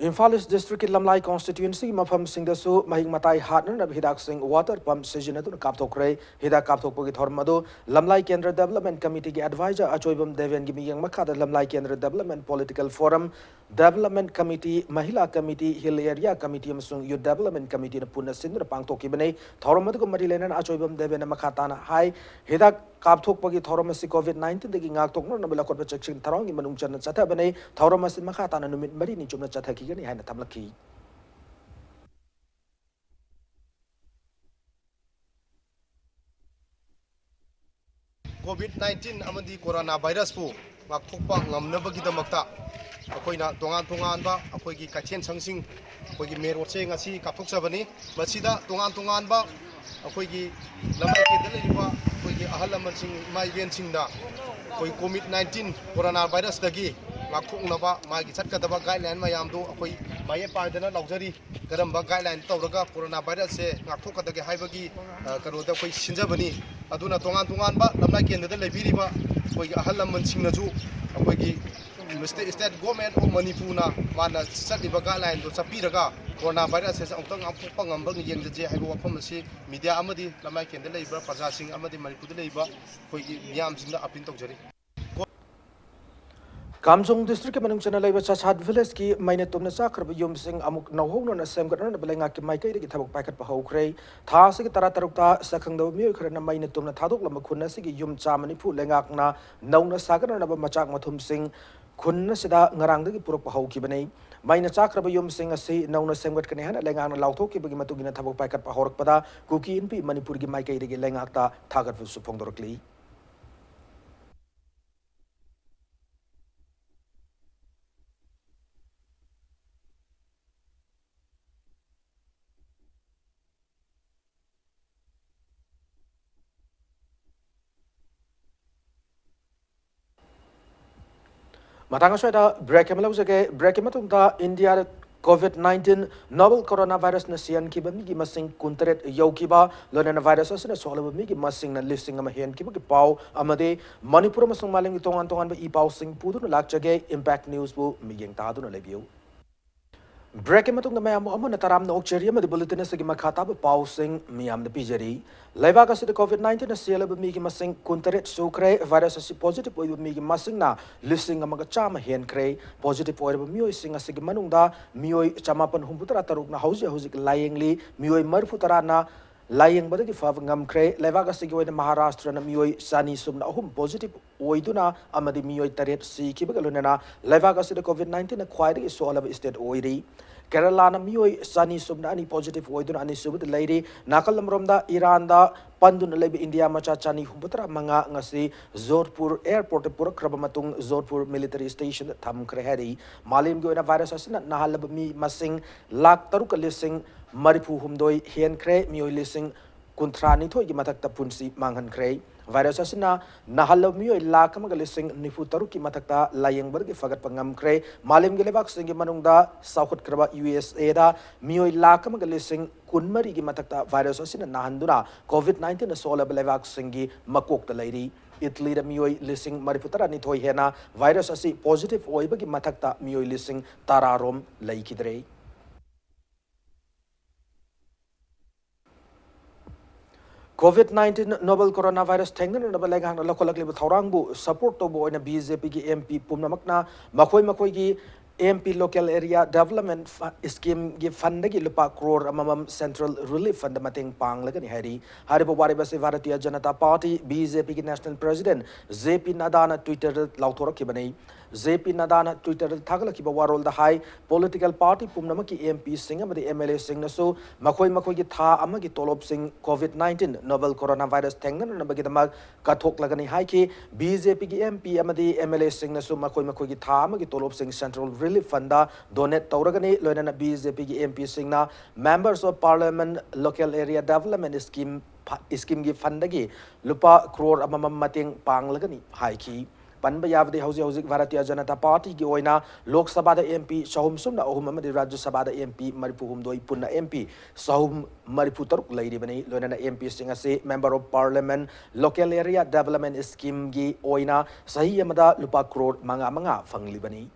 ꯏꯝꯐꯥꯜ East District ꯀꯤ ꯂꯝꯂꯥꯏ constituency ꯒꯤ ꯃꯐꯝꯁꯤꯡꯗꯁꯨ ꯃꯍꯤꯛ ꯃꯇꯥꯏ ꯍꯥꯠꯅꯅꯕ ꯍꯤꯗꯥꯛꯁꯤꯡ water pump ꯁꯤꯖꯤꯟꯅꯗꯨꯅ ꯀꯥꯞꯊꯣꯛꯈ꯭ꯔꯦ꯫ ꯍꯤꯗꯥꯛ ꯀꯥꯞꯊꯣꯛꯄꯒꯤ ꯊꯧꯔꯝ ꯑꯗꯨ ꯂꯝꯂꯥꯏ ꯀꯦꯟꯗ꯭ꯔ development committee ꯒꯤ advisor ꯑꯆꯣꯏꯕꯝ ꯗꯦꯕꯦꯟꯒꯤ ꯃꯤꯠꯌꯦꯡ ꯃꯈꯥꯗ ꯂꯝꯂꯥꯏ ꯀꯦꯟꯗ꯭ꯔ development political forum, development committee, ꯃꯍꯤꯂꯥ committee, hill area committee ꯑꯃꯁꯨꯡ youth development committee ꯅ ꯄꯨꯟꯅ ꯁꯤꯟꯗꯨꯅ ꯄꯥꯡꯊꯣꯛꯈꯤꯕꯅꯤ꯫ ꯊꯧꯔꯝ ꯑꯗꯨꯒ ꯃꯔꯤ ꯂꯩꯅꯅ ꯑꯆꯣꯏꯕꯝ ꯗꯦꯕꯦꯟꯅ ꯃꯈꯥ ꯇꯥꯅ ꯍꯥꯏ, ꯍꯤꯗꯥꯛ ꯀꯥꯞꯊꯣꯛꯄꯒꯤ ꯊꯧꯔꯝ ꯑꯁꯤ COVID nineteenꯗꯒꯤ ꯉꯥꯛꯊꯣꯛꯅꯅꯕ ꯂꯧꯈꯠꯄ ꯆꯦꯛꯁꯤꯟ ꯊꯧꯔꯥꯡꯒꯤ ꯃꯅꯨꯡ ꯆꯟꯅ ꯆꯠꯊꯕꯅꯤ꯫ ꯊꯧꯔꯝ ꯑꯁꯤ ꯃꯈꯥ ꯇꯥꯅ ꯅꯨꯃꯤꯠ ꯃꯔꯤꯅꯤ ꯆꯨꯞꯅ ꯆꯠꯊꯈꯤꯒꯅꯤ ꯍꯥꯏꯅ ꯊꯝꯂꯛꯈꯤ꯫ COVID nineteen ꯑꯃꯗꯤ corona virusꯄꯨ ꯉꯥꯛꯊꯣꯛꯄ ꯉꯝꯅꯕꯒꯤꯗꯃꯛꯇ ꯑꯩꯈꯣꯏꯅ ꯇꯣꯉꯥꯟ ꯇꯣꯉꯥꯟꯕ ꯑꯩꯈꯣꯏꯒꯤ ꯀꯩꯊꯦꯜ ꯁꯪꯁꯤꯡ, ꯑꯩꯈꯣꯏꯒꯤ main roadꯁꯦ ꯉꯁꯤ ꯀꯥꯞꯊꯣꯛꯆꯕꯅꯤ꯫ ꯃꯁꯤꯗ ꯇꯣꯉꯥꯟ ꯇꯣꯉꯥꯟꯕ ꯑꯩꯈꯣꯏꯒꯤ ꯂꯝꯂꯥꯏꯀꯦꯟꯗ ꯂꯩꯔꯤꯕ ꯑꯩꯈꯣꯏꯒꯤ ꯑꯍꯜ ꯂꯃꯟꯁꯤꯡ, ꯏꯃꯥ ꯏꯕꯦꯟꯁꯤꯡꯗ ꯑꯩꯈꯣꯏ COVID nineteen corona virusꯇꯒꯤ ꯉꯥꯛꯊꯣꯛꯅꯕ ꯃꯥꯒꯤ ꯆꯠꯀꯗꯕ guideline ꯃꯌꯥꯝꯗꯨ ꯑꯩꯈꯣꯏ ꯃꯥꯌꯦꯞ ꯄꯥꯏꯗꯅ ꯂꯥꯎꯖꯔꯤ꯫ ꯀꯔꯝꯕ guideline ꯇꯧꯔꯒ corona virusꯁꯦ ꯉꯥꯛꯊꯣꯛꯀꯗꯒꯦ ꯍꯥꯏꯕꯒꯤ, ꯑ, ꯀꯩꯅꯣꯗ ꯑꯩꯈꯣꯏ ꯁꯤꯟꯖꯕꯅꯤ꯫ ꯑꯗꯨꯅ ꯇꯣꯉꯥꯟ ꯇꯣꯉꯥꯟꯕ ꯂꯝꯂꯥꯏ ꯀꯦꯟꯗ꯭ꯔꯗ ꯂꯩꯕꯤꯔꯤꯕ ꯑꯩꯈꯣꯏꯒꯤ ꯑꯍꯜ ꯂꯃꯟꯁꯤꯡꯅꯁꯨ ꯑꯩꯈꯣꯏꯒꯤ state, state government of ꯃꯅꯤꯄꯨꯔꯅ ꯃꯥꯅ ꯆꯠꯂꯤꯕ guidelineꯗꯣ ꯆꯠꯄꯤꯔꯒ corona virusꯁꯦ ꯑꯃꯨꯛꯇꯪ ꯉꯥꯛꯊꯣꯛꯄ ꯉꯝꯕ ꯌꯦꯡꯖꯒꯦ ꯍꯥꯏꯕ ꯋꯥꯐꯝ ꯑꯁꯤ media ꯑꯃꯗꯤ ꯂꯝꯂꯥꯏ ꯀꯦꯟꯗ꯭ꯔꯗ ꯂꯩꯕ ꯄ꯭ꯔꯖꯥꯁꯤꯡ ꯑꯃꯗꯤ ꯃꯅꯤꯄꯨꯔꯗ ꯂꯩꯕ ꯑꯩꯈꯣꯏꯒꯤ ꯃꯤꯌꯥꯝꯁꯤꯡꯗ appeal ꯇꯧꯖꯔꯤ꯫ ꯀꯥꯝꯖꯣꯡ districtꯀꯤ ꯃꯅꯨꯡ ꯆꯟꯅ ꯂꯩꯕ ꯆꯥꯁꯥꯠ villageꯀꯤ ꯃꯩꯅ ꯇꯨꯝꯅ ꯆꯥꯛꯈ꯭ꯔꯕ ꯌꯨꯝꯁꯤꯡ ꯑꯃꯨꯛ ꯅꯧꯍꯧꯅꯅ ꯁꯦꯝꯒꯠꯅꯅꯕ ꯂꯩꯉꯥꯛꯀꯤ ꯃꯥꯏꯀꯩꯗꯒꯤ ꯊꯕꯛ ꯄꯥꯏꯈꯠꯄ ꯍꯧꯈ꯭ꯔꯦ꯫ ꯊꯥ ꯑꯁꯤꯒꯤ ꯇꯔꯥꯇꯔꯨꯛꯇ ꯁꯛꯈꯪꯗꯕ ꯃꯤꯑꯣꯏ ꯈꯔꯅ ꯃꯩꯅ ꯇꯨꯝꯅ ꯊꯥꯗꯣꯛꯂꯝꯕ ꯈꯨꯟ ꯑꯁꯤꯒꯤ ꯌꯨꯝ ꯆꯥꯝꯃ ꯅꯤꯐꯨ ꯂꯩꯉꯥꯛꯅ ꯅꯧꯅ ꯁꯥꯒꯠꯅꯅꯕ ꯃꯆꯥꯛ ꯃꯊꯨꯝꯁꯤꯡ ꯈꯨꯟ ꯑꯁꯤꯗ ꯉꯔꯥꯡꯗꯒꯤ ꯄꯨꯔꯛꯄ ꯍꯧꯈꯤꯕꯅꯤ꯫ ꯃꯩꯅ ꯆꯥꯛꯈ꯭ꯔꯕ ꯌꯨꯝꯁꯤꯡ ꯑꯁꯤ ꯅꯧꯅ ꯁꯦꯝꯒꯠꯀꯅꯤ ꯍꯥꯏꯅ ꯂꯩꯉꯥꯛꯅ ꯂꯥꯎꯊꯣꯛꯈꯤꯕꯒꯤ ꯃꯇꯨꯡ ꯏꯟꯅ ꯊꯕꯛ ꯄꯥꯏꯈꯠꯄ ꯍꯧꯔꯛꯄꯗ ꯀꯨꯀꯤ ꯏꯟꯄꯤ ꯃꯅꯤꯄꯨꯔꯒꯤ ꯃꯥꯏꯀꯩꯗꯒꯤ ꯂꯩꯉꯥꯛꯇ ꯊꯥꯒꯠꯄꯁꯨ ꯐꯣꯡꯗꯣꯔꯛꯂꯤ꯫ ꯃꯇꯥꯡ ꯑꯁ꯭ꯋꯥꯏꯗ break ꯑꯃ ꯂꯧꯖꯒꯦ꯫ Breakꯀꯤ ꯃꯇꯨꯡꯗ ꯏꯟꯗꯤꯌꯥꯗ COVID nineteen novel coronavirusꯅ ꯁꯤꯍꯟꯈꯤꯕ ꯃꯤꯒꯤ ꯃꯁꯤꯡ ꯀꯨꯟꯇꯔꯦꯠ ꯌꯧꯈꯤꯕ, ꯂꯣꯏꯅꯅ virus ꯑꯁꯤꯅ ꯁꯣꯛꯂꯕ ꯃꯤꯒꯤ ꯃꯁꯤꯡꯅ ꯂꯤꯁꯤꯡ ꯑꯃ ꯍꯦꯟꯈꯤꯕꯒꯤ ꯄꯥꯎ ꯑꯃꯗꯤ ꯃꯅꯤꯄꯨꯔ ꯑꯃꯁꯨꯡ ꯃꯥꯂꯦꯝꯒꯤ ꯇꯣꯉꯥꯟ ꯇꯣꯉꯥꯟꯕ ꯏ ꯄꯥꯎꯁꯤꯡ ꯄꯨꯗꯨꯅ ꯂꯥꯛꯆꯒꯦ꯫ Impact Newsꯕꯨ ꯃꯤꯠꯌꯦꯡ ꯇꯥꯗꯨꯅ ꯂꯩꯕꯤꯌꯨ꯫ Breakꯀꯤ ꯃꯇꯨꯡꯗ ꯃꯌꯥꯝꯕꯨ ꯑꯃꯨꯛ ꯍꯟꯅ ꯇꯔꯥꯝꯅ ꯑꯣꯛꯆꯔꯤ ꯑꯃꯗꯤ bulletin ꯑꯁꯤꯒꯤ ꯃꯈꯥ ꯇꯥꯕ ꯄꯥꯎꯁꯤꯡ ꯃꯤꯌꯥꯝꯗ ꯄꯤꯖꯔꯤ꯫ ꯂꯩꯕꯥꯛ ꯑꯁꯤꯗ COVID nineteenꯅ ꯁꯤꯍꯜꯂꯕ ꯃꯤꯒꯤ ꯃꯁꯤꯡ ꯀꯨꯟꯇꯔꯦꯠ ꯁꯨꯈ꯭ꯔꯦ꯫ Virus ꯑꯁꯤ positive ꯑꯣꯏꯕ ꯃꯤꯒꯤ ꯃꯁꯤꯡꯅ ꯂꯤꯁꯤꯡ ꯑꯃꯒ ꯆꯥꯝꯃ ꯍꯦꯟꯈ꯭ꯔꯦ꯫ Positive ꯑꯣꯏꯔꯕ ꯃꯤꯑꯣꯏꯁꯤꯡ ꯑꯁꯤꯒꯤ ꯃꯅꯨꯡꯗ ꯃꯤꯑꯣꯏ ꯆꯃꯥꯄꯟ ꯍꯨꯝꯐꯨꯇꯔꯥ ꯇꯔꯨꯛꯅ ꯍꯧꯖꯤꯛ ꯍꯧꯖꯤꯛ ꯂꯥꯌꯦꯡꯂꯤ꯫ ꯃꯤꯑꯣꯏ ꯃꯔꯤꯐꯨ ꯇꯔꯥꯅ ꯂꯥꯌꯦꯡꯕꯗꯒꯤ ꯐꯕ ꯉꯝꯈ꯭ꯔꯦ꯫ ꯂꯩꯕꯥꯛ ꯑꯁꯤꯒꯤ ꯑꯣꯏꯅ ꯃꯍꯥꯔꯥꯁꯇ꯭ꯔꯅ ꯃꯤꯑꯣꯏ ꯆꯅꯤ ꯁꯨꯞꯅ ꯑꯍꯨꯝ positive ꯑꯣꯏꯗꯨꯅ ꯑꯃꯗꯤ ꯃꯤꯑꯣꯏ ꯇꯔꯦꯠ ꯁꯤꯈꯤꯕꯒ ꯂꯣꯏꯅꯅ ꯂꯩꯕꯥꯛ ꯑꯁꯤꯗ COVID nineteenꯅ ꯈ꯭ꯋꯥꯏꯗꯒꯤ ꯁꯣꯛꯍꯜꯂꯕ state ꯑꯣꯏꯔꯤ꯫ ꯀꯦꯔꯂꯥꯅ ꯃꯤꯑꯣꯏ ꯆꯅꯤ ꯁꯨꯞꯅ ꯑꯅꯤ positive ꯑꯣꯏꯗꯨꯅ ꯑꯅꯤꯁꯨꯕꯗ ꯂꯩꯔꯤ꯫ ꯅꯥꯀꯜ ꯑꯃꯔꯣꯝꯗ ꯏꯔꯥꯟꯗ ꯄꯟꯗꯨꯅ ꯂꯩꯕ ꯏꯟꯗꯤꯌꯥ ꯃꯆꯥ ꯆꯅꯤ ꯍꯨꯝꯐꯨꯇꯔꯥ ꯃꯉꯥ ꯉꯁꯤ ꯖꯣꯙꯄꯨꯔ airportꯇ ꯄꯨꯔꯛꯈ꯭ꯔꯕ ꯃꯇꯨꯡ ꯖꯣꯙꯄꯨꯔ military stationꯗ ꯊꯝꯈ꯭ꯔꯦ ꯍꯥꯏꯔꯤ꯫ ꯃꯥꯂꯦꯝꯒꯤ ꯑꯣꯏꯅ virus ꯑꯁꯤꯅ ꯅꯥꯍꯜꯂꯕ ꯃꯤ ꯃꯁꯤꯡ ꯂꯥꯈ ꯇꯔꯨꯛꯀ ꯂꯤꯁꯤꯡ ꯃꯔꯤꯐꯨ ꯍꯨꯝꯗꯣꯏ ꯍꯦꯟꯈ꯭ꯔꯦ꯫ ꯃꯤꯑꯣꯏ ꯂꯤꯁꯤꯡ ꯀꯨꯟꯊ꯭ꯔꯥ ꯅꯤꯊꯣꯏꯒꯤ ꯃꯊꯛꯇ ꯄꯨꯟꯁꯤ ꯃꯥꯡꯍꯟꯈ꯭ꯔꯦ꯫ Virus ꯑꯁꯤꯅ ꯅꯥꯍꯜꯂꯕ ꯃꯤꯑꯣꯏ ꯂꯥꯈ ꯑꯃꯒ ꯂꯤꯁꯤꯡ ꯅꯤꯐꯨ ꯇꯔꯨꯛꯀꯤ ꯃꯊꯛꯇ ꯂꯥꯌꯦꯡꯕꯗꯒꯤ ꯐꯒꯠꯄ ꯉꯝꯈ꯭ꯔꯦ꯫ ꯃꯥꯂꯦꯝꯒꯤ ꯂꯩꯕꯥꯛꯁꯤꯡꯒꯤ ꯃꯅꯨꯡꯗ ꯆꯥꯎꯈꯠꯈ꯭ꯔꯕ USAꯗ ꯃꯤꯑꯣꯏ ꯂꯥꯈ ꯑꯃꯒ ꯂꯤꯁꯤꯡ ꯀꯨꯟꯃꯔꯤꯒꯤ ꯃꯊꯛꯇ virus ꯑꯁꯤꯅ ꯅꯥꯍꯟꯗꯨꯅ COVID nineteenꯅ ꯁꯣꯛꯍꯜꯂꯕ ꯂꯩꯕꯥꯛꯁꯤꯡꯒꯤ ꯃꯀꯣꯛꯇ ꯂꯩꯔꯤ꯫ ꯏꯇꯂꯤꯗ ꯃꯤꯑꯣꯏ ꯂꯤꯁꯤꯡ ꯃꯔꯤꯐꯨ ꯇꯔꯥꯅꯤꯊꯣꯏ ꯍꯦꯟꯅ virus ꯑꯁꯤ positive ꯑꯣꯏꯕꯒꯤ ꯃꯊꯛꯇ ꯃꯤꯑꯣꯏ ꯂꯤꯁꯤꯡ ꯇꯔꯥꯔꯣꯝ ꯂꯩꯈꯤꯗ꯭ꯔꯦ꯫ COVID nineteen novel coronavirus ꯊꯦꯡꯅꯅꯅꯕ ꯂꯩꯉꯥꯛꯅ ꯂꯧꯈꯠꯂꯛꯂꯤꯕ ꯊꯧꯔꯥꯡꯕꯨ support ꯇꯧꯕ ꯑꯣꯏꯅ BJPꯒꯤ MP ꯄꯨꯝꯅꯃꯛꯅ ꯃꯈꯣꯏ ꯃꯈꯣꯏꯒꯤ MP local area development schemeꯒꯤ fundꯗꯒꯤ ꯂꯨꯄꯥ ꯀ꯭ꯔꯣꯔ ꯑꯃꯃꯝ central relief fundꯗ ꯃꯇꯦꯡ ꯄꯥꯡꯂꯒꯅꯤ ꯍꯥꯏꯔꯤ꯫ ꯍꯥꯏꯔꯤꯕ ꯋꯥꯔꯦꯞ ꯑꯁꯤ ꯚꯥꯔꯇꯤꯌ ꯖꯅꯇꯥ ꯄꯥꯔꯇꯤ, BJPꯒꯤ national president JP ꯅꯗꯥꯅ Twitterꯗ ꯂꯥꯎꯊꯣꯔꯛꯈꯤꯕꯅꯤ꯫ JP ꯅꯗꯥꯅ Twitterꯗ ꯊꯥꯒꯠꯂꯛꯈꯤꯕ ꯋꯥꯔꯣꯜꯗ ꯍꯥꯏ, political party ꯄꯨꯝꯅꯃꯛꯀꯤ MPꯁꯤꯡ ꯑꯃꯗꯤ MLAꯁꯤꯡꯅꯁꯨ ꯃꯈꯣꯏ ꯃꯈꯣꯏꯒꯤ ꯊꯥ ꯑꯃꯒꯤ ꯇꯣꯂꯣꯞꯁꯤꯡ COVID nineteen novel coronavirus ꯊꯦꯡꯅꯅꯅꯕꯒꯤꯗꯃꯛ ꯀꯠꯊꯣꯛꯂꯒꯅꯤ ꯍꯥꯏꯈꯤ꯫ BJPꯒꯤ MP ꯑꯃꯗꯤ MLAꯁꯤꯡꯅꯁꯨ ꯃꯈꯣꯏ ꯃꯈꯣꯏꯒꯤ ꯊꯥ ꯑꯃꯒꯤ ꯇꯣꯂꯣꯞꯁꯤꯡ central relief fundꯗ donate ꯇꯧꯔꯒꯅꯤ꯫ ꯂꯣꯏꯅꯅ BJPꯒꯤ MPꯁꯤꯡꯅ members of parliament local area development scheme schemeꯒꯤ fundꯗꯒꯤ ꯂꯨꯄꯥ ꯀ꯭ꯔꯣꯔ ꯑꯃꯃꯝ ꯃꯇꯦꯡ ꯄꯥꯡꯂꯒꯅꯤ ꯍꯥꯏꯈꯤ꯫ ꯄꯟꯕ ꯌꯥꯕꯗꯤ ꯍꯧꯖꯤꯛ ꯍꯧꯖꯤꯛ ꯚꯥꯔꯇꯤꯌ ꯖꯅꯇꯥ ꯄꯥꯔꯇꯤꯒꯤ ꯑꯣꯏꯅ ꯂꯣꯛ ꯁꯚꯥꯗ MP ꯆꯍꯨꯝ ꯁꯨꯞꯅ ꯑꯍꯨꯝ ꯑꯃꯗꯤ ꯔꯥꯖ꯭ꯌ ꯁꯚꯥꯗ MP ꯃꯔꯤꯐꯨ ꯍꯨꯝꯗꯣꯏ, ꯄꯨꯟꯅ MP ꯆꯍꯨꯝ ꯃꯔꯤꯐꯨ ꯇꯔꯨꯛ ꯂꯩꯔꯤꯕꯅꯤ꯫ ꯂꯣꯏꯅꯅ MPꯁꯤꯡ ꯑꯁꯤ member of parliament local area development schemeꯒꯤ ꯑꯣꯏꯅ ꯆꯍꯤ ꯑꯃꯗ ꯂꯨꯄꯥ ꯀ꯭ꯔꯣꯔ ꯃꯉꯥ ꯃꯉꯥ ꯐꯪꯂꯤꯕꯅꯤ꯫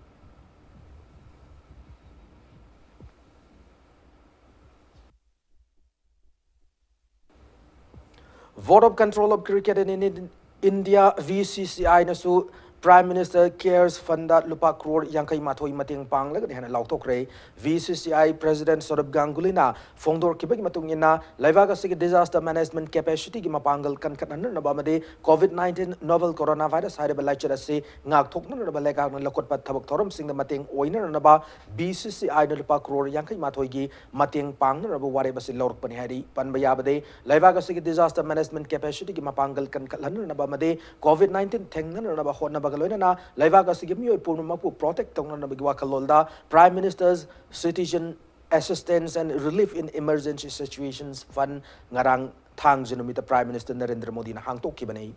Board of Control of Cricket in India, BCCIꯅꯁꯨ Prime Minister Cares Fund ꯂꯨꯄꯥ ꯀ꯭ꯔꯣꯔ ꯌꯥꯡꯈꯩ ꯃꯥꯊꯣꯏ ꯃꯇꯦꯡ ꯄꯥꯡꯂꯒꯅꯤ ꯍꯥꯏꯅ ꯂꯥꯎꯊꯣꯛꯈ꯭ꯔꯦ꯫ V C C I President Saurabh Ganguly ꯅ ꯐꯣꯡꯗꯣꯔꯛꯈꯤꯕꯒꯤ ꯃꯇꯨꯡ ꯏꯟꯅ, ꯂꯩꯕꯥꯛ ꯑꯁꯤꯒꯤ disaster management capacity ꯒꯤ ꯃꯄꯥꯡꯒꯜ ꯀꯟꯈꯠꯍꯟꯅꯅꯕ ꯑꯃꯗꯤ COVID nineteen novel coronavirus ꯍꯥꯏꯔꯤꯕ ꯂꯥꯏꯆꯠ ꯑꯁꯤ ꯉꯥꯛꯊꯣꯛꯅꯅꯕ ꯂꯩꯉꯥꯛꯅ ꯂꯧꯈꯠꯄ ꯊꯕꯛ ꯊꯧꯔꯝꯁꯤꯡꯗ ꯃꯇꯦꯡ ꯑꯣꯏꯅꯅꯕ V C C I ꯅ ꯂꯨꯄꯥ ꯀ꯭ꯔꯣꯔ ꯌꯥꯡꯈꯩ ꯃꯥꯊꯣꯏꯒꯤ ꯃꯇꯦꯡ ꯄꯥꯡꯅꯅꯕ ꯋꯥꯔꯦꯞ ꯑꯁꯤ ꯂꯧꯔꯛꯄꯅꯤ ꯍꯥꯏꯔꯤ꯫ ꯄꯟꯕ ꯌꯥꯕꯗꯤ, ꯂꯩꯕꯥꯛ ꯑꯁꯤꯒꯤ disaster management capacity ꯒꯤ ꯃꯄꯥꯡꯒꯜ ꯀꯟꯈꯠꯍꯟꯅꯅꯕ ꯑꯃꯗꯤ COVID nineteen ꯊꯦꯡꯅꯅꯕ ꯍꯣꯠꯅꯕꯒ ꯂꯣꯏꯅꯅ ꯂꯩꯕꯥꯛ ꯑꯁꯤꯒꯤ ꯃꯤꯑꯣꯏ ꯄꯨꯝꯅꯃꯛꯄꯨ protect ꯇꯧꯅꯅꯕꯒꯤ ꯋꯥꯈꯜꯂꯣꯟꯗ Prime Minister's Citizen Assistance and Relief in Emergency Situations Fund ꯉꯔꯥꯡ ꯊꯥꯡꯖ ꯅꯨꯃꯤꯠꯇ Prime Minister ꯅꯔꯦꯟꯗ꯭ꯔ ꯃꯣꯗꯤꯅ ꯍꯥꯡꯗꯣꯛꯈꯤꯕꯅꯤ꯫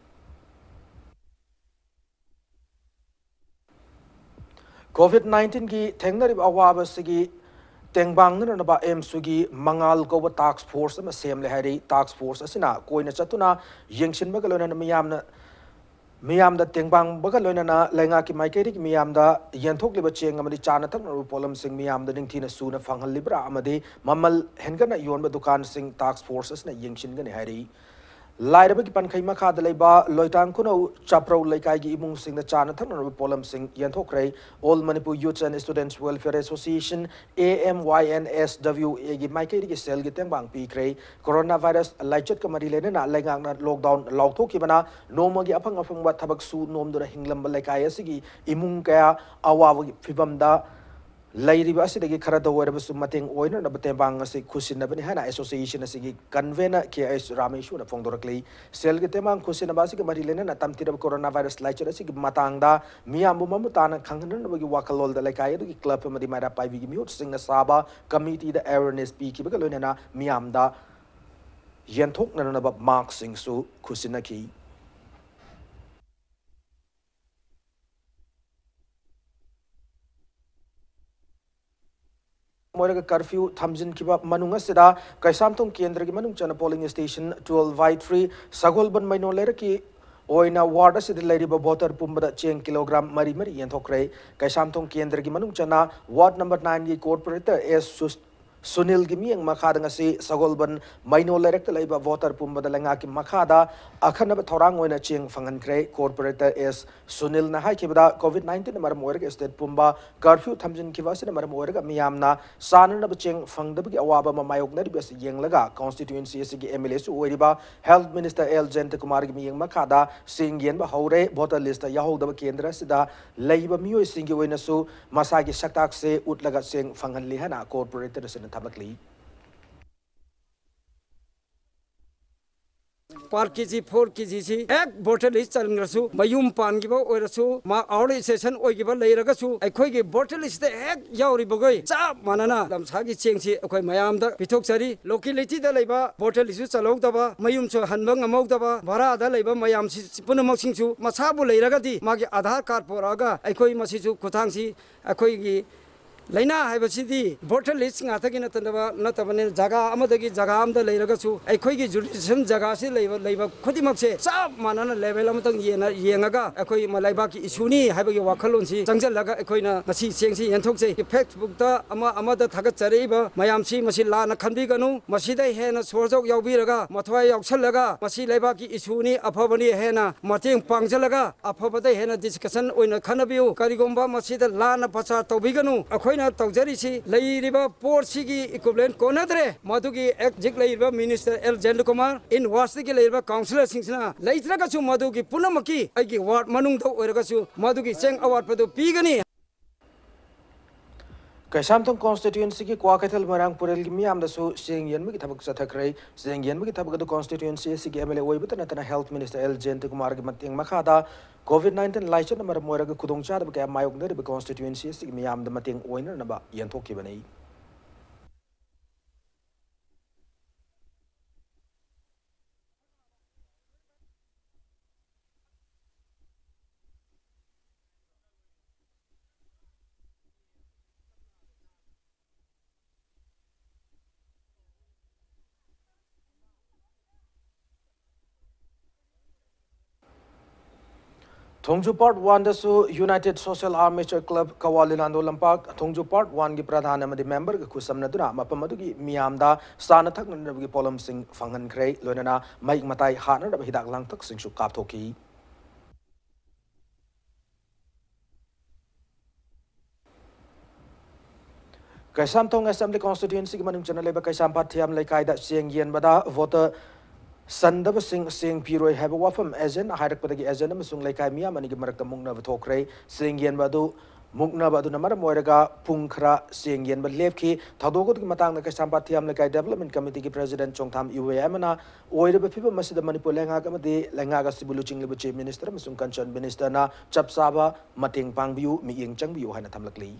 COVID nineteen ꯒꯤ ꯊꯦꯡꯅꯔꯤꯕ ꯑꯋꯥꯕ ꯑꯁꯤꯒꯤ ꯇꯦꯡꯕꯥꯡꯅꯅꯕ AIIMS ꯀꯤ ꯃꯉꯥꯜ ꯀꯧꯕ task force ꯑꯃ ꯁꯦꯝꯂꯦ ꯍꯥꯏꯔꯤ꯫ Task force ꯑꯁꯤꯅ ꯀꯣꯏꯅ ꯆꯠꯇꯨꯅ ꯌꯦꯡꯁꯤꯟꯕꯒ ꯂꯣꯏꯅꯅ ꯃꯤꯌꯥꯝꯅ, ꯃꯤꯌꯥꯝꯗ ꯇꯦꯡꯕꯥꯡꯕꯒ ꯂꯣꯏꯅꯅ ꯂꯩꯉꯥꯛꯀꯤ ꯃꯥꯏꯀꯩꯗꯒꯤ ꯃꯤꯌꯥꯝꯗ ꯌꯦꯟꯊꯣꯛꯂꯤꯕ ꯆꯦꯡ ꯑꯃꯗꯤ ꯆꯥꯅ ꯊꯛꯅꯕ ꯄꯣꯠꯂꯝꯁꯤꯡ ꯃꯤꯌꯥꯝꯗ ꯅꯤꯡꯊꯤꯅ ꯁꯨꯅ ꯐꯪꯍꯜꯂꯤꯕ꯭ꯔꯥ ꯑꯃꯗꯤ ꯃꯃꯜ ꯍꯦꯟꯒꯠꯅ ꯌꯣꯟꯕ ꯗꯨꯀꯥꯟꯁꯤꯡ task force ꯑꯁꯤꯅ ꯌꯦꯡꯁꯤꯟꯒꯅꯤ ꯍꯥꯏꯔꯤ꯫ ꯂꯥꯏꯔꯕꯒꯤ ꯄꯟꯈꯩ ꯃꯈꯥꯗ ꯂꯩꯕ ꯂꯣꯏꯇꯥꯡ ꯈꯨꯅꯧ ꯆꯥꯄ꯭ꯔꯧ ꯂꯩꯀꯥꯏꯒꯤ ꯏꯃꯨꯡꯁꯤꯡꯗ ꯆꯥꯅ ꯊꯛꯅꯅꯕ ꯄꯣꯠꯂꯝꯁꯤꯡ ꯌꯦꯟꯊꯣꯛꯈ꯭ꯔꯦ꯫ All Manipur Youth and Students Welfare Association, A M Y N S W A ꯒꯤ ꯃꯥꯏꯀꯩꯗꯒꯤ ꯁꯦꯜꯒꯤ ꯇꯦꯡꯕꯥꯡ ꯄꯤꯈ꯭ꯔꯦ꯫ Coronavirus ꯂꯥꯏꯆꯠꯀ ꯃꯔꯤ ꯂꯩꯅꯅ ꯂꯩꯉꯥꯛꯅ lockdown ꯂꯥꯎꯊꯣꯛꯈꯤꯕꯅ ꯅꯣꯡꯃꯒꯤ ꯑꯐꯪ ꯑꯐꯪꯕ ꯊꯕꯛ ꯁꯨ ꯅꯣꯝꯗꯨꯅ ꯍꯤꯡꯂꯝꯕ ꯂꯩꯀꯥꯏ ꯑꯁꯤꯒꯤ ꯏꯃꯨꯡ ꯀꯌꯥ ꯑꯋꯥꯕꯒꯤ ꯐꯤꯕꯝꯗ ꯂꯩꯔꯤꯕ ꯑꯁꯤꯗꯒꯤ ꯈꯔꯗ ꯑꯣꯏꯔꯕꯁꯨ ꯃꯇꯦꯡ ꯑꯣꯏꯅꯅꯕ ꯇꯦꯡꯕꯥꯡ ꯑꯁꯤ ꯈꯨꯠꯁꯤꯟꯅꯕꯅꯤ ꯍꯥꯏꯅ association ꯑꯁꯤꯒꯤ convener K H ꯔꯥꯃꯦꯁ꯭ꯋꯔꯅ ꯐꯣꯡꯗꯣꯔꯛꯂꯤ꯫ ꯁꯦꯜꯒꯤ ꯇꯦꯡꯕꯥꯡ ꯈꯨꯠꯁꯤꯟꯅꯕ ꯑꯁꯤꯒ ꯃꯔꯤ ꯂꯩꯅꯅ ꯇꯝꯊꯤꯔꯕ coronavirus ꯂꯥꯏꯆꯠ ꯑꯁꯤꯒꯤ ꯃꯇꯥꯡꯗ ꯃꯤꯌꯥꯝꯕꯨ ꯃꯃꯨꯠ ꯇꯥꯅ ꯈꯪꯍꯟꯅꯕꯒꯤ ꯋꯥꯈꯜꯂꯣꯟꯗ ꯂꯩꯀꯥꯏ ꯑꯗꯨꯒꯤ club ꯑꯃꯗꯤ ꯃꯩꯔꯥ ꯄꯥꯏꯕꯤꯒꯤ ꯃꯤꯍꯨꯠꯁꯤꯡꯅ ꯁꯥꯕ committee ꯗ awareness ꯄꯤꯈꯤꯕꯒ ꯂꯣꯏꯅꯅ ꯃꯤꯌꯥꯝꯗ ꯌꯦꯟꯊꯣꯛꯅꯅꯕ mask ꯁꯤꯡꯁꯨ ꯈꯨꯠꯁꯤꯟꯅꯈꯤ꯫ ꯃꯣꯏꯔꯒ curfew ꯊꯝꯖꯤꯟꯈꯤꯕ ꯃꯅꯨꯡ ꯑꯁꯤꯗ ꯀꯩꯁꯥꯝꯊꯣꯡ ꯀꯦꯟꯗ꯭ꯔꯒꯤ ꯃꯅꯨꯡ ꯆꯟꯅ polling station twelve by three ꯁꯒꯣꯜꯕꯟ ꯃꯩꯅꯣ ꯂꯩꯔꯛꯀꯤ ꯑꯣꯏꯅ ward ꯑꯁꯤꯗ ꯂꯩꯔꯤꯕ voter ꯄꯨꯝꯕꯗ ꯆꯦꯡ kilogram ꯃꯔꯤ ꯃꯔꯤ ꯌꯦꯟꯊꯣꯛꯈ꯭ꯔꯦ꯫ ꯀꯩꯁꯥꯝꯊꯣꯡ ꯀꯦꯟꯗ꯭ꯔꯒꯤ ꯃꯅꯨꯡ ꯆꯟꯅ ward number nine ꯒꯤ corporator S ꯁꯨꯁ-, ꯁꯨꯅꯤꯜꯒꯤ ꯃꯤꯠꯌꯦꯡ ꯃꯈꯥꯗ ꯉꯁꯤ ꯁꯒꯣꯜꯕꯟ ꯃꯩꯅꯣ ꯂꯩꯔꯛꯇ ꯂꯩꯕ voter ꯄꯨꯝꯕꯗ ꯂꯩꯉꯥꯛꯀꯤ ꯃꯈꯥꯗ ꯑꯈꯟꯅꯕ ꯊꯧꯔꯥꯡ ꯑꯣꯏꯅ ꯆꯦꯡ ꯐꯪꯍꯟꯈ꯭ꯔꯦ꯫ Corporator ꯑꯦꯁ ꯁꯨꯅꯤꯜꯅ ꯍꯥꯏꯈꯤꯕꯗ, COVID nineteenꯅ ꯃꯔꯝ ꯑꯣꯏꯔꯒ state ꯄꯨꯝꯕ curfew ꯊꯝꯖꯤꯟꯈꯤꯕ ꯑꯁꯤꯅ ꯃꯔꯝ ꯑꯣꯏꯔꯒ ꯃꯤꯌꯥꯝꯅ ꯆꯥꯅꯅꯕ ꯆꯦꯡ ꯐꯪꯗꯕꯒꯤ ꯑꯋꯥꯕ ꯑꯃ ꯃꯥꯌꯣꯛꯅꯔꯤꯕ ꯑꯁꯤ ꯌꯦꯡꯂꯒ, constituency ꯑꯁꯤꯒꯤ MLAꯁꯨ ꯑꯣꯏꯔꯤꯕ Health Minister ꯑꯦꯜ ꯖꯌꯟꯇꯀꯨꯃꯥꯔꯒꯤ ꯃꯤꯠꯌꯦꯡ ꯃꯈꯥꯗ ꯆꯦꯡ ꯌꯦꯟꯕ ꯍꯧꯔꯦ꯫ Voter listꯇ ꯌꯥꯎꯍꯧꯗꯕ ꯀꯦꯟꯗ꯭ꯔ ꯑꯁꯤꯗ ꯂꯩꯕ ꯃꯤꯑꯣꯏꯁꯤꯡꯒꯤ ꯑꯣꯏꯅꯁꯨ ꯃꯁꯥꯒꯤ ꯁꯛꯇꯥꯛꯁꯦ ꯎꯠꯂꯒ ꯆꯦꯡ ꯐꯪꯍꯜꯂꯤ ꯍꯥꯏꯅ corporator ꯑꯁꯤꯅ ꯊꯝꯂꯛꯂꯤ꯫ Per KG, four KGꯁꯤ ꯍꯦꯛ voter list ꯆꯟꯈ꯭ꯔꯁꯨ, ꯃꯌꯨꯝ ꯄꯥꯟꯈꯤꯕ ꯑꯣꯏꯔꯁꯨ, ꯃꯥ out station ꯑꯣꯏꯈꯤꯕ ꯂꯩꯔꯒꯁꯨ, ꯑꯩꯈꯣꯏꯒꯤ voter listꯇ ꯍꯦꯛ ꯌꯥꯎꯔꯤꯕꯈꯩ ꯆꯞ ꯃꯥꯟꯅꯅ ꯂꯝꯁꯥꯒꯤ ꯆꯦꯡꯁꯤ ꯑꯩꯈꯣꯏ ꯃꯌꯥꯝꯗ ꯄꯤꯊꯣꯛꯆꯔꯤ꯫ Localityꯗ ꯂꯩꯕ voter listꯁꯨ ꯆꯜꯍꯧꯗꯕ, ꯃꯌꯨꯝꯁꯨ ꯍꯟꯕ ꯉꯝꯍꯧꯗꯕ, ꯚꯔꯥꯗ ꯂꯩꯕ ꯃꯌꯥꯝꯁꯤ ꯄꯨꯝꯅꯃꯛꯁꯤꯡꯁꯨ ꯃꯁꯥꯕꯨ ꯂꯩꯔꯒꯗꯤ ꯃꯥꯒꯤ ꯑꯙꯥꯔ card ꯄꯨꯔꯛꯑꯒ ꯑꯩꯈꯣꯏ ꯃꯁꯤꯁꯨ ꯈꯨꯠꯊꯥꯡꯁꯤ ꯑꯩꯈꯣꯏꯒꯤ ꯂꯥꯏꯅꯥ ꯍꯥꯏꯕꯁꯤꯗꯤ voter list ꯉꯥꯛꯇꯒꯤ ꯅꯠꯇꯅꯕ, ꯅꯠꯇꯕꯅꯤꯅ, ꯖꯒꯥ ꯑꯃꯗꯒꯤ ꯖꯒꯥ ꯑꯃꯗ ꯂꯩꯔꯒꯁꯨ ꯑꯩꯈꯣꯏꯒꯤ jurisdiction ꯖꯒꯥꯁꯤ ꯂꯩꯕ, ꯂꯩꯕ ꯈꯨꯗꯤꯡꯃꯛꯁꯦ ꯆꯞ ꯃꯥꯟꯅꯅ level ꯑꯃꯇꯪ ꯌꯦꯡꯅ-, ꯌꯦꯡꯉꯒ ꯑꯩꯈꯣꯏ ꯃ-, ꯂꯩꯕꯥꯛꯀꯤ issueꯅꯤ ꯍꯥꯏꯕꯒꯤ ꯋꯥꯈꯜꯂꯣꯟꯁꯤ ꯆꯪꯁꯤꯜꯂꯒ ꯑꯩꯈꯣꯏꯅ ꯉꯁꯤ ꯆꯦꯡꯁꯤ ꯌꯦꯟꯊꯣꯛꯆꯩ꯫ Facebookꯇ ꯑꯃ ꯑꯃꯗ ꯊꯥꯒꯠꯆꯔꯛꯏꯕ ꯃꯌꯥꯝꯁꯤ ꯃꯁꯤ ꯂꯥꯟꯅ ꯈꯟꯕꯤꯒꯅꯨ꯫ ꯃꯁꯤꯗ ꯍꯦꯟꯅ ꯁꯣꯔꯖꯧ ꯌꯥꯎꯕꯤꯔꯒ, ꯃꯊ꯭ꯋꯥꯏ ꯌꯥꯎꯁꯜꯂꯒ ꯃꯁꯤ ꯂꯩꯕꯥꯛꯀꯤ issueꯅꯤ, ꯑꯐꯕꯅꯤ ꯍꯦꯟꯅ ꯃꯇꯦꯡ ꯄꯥꯡꯁꯤꯜꯂꯒ ꯑꯐꯕꯗ ꯍꯦꯟꯅ discussion ꯑꯣꯏꯅ ꯈꯟꯅꯕꯤꯌꯨ꯫ ꯀꯔꯤꯒꯨꯝꯕ ꯃꯁꯤꯗ ꯂꯥꯟꯅ ꯄ꯭ꯔꯆꯥꯔ ꯇꯧꯕꯤꯒꯅꯨ꯫ ꯑꯩꯈꯣꯏꯅ ꯇꯧꯖꯔꯤꯁꯤ ꯂꯩꯔꯤꯕ ꯄꯣꯠꯁꯤꯒꯤ equivalent ꯀꯣꯟꯅꯗ꯭ꯔꯦ꯫ ꯃꯗꯨꯒꯤ ꯍꯧꯖꯤꯛ ꯂꯩꯔꯤꯕ Minister ꯑꯦꯜ ꯖꯌꯟꯇꯀꯨꯃꯥꯔ, in wardꯁꯤꯒꯤ ꯂꯩꯔꯤꯕ councillorꯁꯤꯡꯁꯤꯅ ꯂꯩꯇ꯭ꯔꯒꯁꯨ ꯃꯗꯨꯒꯤ ꯄꯨꯝꯅꯃꯛꯀꯤ ꯑꯩꯒꯤ ward ꯃꯅꯨꯡꯗ ꯑꯣꯏꯔꯒꯁꯨ ꯃꯗꯨꯒꯤ ꯆꯦꯡ ꯑꯋꯥꯠꯄꯗꯨ ꯄꯤꯒꯅꯤ꯫ ꯀꯩꯁꯥꯝꯊꯣꯡ constituencyꯒꯤ ꯀ꯭ꯋꯥꯀꯩꯊꯦꯜ ꯃꯣꯏꯔꯥꯡ ꯄꯨꯔꯦꯜꯒꯤ ꯃꯤꯌꯥꯝꯗꯁꯨ ꯆꯦꯡ ꯌꯦꯟꯕꯒꯤ ꯊꯕꯛ ꯆꯠꯊꯈ꯭ꯔꯦ꯫ ꯆꯦꯡ ꯌꯦꯟꯕꯒꯤ ꯊꯕꯛ ꯑꯗꯨ constituency ꯑꯁꯤꯒꯤ MLA ꯑꯣꯏꯕꯇ ꯅꯠꯇꯅ Health Minister ꯑꯦꯜ ꯖꯌꯟꯇꯀꯨꯃꯥꯔꯒꯤ ꯃꯇꯦꯡ ꯃꯈꯥꯗ COVID nineteen ꯂꯥꯏꯆꯠꯅ ꯃꯔꯝ ꯑꯣꯏꯔꯒ ꯈꯨꯗꯣꯡꯆꯥꯗꯕ ꯀꯌꯥ ꯃꯥꯌꯣꯛꯅꯔꯤꯕ constituency ꯑꯁꯤꯒꯤ ꯃꯤꯌꯥꯝꯗ ꯃꯇꯦꯡ ꯑꯣꯏꯅꯅꯕ ꯌꯦꯟꯊꯣꯛꯈꯤꯕꯅꯤ꯫ ꯊꯣꯡꯖꯨ Part One ꯗꯁꯨ United Social Armature Club ꯀꯋꯥ ꯂꯤꯂꯥꯟꯗꯣ ꯂꯝꯄꯥꯛ, ꯊꯣꯡꯖꯨ Part One ꯒꯤ ꯄ꯭ꯔꯙꯥꯟ ꯑꯃꯗꯤ ꯃꯦꯝꯕꯔꯒ ꯈꯨꯠꯁꯝꯅꯗꯨꯅ ꯃꯐꯝ ꯑꯗꯨꯒꯤ ꯃꯤꯌꯥꯝꯗ ꯆꯥꯅ ꯊꯛꯅꯅꯕꯒꯤ ꯄꯣꯠꯂꯝꯁꯤꯡ ꯐꯪꯍꯟꯈ꯭ꯔꯦ꯫ ꯂꯣꯏꯅꯅ ꯃꯍꯤꯛ ꯃꯇꯥꯏ ꯍꯥꯠꯅꯅꯕ ꯍꯤꯗꯥꯛ ꯂꯥꯡꯊꯛꯁꯤꯡꯁꯨ ꯀꯥꯞꯊꯣꯛꯈꯤ꯫ ꯀꯩꯁꯥꯝꯊꯣꯡ Assembly Constituency ꯒꯤ ꯃꯅꯨꯡ ꯆꯟꯅ ꯂꯩꯕ ꯀꯩꯁꯥꯝꯄꯥꯠ ꯊꯤꯌꯥꯝ ꯂꯩꯀꯥꯏꯗ ꯆꯦꯡ ꯌꯦꯟꯕꯗ voter ꯁꯟꯗꯕꯁꯤꯡ ꯆꯦꯡ ꯄꯤꯔꯣꯏ ꯍꯥꯏꯕ ꯋꯥꯐꯝ agent ꯍꯥꯏꯔꯛꯄꯗꯒꯤ agent ꯑꯃꯁꯨꯡ ꯂꯩꯀꯥꯏ ꯃꯤꯌꯥꯝ ꯑꯅꯤꯒꯤ ꯃꯔꯛꯇ ꯃꯨꯛꯅꯕ ꯊꯣꯛꯈ꯭ꯔꯦ꯫ ꯆꯦꯡ ꯌꯦꯟꯕ ꯑꯗꯨ, ꯃꯨꯛꯅꯕ ꯑꯗꯨꯅ ꯃꯔꯝ ꯑꯣꯏꯔꯒ ꯄꯨꯡ ꯈꯔ ꯆꯦꯡ ꯌꯦꯟꯕ ꯂꯦꯞꯈꯤ꯫ ꯊꯧꯗꯣꯛ ꯑꯗꯨꯒꯤ ꯃꯇꯥꯡꯗ ꯀꯩꯁꯥꯝꯄꯥꯠ ꯊꯤꯌꯥꯝ ꯂꯩꯀꯥꯏ Development Committee ꯒꯤ President ꯆꯣꯡꯊꯥꯝ ꯏꯋꯦ ꯑꯃꯅ ꯑꯣꯏꯔꯤꯕ ꯐꯤꯕꯝ ꯑꯁꯤꯗ ꯃꯅꯤꯄꯨꯔ ꯂꯩꯉꯥꯛ ꯑꯃꯗꯤ ꯂꯩꯉꯥꯛ ꯑꯁꯤꯕꯨ ꯂꯨꯆꯤꯡꯂꯤꯕ Chief Minister ꯑꯃꯁꯨꯡ Concerned Minister ꯅ ꯆꯞ ꯆꯥꯕ ꯃꯇꯦꯡ ꯄꯥꯡꯕꯤꯌꯨ, ꯃꯤꯠꯌꯦꯡ ꯆꯪꯕꯤꯌꯨ ꯍꯥꯏꯅ ꯊꯝꯂꯛꯂꯤ꯫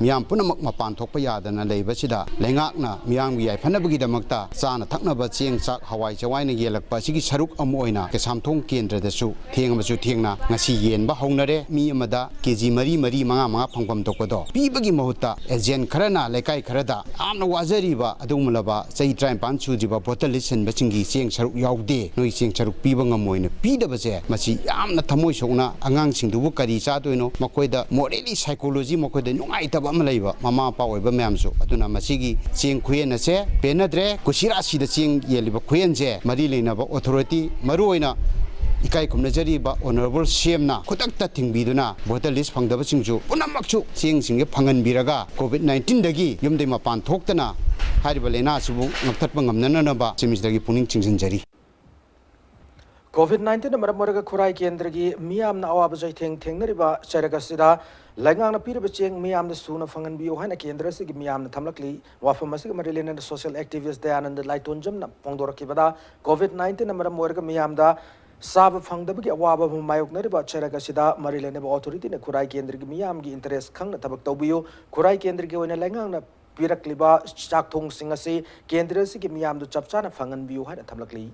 ꯃꯤꯌꯥꯝ ꯄꯨꯝꯅꯃꯛ ꯃꯄꯥꯟ ꯊꯣꯛꯄ ꯌꯥꯗꯅ ꯂꯩꯕꯁꯤꯗ, ꯂꯩꯉꯥꯛꯅ ꯃꯤꯌꯥꯝꯒꯤ ꯌꯥꯏꯐꯅꯕꯒꯤꯗꯃꯛꯇ ꯆꯥꯅ ꯊꯛꯅꯕ ꯆꯦꯡ, ꯆꯥꯛ, ꯍꯋꯥꯏ, ꯆꯦꯡꯋꯥꯏꯅ ꯌꯦꯜꯂꯛꯄ ꯑꯁꯤꯒꯤ ꯁꯔꯨꯛ ꯑꯃ ꯑꯣꯏꯅ ꯀꯩꯁꯥꯝꯊꯣꯡ ꯀꯦꯟꯗ꯭ꯔꯗꯁꯨ ꯊꯦꯡꯉꯕꯁꯨ ꯊꯦꯡꯅ ꯉꯁꯤ ꯌꯦꯟꯕ ꯍꯧꯅꯔꯦ꯫ ꯃꯤ ꯑꯃꯗ ꯀꯦ ꯖꯤ ꯃꯔꯤ, ꯃꯔꯤ, ꯃꯉꯥ, ꯃꯉꯥ ꯐꯪꯐꯝ ꯊꯣꯛꯄꯗꯣ ꯄꯤꯕꯒꯤ ꯃꯍꯨꯠꯇ, agent ꯈꯔꯅ ꯂꯩꯀꯥꯏ ꯈꯔꯗ ꯌꯥꯝꯅ ꯋꯥꯖꯔꯤꯕ ꯑꯗꯨꯒꯨꯝꯂꯕ ꯆꯍꯤ ꯇꯔꯥꯅꯤꯄꯥꯟ ꯁꯨꯗ꯭ꯔꯤꯕ voter list ꯁꯤꯟꯕꯁꯤꯡꯒꯤ ꯆꯦꯡ ꯁꯔꯨꯛ ꯌꯥꯎꯗꯦ, ꯅꯣꯏ ꯆꯦꯡ ꯁꯔꯨꯛ ꯄꯤꯕ ꯉꯝꯃꯣꯏꯅ ꯄꯤꯗꯕꯁꯦ, ꯃꯁꯤ ꯌꯥꯝꯅ ꯊꯃꯣꯏ ꯁꯣꯛꯅ, ꯑꯉꯥꯡꯁꯤꯡꯗꯨꯕꯨ ꯀꯔꯤ ꯆꯥꯗꯣꯏꯅꯣ, ꯃꯈꯣꯏꯗ morally, psychology ꯃꯈꯣꯏꯗ ꯅꯨꯡꯉꯥꯏꯇꯕ ꯑꯃ ꯂꯩꯕ ꯃꯃꯥ ꯃꯄꯥ ꯑꯣꯏꯕ ꯃꯌꯥꯝꯁꯨ꯫ ꯑꯗꯨꯅ ꯃꯁꯤꯒꯤ ꯆꯦꯡ ꯈꯨꯌꯦꯟ ꯑꯁꯦ ꯄꯦꯟꯅꯗ꯭ꯔꯦ꯫ ꯀꯨꯁꯤꯔꯥꯁꯤꯗ ꯆꯦꯡ ꯌꯦꯜꯂꯤꯕ ꯈꯨꯌꯦꯟꯁꯦ ꯃꯔꯤ ꯂꯩꯅꯕ authority, ꯃꯔꯨꯑꯣꯏꯅ ꯏꯀꯥꯏ ꯈꯨꯝꯅꯖꯔꯤꯕ Honourable C M ꯅ ꯈꯨꯗꯛꯇ ꯊꯤꯡꯕꯤꯗꯨꯅ voter list ꯐꯪꯗꯕꯁꯤꯡꯁꯨ ꯄꯨꯝꯅꯃꯛꯁꯨ ꯆꯦꯡꯁꯤꯡꯁꯦ ꯐꯪꯍꯟꯕꯤꯔꯒ COVID nineteen ꯗꯒꯤ ꯌꯨꯝꯗꯩ ꯃꯄꯥꯟ ꯊꯣꯛꯇꯅ ꯍꯥꯏꯔꯤꯕ ꯂꯥꯏꯅꯥ ꯑꯁꯤꯕꯨ ꯉꯛꯊꯠꯄ ꯉꯝꯅꯅꯕ Chief Minister ꯒꯤ ꯄꯨꯛꯅꯤꯡ ꯆꯤꯡꯁꯤꯟꯖꯔꯤ꯫ COVID nineteen ꯅ ꯃꯔꯝ ꯑꯣꯏꯔꯒ ꯈꯨꯔꯥꯏ ꯀꯦꯟꯗ꯭ꯔꯒꯤ ꯃꯤꯌꯥꯝꯅ ꯑꯋꯥꯕ ꯆꯩꯊꯦꯡ ꯊꯦꯡꯅꯔꯤꯕ ꯆꯩꯔꯛ ꯑꯁꯤꯗ ꯂꯩꯉꯥꯛꯅ ꯄꯤꯔꯤꯕ ꯆꯦꯡ ꯃꯤꯌꯥꯝꯗ ꯁꯨꯅ ꯐꯪꯍꯟꯕꯤꯌꯨ ꯍꯥꯏꯅ ꯀꯦꯟꯗ꯭ꯔ ꯑꯁꯤꯒꯤ ꯃꯤꯌꯥꯝꯅ ꯊꯝꯂꯛꯂꯤ꯫ ꯋꯥꯐꯝ ꯑꯁꯤꯒ ꯃꯔꯤ ꯂꯩꯅꯅ social activist Dayananda ꯂꯥꯏꯇꯣꯟꯖꯝꯅ ꯐꯣꯡꯗꯣꯔꯛꯈꯤꯕꯗ, COVID nineteen ꯅ ꯃꯔꯝ ꯑꯣꯏꯔꯒ ꯃꯤꯌꯥꯝꯗ ꯆꯥꯕ ꯐꯪꯗꯕꯒꯤ ꯑꯋꯥꯕ ꯑꯃ ꯃꯥꯌꯣꯛꯅꯔꯤꯕ ꯆꯩꯔꯛ ꯑꯁꯤꯗ ꯃꯔꯤ ꯂꯩꯅꯕ authority ꯅ ꯈꯨꯔꯥꯏ ꯀꯦꯟꯗ꯭ꯔꯒꯤ ꯃꯤꯌꯥꯝꯒꯤ interest ꯈꯪꯅ ꯊꯕꯛ ꯇꯧꯕꯤꯌꯨ꯫ ꯈꯨꯔꯥꯏ ꯀꯦꯟꯗ꯭ꯔꯒꯤ ꯑꯣꯏꯅ ꯂꯩꯉꯥꯛꯅ ꯄꯤꯔꯛꯂꯤꯕ ꯆꯥꯛꯊꯣꯡꯁꯤꯡ ꯑꯁꯤ ꯀꯦꯟꯗ꯭ꯔ ꯑꯁꯤꯒꯤ ꯃꯤꯌꯥꯝꯗ ꯆꯞ ꯆꯥꯅ ꯐꯪꯍꯟꯕꯤꯌꯨ ꯍꯥꯏꯅ ꯊꯝꯂꯛꯂꯤ꯫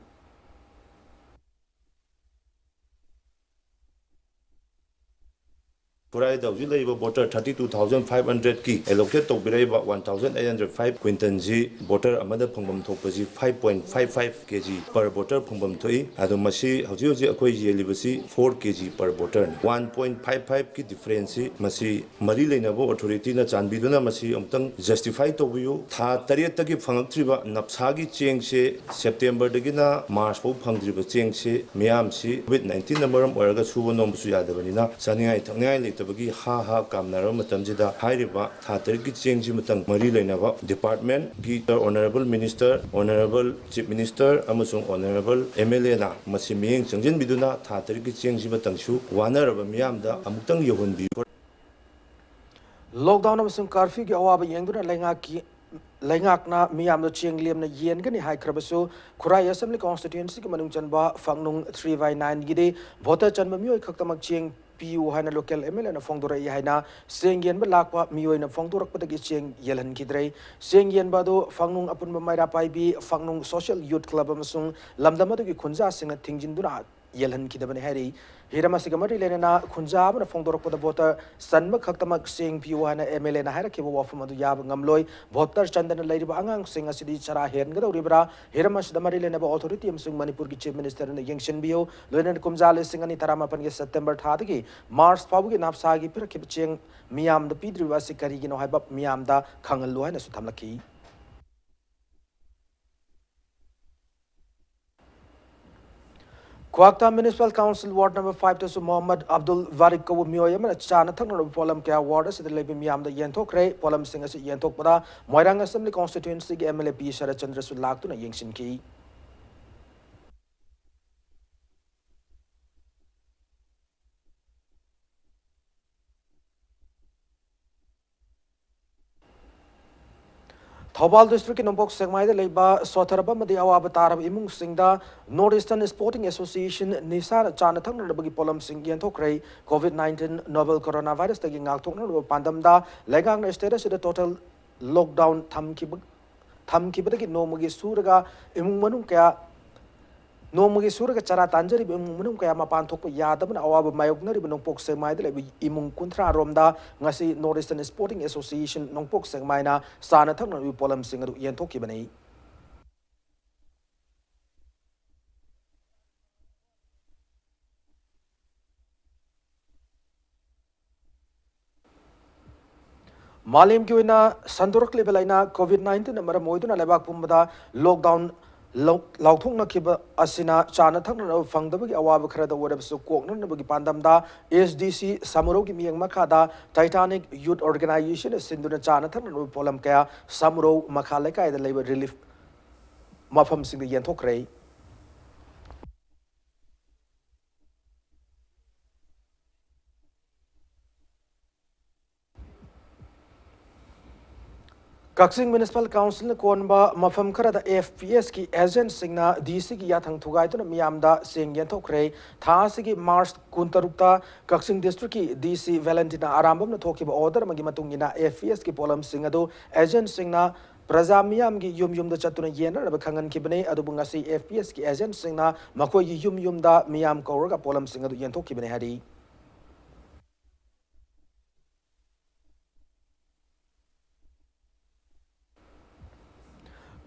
ꯈꯨꯔꯥꯏꯗ ꯍꯧꯖꯤꯛ ꯂꯩꯔꯤꯕ voter thirty two thousand five ꯍꯟꯗ꯭ꯔꯦꯠꯀꯤ ꯑꯦꯂꯣꯀꯦꯠ ꯇꯧꯕꯤꯔꯛꯏꯕ one thousand eight hundred five ꯀ꯭ꯋꯤꯟꯇꯜꯁꯤ ꯕꯣꯇꯔ ꯑꯃꯗ ꯐꯪꯐꯝ ꯊꯣꯛꯄꯁꯤ five point five five K G per voter ꯐꯪꯐꯝ ꯊꯣꯛꯏ꯫ ꯑꯗꯣ ꯃꯁꯤ ꯍꯧꯖꯤꯛ ꯍꯧꯖꯤꯛ ꯑꯩꯈꯣꯏ ꯌꯦꯜꯂꯤꯕꯁꯤ ꯐꯣꯔ ꯀꯦ ꯖꯤ ꯄꯔ ꯕꯣꯇꯔꯅꯤ꯫ ꯋꯥꯟ ꯄꯣꯏꯟ ꯐꯥꯏꯚ ꯐꯥꯏꯚꯀꯤ ꯗꯤꯐꯔꯦꯟꯁꯁꯤ ꯃꯁꯤ ꯃꯔꯤ ꯂꯩꯅꯕ ꯑꯣꯊꯣꯔꯤꯇꯤꯅ ꯆꯥꯟꯕꯤꯗꯨꯅ ꯃꯁꯤ ꯑꯃꯨꯛꯇꯪ ꯖꯁꯇꯤꯐꯥꯏ ꯇꯧꯕꯤꯌꯨ꯫ ꯊꯥ ꯇꯔꯦꯠꯇꯒꯤ ꯐꯪꯉꯛꯇ꯭ꯔꯤꯕ ꯅꯞꯁꯥꯒꯤ ꯆꯦꯡꯁꯦ, ꯁꯦꯞꯇꯦꯝꯕꯔꯗꯒꯤꯅ ꯃꯥꯔꯆ ꯐꯥꯎ ꯐꯪꯗ꯭ꯔꯤꯕ ꯆꯦꯡꯁꯦ, ꯃꯤꯌꯥꯝꯁꯤ ꯀꯣꯚꯤꯗ ꯅꯥꯏꯟꯇꯤꯟꯅ ꯃꯔꯝ ꯑꯣꯏꯔꯒ ꯁꯨꯕ ꯅꯣꯝꯕꯁꯨ ꯌꯥꯗꯕꯅꯤꯅ ꯆꯥꯅꯤꯡꯉꯥꯏ ꯊꯛꯅꯤꯡꯉꯥꯏ ꯂꯩꯇꯕꯒꯤ ꯍꯥ ꯍꯥ ꯀꯥꯝꯅꯔꯕ ꯃꯇꯝꯁꯤꯗ, ꯍꯥꯏꯔꯤꯕ ꯊꯥ ꯇꯔꯦꯠꯀꯤ ꯆꯦꯡꯁꯤ ꯃꯇꯪ ꯃꯔꯤ ꯂꯩꯅꯕ ꯗꯤꯄꯥꯔꯠꯃꯦꯟꯒꯤ honourable minister, honourable chief minister ꯑꯃꯁꯨꯡ ꯑꯣꯅꯔꯦꯕꯜ ꯑꯦꯝ ꯑꯦꯜ ꯑꯦꯅ ꯃꯁꯤ ꯃꯤꯠꯌꯦꯡ ꯆꯪꯁꯤꯟꯕꯤꯗꯨꯅ ꯊꯥ ꯇꯔꯦꯠꯀꯤ ꯆꯦꯡꯁꯤ ꯃꯇꯪꯁꯨ ꯋꯥꯅꯔꯕ ꯃꯤꯌꯥꯝꯗ ꯑꯃꯨꯛꯇꯪ ꯌꯧꯍꯟꯕꯤꯌꯨ꯫ ꯂꯣꯛꯗꯥꯎꯟ ꯑꯃꯁꯨꯡ ꯀꯥꯔꯐ꯭ꯌꯨꯒꯤ ꯑꯋꯥꯕ ꯌꯦꯡꯗꯨꯅ ꯂꯩꯉꯥꯛꯀꯤ, ꯂꯩꯉꯥꯛꯅ ꯃꯤꯌꯥꯝꯗ ꯆꯦꯡ ꯂꯦꯝꯅ ꯌꯦꯟꯒꯅꯤ ꯍꯥꯏꯈ꯭ꯔꯕꯁꯨ, ꯈꯨꯔꯥꯏ ꯑꯦꯁꯦꯝꯕ꯭ꯂꯤ ꯀꯣꯟꯁꯇꯤꯇ꯭ꯌꯨꯑꯦꯟꯁꯤꯒꯤ ꯃꯅꯨꯡ ꯆꯟꯕ ꯐꯪꯅꯨꯡ ꯊ꯭ꯔꯤ ꯕꯥꯏ ꯅꯥꯏꯟꯒꯤꯗꯤ ꯚꯣꯇꯔ ꯆꯟꯕ ꯃꯤꯑꯣꯏ ꯈꯛꯇꯃꯛ ꯆꯦꯡ ꯄꯤꯌꯨ ꯍꯥꯏꯅ ꯂꯣꯀꯦꯜ ꯑꯦꯝ ꯑꯦꯜ ꯑꯦꯅ ꯐꯣꯡꯗꯣꯔꯛꯏ ꯍꯥꯏꯅ ꯆꯦꯡ ꯌꯦꯟꯕ ꯂꯥꯛꯄ ꯃꯤꯑꯣꯏꯅ ꯐꯣꯡꯗꯣꯔꯛꯄꯗꯒꯤ ꯆꯦꯡ ꯌꯦꯜꯍꯟꯈꯤꯗ꯭ꯔꯦ꯫ ꯆꯦꯡ ꯌꯦꯟꯕ ꯑꯗꯨ ꯐꯪꯅꯨꯡ ꯑꯄꯨꯟꯕ ꯃꯩꯔꯥ ꯄꯥꯏꯕꯤ, ꯐꯪꯅꯨꯡ ꯁꯣꯁꯤꯌꯦꯜ ꯌꯨꯠ ꯀ꯭ꯂꯕ ꯑꯃꯁꯨꯡ ꯂꯝꯗꯝ ꯑꯗꯨꯒꯤ ꯈꯨꯟꯖꯥꯁꯤꯡꯅ ꯊꯤꯡꯖꯤꯟꯗꯨꯅ ꯌꯦꯜꯍꯟꯈꯤꯗꯕꯅꯤ ꯍꯥꯏꯔꯤ꯫ ꯍꯤꯔꯝ ꯑꯁꯤꯒ ꯃꯔꯤ ꯂꯩꯅꯅ ꯈꯨꯟꯖꯥ ꯑꯃꯅ ꯐꯣꯡꯗꯣꯔꯛꯄꯗ ꯚꯣꯇꯔ ꯆꯟꯕ ꯈꯛꯇꯃꯛ ꯆꯦꯡ ꯄꯤꯌꯨ ꯍꯥꯏꯅ ꯑꯦꯝ ꯑꯦꯜ ꯑꯦꯅ ꯍꯥꯏꯔꯛꯈꯤꯕ ꯋꯥꯐꯝ ꯑꯗꯨ ꯌꯥꯕ ꯉꯝꯂꯣꯏ꯫ ꯚꯣꯇꯔ ꯆꯟꯗꯅ ꯂꯩꯔꯤꯕ ꯑꯉꯥꯡꯁꯤꯡ ꯑꯁꯤꯗꯤ ꯆꯔꯥ ꯍꯦꯟꯒꯗꯧꯔꯤꯕ꯭ꯔꯥ? ꯍꯤꯔꯝ ꯑꯁꯤꯗ ꯃꯔꯤ ꯂꯩꯅꯕ ꯑꯣꯊꯣꯔꯤꯇꯤ ꯑꯃꯁꯨꯡ ꯃꯅꯤꯄꯨꯔꯒꯤ ꯆꯤꯐ ꯃꯤꯅꯤꯁꯇꯔꯅ ꯌꯦꯡꯁꯤꯟꯕꯤꯌꯨ꯫ ꯂꯣꯏꯅꯅ ꯀꯨꯝꯖꯥ ꯂꯤꯁꯤꯡ ꯑꯅꯤ ꯇꯔꯥꯃꯥꯄꯟꯒꯤ ꯁꯦꯞꯇꯦꯝꯕꯔ ꯊꯥꯗꯒꯤ ꯃꯥꯔꯆ ꯐꯥꯎꯕꯒꯤ ꯅꯥꯞꯁꯥꯒꯤ ꯄꯤꯔꯛꯈꯤꯕ ꯆꯦꯡ ꯃꯤꯌꯥꯝꯗ ꯄꯤꯗ꯭ꯔꯤꯕ ꯑꯁꯤ ꯀꯔꯤꯒꯤꯅꯣ ꯍꯥꯏꯕ ꯃꯤꯌꯥꯝꯗ ꯈꯪꯍꯜꯂꯨ ꯍꯥꯏꯅꯁꯨ ꯊꯝꯂꯛꯈꯤ꯫ Kwakta municipal council ward number ꯐꯥꯏꯚꯇꯁꯨ ꯃꯣꯍꯝꯃꯗ ꯑꯕꯗꯨꯜ ꯋꯥꯔꯤꯛ ꯀꯧꯕ ꯃꯤꯑꯣꯏ ꯑꯃꯅ ꯆꯥꯅ ꯊꯛꯅꯅꯕ ꯄꯣꯠꯂꯝ ꯀꯌꯥ ꯋꯥꯔꯗ ꯑꯁꯤꯗ ꯂꯩꯕ ꯃꯤꯌꯥꯝꯗ ꯌꯦꯟꯊꯣꯛꯈ꯭ꯔꯦ꯫ ꯄꯣꯠꯂꯝꯁꯤꯡ ꯑꯁꯤ ꯌꯦꯟꯊꯣꯛꯄꯗ ꯃꯣꯏꯔꯥꯡ ꯑꯦꯁꯦꯝꯕ꯭ꯂꯤ ꯀꯣꯟꯁꯇꯤꯇ꯭ꯌꯨꯑꯦꯟꯁꯤꯒꯤ ꯑꯦꯝ ꯑꯦꯜ ꯑꯦ ꯄꯤ ꯁꯔꯠꯆꯟꯗ꯭ꯔꯁꯨ ꯂꯥꯛꯇꯨꯅ ꯌꯦꯡꯁꯤꯟꯈꯤ꯫ ꯊꯧꯕꯥꯜ ꯗꯤꯁꯇ꯭ꯔꯤꯛꯀꯤ ꯅꯣꯡꯄꯣꯛ ꯁꯦꯛꯃꯥꯏꯗ ꯂꯩꯕ ꯁꯣꯊꯔꯕ ꯑꯃꯗꯤ ꯑꯋꯥꯕ ꯇꯥꯔꯕ ꯏꯃꯨꯡꯁꯤꯡꯗ ꯅꯣꯔꯠ ꯏꯁꯇꯔꯟ ꯁ꯭ꯄꯣꯔꯇꯤꯡ ꯑꯦꯁꯣꯁꯤꯌꯦꯁꯟ ꯅꯤꯁꯥꯅ ꯆꯥꯅ ꯊꯛꯅꯅꯕꯒꯤ ꯄꯣꯠꯂꯝꯁꯤꯡ ꯌꯦꯟꯊꯣꯛꯈ꯭ꯔꯦ꯫ ꯀꯣꯚꯤꯗ ꯅꯥꯏꯟꯇꯤꯟ ꯅꯣꯕꯦꯜ ꯀꯣꯔꯣꯅꯥ ꯚꯥꯏꯔꯁꯇꯒꯤ ꯉꯥꯛꯊꯣꯛꯅꯅꯕ ꯄꯥꯟꯗꯝꯗ ꯂꯩꯉꯥꯛꯅ ꯁ꯭ꯇꯦꯠ ꯑꯁꯤꯗ ꯇꯣꯇꯦꯜ ꯂꯣꯛꯗꯥꯎꯟ ꯊꯝꯈꯤꯕ, ꯊꯝꯈꯤꯕꯗꯒꯤ ꯅꯣꯡꯃꯒꯤ ꯁꯨꯔꯒ ꯏꯃꯨꯡ ꯃꯅꯨꯡ ꯀꯌꯥ ꯅꯣꯡꯃꯒꯤ ꯁꯨꯔꯒ ꯆꯔꯥ ꯇꯥꯟꯖꯔꯤꯕ ꯏꯃꯨꯡ ꯃꯅꯨꯡ ꯀꯌꯥ ꯃꯄꯥꯟ ꯊꯣꯛꯄ ꯌꯥꯗꯕꯅ ꯑꯋꯥꯕ ꯃꯥꯌꯣꯛꯅꯔꯤꯕ ꯅꯣꯡꯄꯣꯛ ꯁꯦꯛꯃꯥꯏꯗ ꯂꯩꯕ ꯏꯃꯨꯡ ꯀꯨꯟꯊ꯭ꯔꯥ ꯔꯣꯝꯗ ꯉꯁꯤ North Eastern Sporting Association ꯅꯣꯡꯄꯣꯛ ꯁꯦꯛꯃꯥꯏꯅ ꯆꯥꯅ ꯊꯛꯅꯕꯒꯤ ꯄꯣꯠꯂꯝꯁꯤꯡ ꯑꯗꯨ ꯌꯦꯟꯊꯣꯛꯈꯤꯕꯅꯤ꯫ ꯃꯥꯂꯦꯝꯒꯤ ꯑꯣꯏꯅ ꯁꯟꯗꯣꯔꯛꯂꯤꯕ ꯂꯥꯏꯅꯥ COVID nineteen ꯅ ꯃꯔꯝ ꯑꯣꯏꯗꯨꯅ ꯂꯩꯕꯥꯛ ꯄꯨꯝꯕꯗ lockdown ꯂꯧ-, ꯂꯥꯎꯊꯣꯛꯅꯈꯤꯕ ꯑꯁꯤꯅ ꯆꯥꯅ ꯊꯛꯅꯅꯕ ꯐꯪꯗꯕꯒꯤ ꯑꯋꯥꯕ ꯈꯔꯗ ꯑꯣꯏꯔꯕꯁꯨ ꯀꯣꯛꯅꯅꯕꯒꯤ ꯄꯥꯟꯗꯝꯗ S D C ꯁꯃꯨꯔꯧꯒꯤ ꯃꯤꯠꯌꯦꯡ ꯃꯈꯥꯗ Titanic Youth Organization ꯅ ꯁꯤꯟꯗꯨꯅ ꯆꯥꯅ ꯊꯛꯅꯅꯕ ꯄꯣꯠꯂꯝ ꯀꯌꯥ ꯁꯃꯨꯔꯧ ꯃꯈꯥ ꯂꯩꯀꯥꯏꯗ ꯂꯩꯕ relief ꯃꯐꯝꯁꯤꯡꯗ ꯌꯦꯟꯊꯣꯛꯈ꯭ꯔꯦ꯫ ꯀꯛꯆꯤꯡ Municipal Council ꯅ ꯀꯣꯟꯕ ꯃꯐꯝ ꯈꯔꯗ F P S ꯀꯤ agent ꯁꯤꯡꯅ D C ꯒꯤ ꯌꯥꯊꯪ ꯊꯨꯒꯥꯏꯗꯨꯅ ꯃꯤꯌꯥꯝꯗ ꯆꯦꯡ ꯌꯦꯟꯊꯣꯛꯈ꯭ꯔꯦ꯫ ꯊꯥ ꯑꯁꯤꯒꯤ March ꯀꯨꯟꯇꯔꯨꯛꯇ ꯀꯛꯆꯤꯡ district ꯀꯤ D C Valentina ꯑꯔꯥꯝꯕꯝꯅ ꯊꯣꯛꯈꯤꯕ order ꯑꯃꯒꯤ ꯃꯇꯨꯡ ꯏꯟꯅ F P S ꯀꯤ ꯄꯣꯠꯂꯝꯁꯤꯡ ꯑꯗꯨ agent ꯁꯤꯡꯅ ꯄ꯭ꯔꯖꯥ ꯃꯤꯌꯥꯝꯒꯤ ꯌꯨꯝ ꯌꯨꯝꯗ ꯆꯠꯇꯨꯅ ꯌꯦꯟꯅꯅꯕ ꯈꯪꯍꯟꯈꯤꯕꯅꯤ꯫ ꯑꯗꯨꯕꯨ ꯉꯁꯤ F P S ꯀꯤ agent ꯁꯤꯡꯅ ꯃꯈꯣꯏꯒꯤ ꯌꯨꯝ ꯌꯨꯝꯗ ꯃꯤꯌꯥꯝ ꯀꯧꯔꯒ ꯄꯣꯠꯂꯝꯁꯤꯡ ꯑꯗꯨ ꯌꯦꯟꯊꯣꯛꯈꯤꯕꯅꯤ ꯍꯥꯏꯔꯤ꯫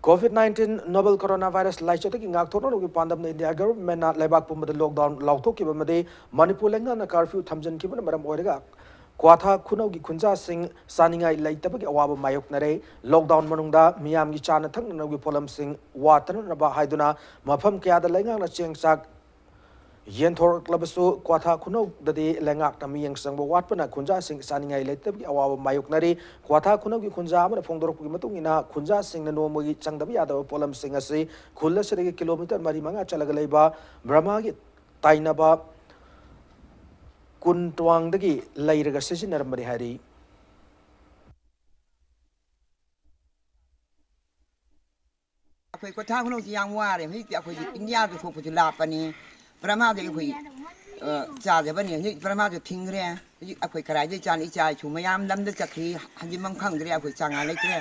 COVID nineteen novel coronavirus ꯂꯥꯏꯆꯠꯇꯒꯤ ꯉꯥꯛꯊꯣꯛꯅꯕꯒꯤ ꯄꯥꯟꯗꯝꯗ India government ꯅ ꯂꯩꯕꯥꯛ ꯄꯨꯝꯕꯗ lockdown ꯂꯥꯎꯊꯣꯛꯈꯤꯕ ꯑꯃꯗꯤ ꯃꯅꯤꯄꯨꯔ ꯂꯩꯉꯥꯛꯅ curfew ꯊꯝꯖꯤꯟꯈꯤꯕꯅ ꯃꯔꯝ ꯑꯣꯏꯔꯒ ꯀ꯭ꯋꯥꯊꯥ ꯈꯨꯅꯧꯒꯤ ꯈꯨꯟꯖꯥꯁꯤꯡ ꯆꯥꯅꯤꯡꯉꯥꯏ ꯂꯩꯇꯕꯒꯤ ꯑꯋꯥꯕ ꯃꯥꯌꯣꯛꯅꯔꯦ꯫ Lockdown ꯃꯅꯨꯡꯗ ꯃꯤꯌꯥꯝꯒꯤ ꯆꯥꯅ ꯊꯛꯅꯅꯕꯒꯤ ꯄꯣꯠꯂꯝꯁꯤꯡ ꯋꯥꯠꯇꯅꯅꯕ ꯍꯥꯏꯗꯨꯅ ꯃꯐꯝ ꯀꯌꯥꯗ ꯂꯩꯉꯥꯛꯅ ꯆꯦꯡ ꯆꯥꯛ ꯌꯦꯟꯊꯣꯔꯛꯂꯕꯁꯨ, ꯀ꯭ꯋꯥꯊꯥ ꯈꯨꯅꯧꯗꯗꯤ ꯂꯩꯉꯥꯛꯅ ꯃꯤꯠꯌꯦꯡ ꯆꯪꯕ ꯋꯥꯠꯄꯅ ꯈꯨꯟꯖꯥꯁꯤꯡ ꯆꯥꯅꯤꯡꯉꯥꯏ ꯂꯩꯇꯕꯒꯤ ꯑꯋꯥꯕ ꯃꯥꯌꯣꯛꯅꯔꯤ꯫ ꯀ꯭ꯋꯥꯊꯥ ꯈꯨꯅꯧꯒꯤ ꯈꯨꯟꯖꯥ ꯑꯃꯅ ꯐꯣꯡꯗꯣꯔꯛꯄꯒꯤ ꯃꯇꯨꯡ ꯏꯟꯅ, ꯈꯨꯟꯖꯥꯁꯤꯡꯅ ꯅꯣꯡꯃꯒꯤ ꯆꯪꯗꯕ ꯌꯥꯗꯕ ꯄꯣꯠꯂꯝꯁꯤꯡ ꯑꯁꯤ ꯈꯨꯜ ꯑꯁꯤꯗꯒꯤ kilometre ꯃꯔꯤ ꯃꯉꯥ ꯆꯠꯂꯒ ꯂꯩꯕ ꯕ꯭ꯔꯍꯃꯒꯤ ꯇꯥꯏꯅꯕ ꯀꯨꯟꯇ꯭ꯋꯥꯡꯗꯒꯤ ꯂꯩꯔꯒ ꯁꯤꯖꯤꯟꯅꯔꯝꯕꯅꯤ ꯍꯥꯏꯔꯤ꯫ ꯑꯩꯈꯣꯏ ꯀ꯭ꯋꯥꯊꯥ ꯈꯨꯅꯧꯁꯤ ꯌꯥꯝ ꯋꯥꯔꯦ꯫ ꯍꯧꯖꯤꯛꯇꯤ ꯑꯩꯈꯣꯏꯗꯤ ꯏꯟꯗꯤꯌꯥꯗ ꯊꯣꯛꯄꯁꯨ ꯂꯥꯞꯄꯅꯤ, ꯕ꯭ꯔꯍꯃꯗꯒꯤ ꯑꯩꯈꯣꯏ, ꯑ, ꯆꯥꯖꯕꯅꯤ꯫ ꯍꯧꯖꯤꯛ ꯕ꯭ꯔꯍꯃꯁꯨ ꯊꯤꯡꯈ꯭ꯔꯦ꯫ ꯍꯧꯖꯤꯛ ꯑꯩꯈꯣꯏ ꯀꯗꯥꯏꯗꯒꯤ ꯆꯥꯅꯤ? ꯏꯆꯥ ꯏꯁꯨ ꯃꯌꯥꯝ ꯂꯝꯗ ꯆꯠꯈ꯭ꯔꯦ, ꯍꯟꯖꯤꯟꯐꯝ ꯈꯪꯗ꯭ꯔꯦ꯫ ꯑꯩꯈꯣꯏ ꯆꯥꯉꯥ ꯂꯩꯇ꯭ꯔꯦ꯫